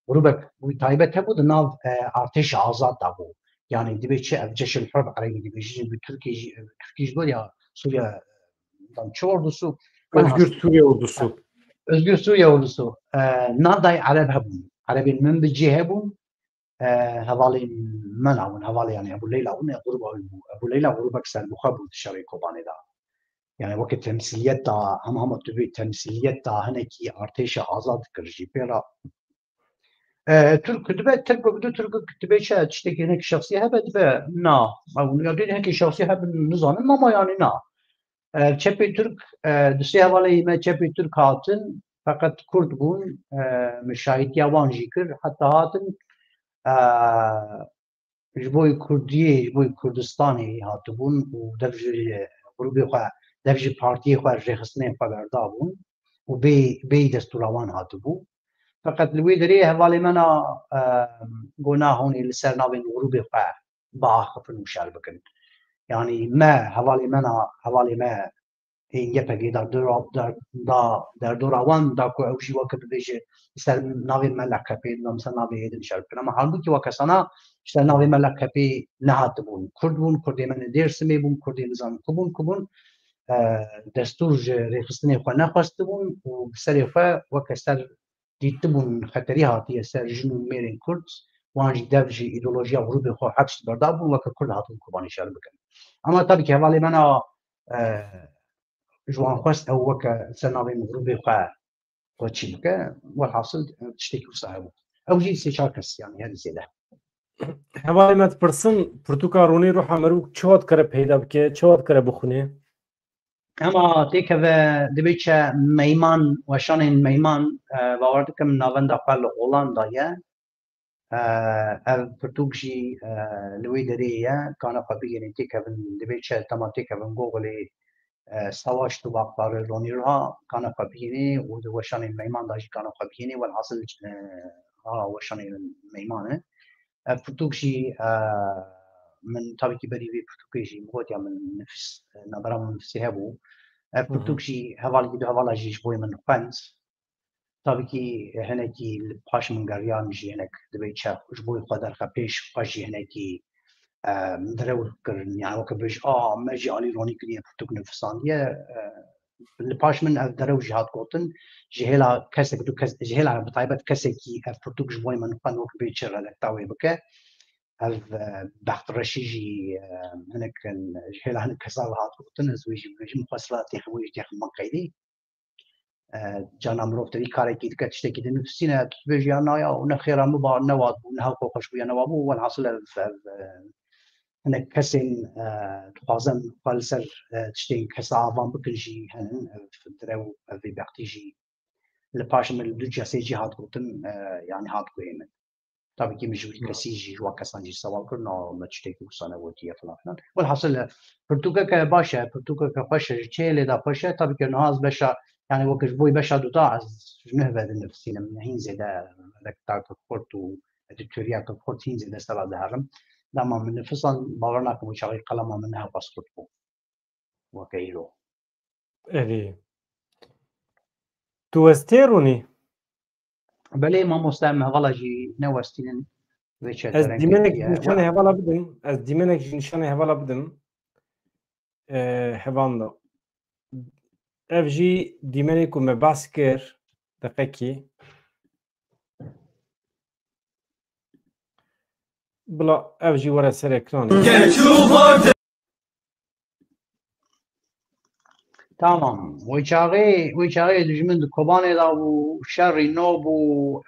Grubek wî taybet hebû di nav, e, artêşa azad de bû. Yani dibê çi ev ceşil hurb erebî dibêjin bi Tirkî jî, Tirkî jî got ya Sûriye dan çi ordusu. Özgür Suriye Ordusu. Özgür Suriye Ordusu. E, nadayê ereb hebûn. Erebên min bi cê hebûn. E, hevalên me nabûn. Hevalê yani Ebû Leyla bûn. E, gruba wî bû. Ebû Leyla grubek serbixwe bû di şerê Kobanê de. Yani weke temsîliyet da, hema hema tu bê temsîliyet da hinekî artêşa azad dikir jî pê re. E, Tirk dibe, Tirk bi du Tirk dibe çi, tiştekî hinek şexsî hebe dibe, na. Ew ya dê hinek şexsî hebe nizanim ama yani na. E, çepê Tirk, e, du sê hevaleyê me çepê Tirk hatin, feqet Kurd bûn, e, min şahîtiya wan jî kir, heta hatin, e, ji bo Kurdiyê, ji bo Kurdistanê hatibûn û dev ji grûbê xwe, dev ji partiyê xwe rêxistinên xwe berdabûn û bê, bê destûra wan hatibû. Feqet li wê derê hevalê me na, e, got na hûnê li ser navên grûbê xwe biaxifin û şer bikin. Yanî me, hevalê me na, hevalê me ên Y P G da dora, da, da derdora wan da ku ew jî weke bibêje li ser navê me L K P, da ser navê êdin şer bikin. Ama halbûkî weke sana ji ser navê me L K P nehatibûn. Kurd bûn, Kurdê me li Dêrsimê bûn, Kurdê nizanim ku bûn, ku bûn, e, destûr ji rêxistinê xwe nexwestibûn û bi serê xwe weke ser dîtibûn xeterî hatiye ser jin û mêrên Kurd, wan jî dev ji îdeolojiya grûbê xwe hepş berdabûn, weke Kurd hatin Kobanê şer bikin. Ama tabii ki hevalê me na, e, ji wan xwest ew weke ser navên grûbê xwe xwe çî bike. Welhasil, e, tiştekî wisa hebû. Ew jî sê çar kes, yani herî zêde. Hevalê me dipirsin, pirtûka Ronî Ruha Merûk çawa dikare peyda bike, çawa dikare bixwîne? Ema têkeve dibê çi meyman, weşanên meyman, e, bawer dikim navenda xwe li Holanda ye. E, ev pirtûk jî, e, li wê derê ye, kane xwe bigihînin têkevin, dibê çi dema têkevin Googleê, e, Savaş Dubakları Ronî Ruha, kane xwe bigihînê û di weşanên meyman de jî kane xwe bigihînê, welhasil, e, ha weşanên meyman e. Ev pirtûk jî, e, min tabii ki berî vê pirtûkê jî min got ya min nifis, nabera min nifsê hebû. Ev Hı hı. pirtûk jî hevalekî du hevala jî ji bo min xwend. Tabii ki hinekî li paş min geriya min jî hinek dibê çi ji bo xwe derxe pêş xwe jî hinekî, e, min derew kirin. Yani weke bêj, a, me jî alî Ronî kiriye pirtûk nifisandiye. E, li paş min ev derew jî hat gotin. Ji hêla kesek, du kes, ji hêla bi taybet kesekî ev pirtûk ji bo min xwend wek bê çi redakta wê bike. Ev, e, Bext Reşî jî, e, hinek, e, ji hêla hinek kesa ve hat gotin, ez wê jî bibêjim, xwest la têxim wê jî têxim min qeydî. E, carna mirov tevî karekî dike, tiştekî dinivîsîne, tu dibêjî ya na ya, û ne xêra min ba, ne wa bû, ne hewqa xweş bû ya ne wa bû, welhasil ev, ev, e, hinek kesên, e, dixwazin xwe li ser, e, tiştên kesa avan bikin jî henin, ev dire û ev vê bextî jî li paş min li du cesê jî hat gotin, e, yani hat guhê min. Tabii ki min ji wî kesî jî, ji wan kesan jî sewal kir, na me tiştekî wisa newetiye filan filan. Welhasil, pirtûkeke baş e, pirtûkeke xweş e, ji çê lê de xweş e. Tabii ki niha ez beşa, yani weke ji bo beşa duda ez ji neh ve dinivîsînim, hîn zêde redaktoreke xurt û edîtoriyeke xurt hîn zêde ser ve diherim. Dema min nifisan, bawer nakim wî çaxê qelema min ne hewqas xurt bû weke îro. Erê. Tu westê Ronî? Belê mamoste, em hevala jî newestînin. Vê çete Ez rengê dîmenek tiye. jî nîşanê hevala bidim. Ez dîmenek jî nîşanê hevala bidim. Ee, hevan da. Ev jî dîmenê ku me behs kir. Deqekî. Bila ev jî were ser ekranê. Tamam. Wê çaxê, wê çaxê dijmin di Kobanê de bû, şerî no bû,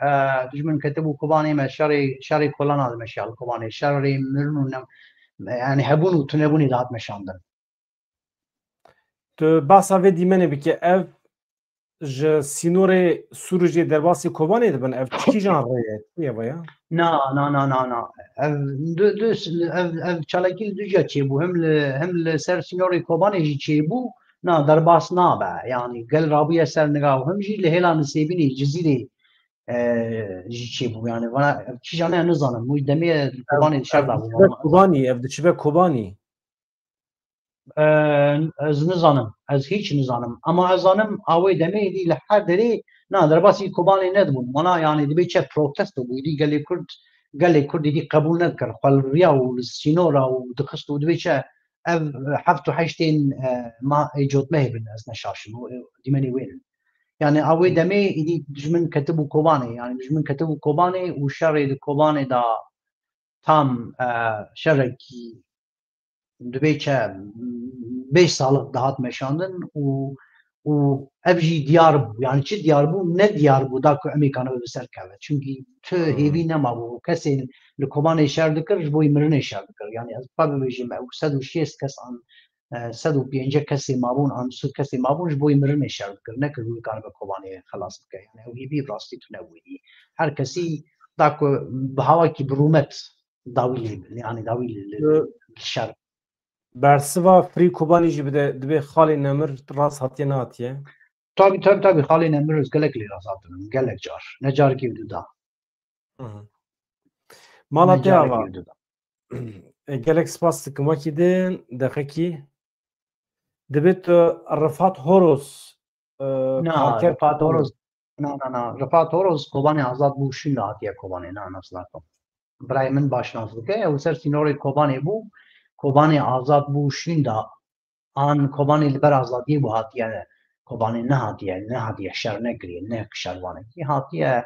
e, dijmin ketibû Kobanê, me şerê, şerê kolana dimeşiya li Kobanê, şerê mirin û ne, yani hebûn û tunebûnê dihat meşandin. Tu behsa vê dîmenê bike, ev ji sînorê Sûrûjê derbasî Kobanê dibin, ev çi kîjan rê ye? Çi ye vaya? Na, na, na, na, na. Ev du, du, ev, ev çalakî li du ciya çêbû. Hem li, hem li ser sînorê Kobanê jî çêbû. Na, derbas nabe. Yani gel rabûye ser niga û hem jî li hêla Nisêbînê, Cizîrê, e, jî çêbû. Yani vana ev kîjan e nizanim. Wî demê li Kobanê şer dabû. Kobanî, ev diçibe Kobanî. Eee, ez nizanim. Ez hîç nizanim. Ama ez zanim, a wê demê êdî li her derê, na, derbasî Kobanê nedibûn. Wana, yani, dibê çi protesto bû. Êdî gelê Kurd, gelê Kurd êdî qebûl nedikir. Xwe li riya û li sînora û dixist û dibê çi ev heft û heştên, e, ma, ê cotmehê bin, ez neşaşim. Û, e, dîmenê wê in. Yani, a wê demê êdî dijmin ketibû Kobanê. Yani, dijmin ketibû Kobanê û şerê di Kobanê da tam, e, şerekî dibê çi bê salix dihat meşandin û, û ev jî diyar bû. Yani çi diyar bû? Ne diyar bû da ku em ê kanibe bi ser keve. Çünkü tu hêvî nema bû. Kesên li Kobanê şer dikir, ji bo yî mirinê şer dikir. Yani ez xwe bibêjim, ew sed û şêst kes an, e, sed û pêncî kesê mabûn, an sed kesê mabûn ji bo yî mirinê şer dikir. Ne ku bikanibe Kobanê xelas bike. Yani ew hêvî rastî tune bû. Her kesî da ku bi hawakî bi rûmet dawî lê, yani dawî li, li, li şer. Bersiva Free Kobanî jî bide, dibê Xalê Nemir rast hatiye nehatiye? Tabii, tabii, tabii, Xalê Nemir ez gelek lê rast hatinim, gelek car. Ne carekî du da. Hı hı. Mala te ava. E, gelek spas dikim. Wekî din, deqekî. Dibê tu Rifat Horoz, e, Na, Rifat Horoz. Na, na, na. Rifat Horoz Kobanê azad bû, şûnda hatiye Kobanê. Na, nasıl akom. Birayê min baş nas dike. Ew ser sînorê Kobanê bû. Kobanê azad bû, şûnda. An Kobanê li ber azadiyê bû hatiye. Kobanê nehatiye, nehatiye şer nekiriye, ne şervanekî hatiye.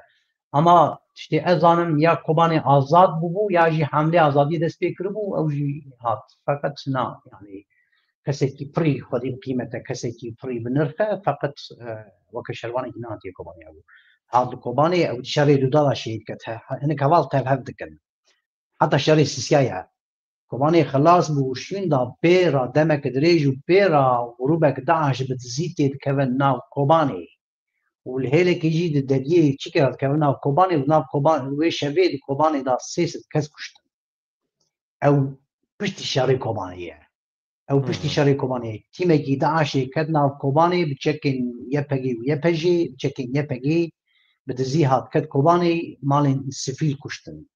Ama işte ez zanim ya Kobanê azad bûbû ya jî hemlê azadiyê dest pê kiribû, ew jî hat. Feqet na, yani kesekî pirî xwedî bi qîmete, kesekî pirî bi nirxe, feqet, e, weke şervanekî nehatiye Kobanê bû. Hat li Kobanê ew şerê duda da şehîd ket. He, hinek heval tev hev dikin. Heta şerê sisiya ye. Kobanê xilas bû û şûnda pê ra demeke dirêj û pê ra grûbek DAIŞ bi dizî tê dikevin nav Kobanê. Û li hêlekê jî di deriyê çikê re dikevin nav Kobanê û nav Koban-, wê şevê di Kobanê de sê sed kes kuştin. Ew piştî şerê Kobanê ye. Ew piştî şerê Kobanê, tîmekî DAIŞê ket nav Kobanê bi çekên YPG'ê û YPJ'ê, bi çekên YPG'ê bi dizî hat ket Kobanê, malên sivîl kuştin.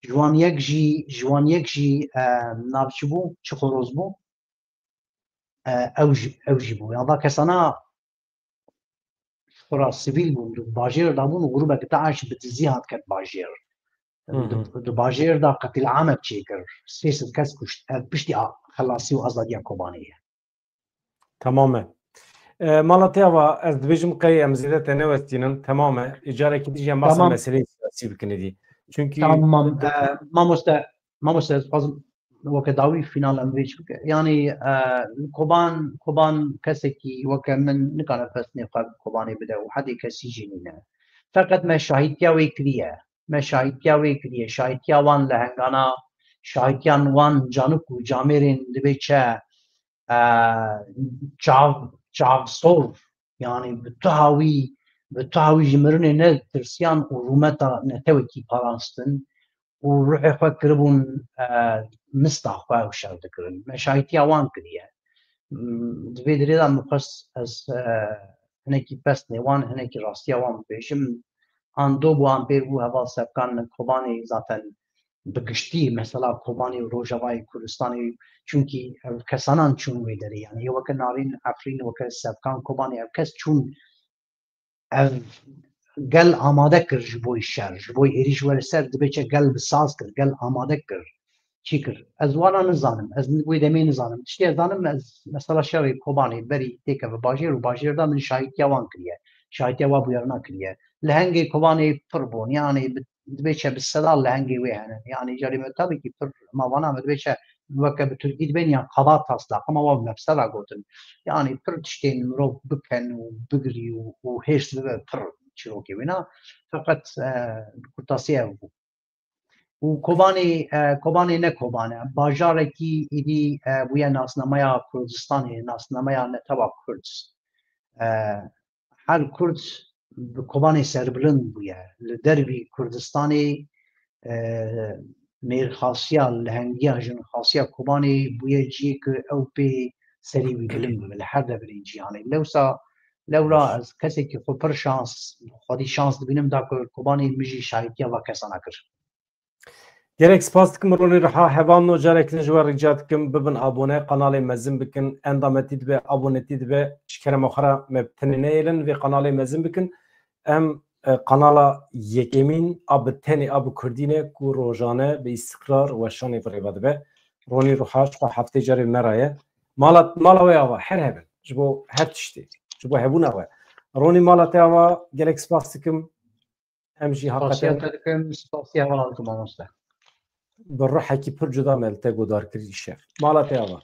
Ji wan yek jî, ji wan yek jî, e, nav çi bû? Çi xoroz bû? E, ew jî, ew jî bû. Ya va kesana xwe ra sivîl bûn, di bajêr de bûn û grûbek DAIŞ bi dizî hat ket bajêr. Di, di bajêr de qetilame çêkir. Sê sed kes kuşt. Ev piştî a, xelasî û azadiya Kobanê ye. Tamam e. E, mala te ava, ez dibêjim qey em zêde te newestînin. Tamam e. Îcarekî dî jî em basa meseleyê siyasî bikin êdî. Çünkü Tamam. E, mamoste, mamoste, ez dixwazim weke dawî fînal em vê çi bike. Yanî, e, Koban, Koban kesekî weke min nikare pesnê xwe bi Kobanê bide û hedê kesî jî nîne. Feqet me şahîtiya wê kiriye. Me şahîtiya wê kiriye. Şahîtiya wan lehengana, şahîtiyan wan canik û camêrên dibê çi, e, çav, çavsor, yanî bi tu hawî, bi tu hawî ji mirinê netirsiyan û rûmeta netewekî parastin û ruhê xwe kiribûn, e, mista xwe û şer dikirin. Me şahîtiya wan kiriye. M, di vê dirê de min xwest ez, e, hinekî pesnê wan, hinekî rastiya wan bibêjim. An do bû, an pêr bû, heval Sevkan Kobanê zaten bi giştî mesela Kobanê û Rojavayê Kurdistanê, çunkî ev kesanan çûn wê derê, yani yê weke Narîn Efrîn, weke Sevkan Kobanê, ev kes çûn, ev gel amade kir ji bo şer, ji bo êrîş were ser, dibêçe gel bi saz kir, gel amade kir. Çi kir? Ez wana nizanim, ez wê demê nizanim. Tiştê ez zanim, ez mesela şerê Kobanê berî têkeve bajêr û bajêr de min şahîtiya wan kiriye. Şahîtiya wa bûyerna kiriye. Lehengê Kobanê pir bûn, yanî bi, dibêçe bi seda lehengê wê hene. Yanî carê me tabii ki pir ma vana me dibêçe weke bi Tirkî dibên ya qaba taslak, ama wa bi mebsera gotin. Yanî pir tiştên mirov bikin û bigirî û, û hêrs bibe pir çîrokê wêna. Feqet, e, bi kurtasî ev bû. Û Kobanê, e, Kobanê ne Koban e. Bajarekî êdî, e, bûye nasnameya Kurdistanê, nasnameya netewa Kurd. E, her Kurd bi Kobanê serbilind bûye. Li dervî Kurdistanê, e, mêrxasiya, lehengiya, jinxasiya Kobanê bûye cihê ku ew pê serî wî bilind bibe li her deverên cîhanê. Lewsa, lewra ez kesekî xwe pir şans, xwedî şans dibînim da ku Kobanê min jî şahîtiya va kesana kir. Gelek spas dikim Ronî Riha, hevalno carek din ji we rica dikim bibin abone, kanalê mezin bikin, endametî dibe, abonetî dibe, ji kerema xwe re me bi tenê neyêlin, vê kanalê mezin bikin. Em, e, kanala yekemîn a bi tenê a bi kurdî ne ku rojane bi îstikrar û weşanê bi rêve dibe. Ronî Riha ji xwe heftê carê me re ye. Mala, mala we ava, her hebin, ji bo her tiştê, ji bo hebûna we. Ronî mala te ava, gelek spas dikim. Em jî Spasiya hakikaten te dikim, spasiya hevala dikim mamoste. Bi ruhekî pir cuda me li te godar kir îşev. Mala te ava.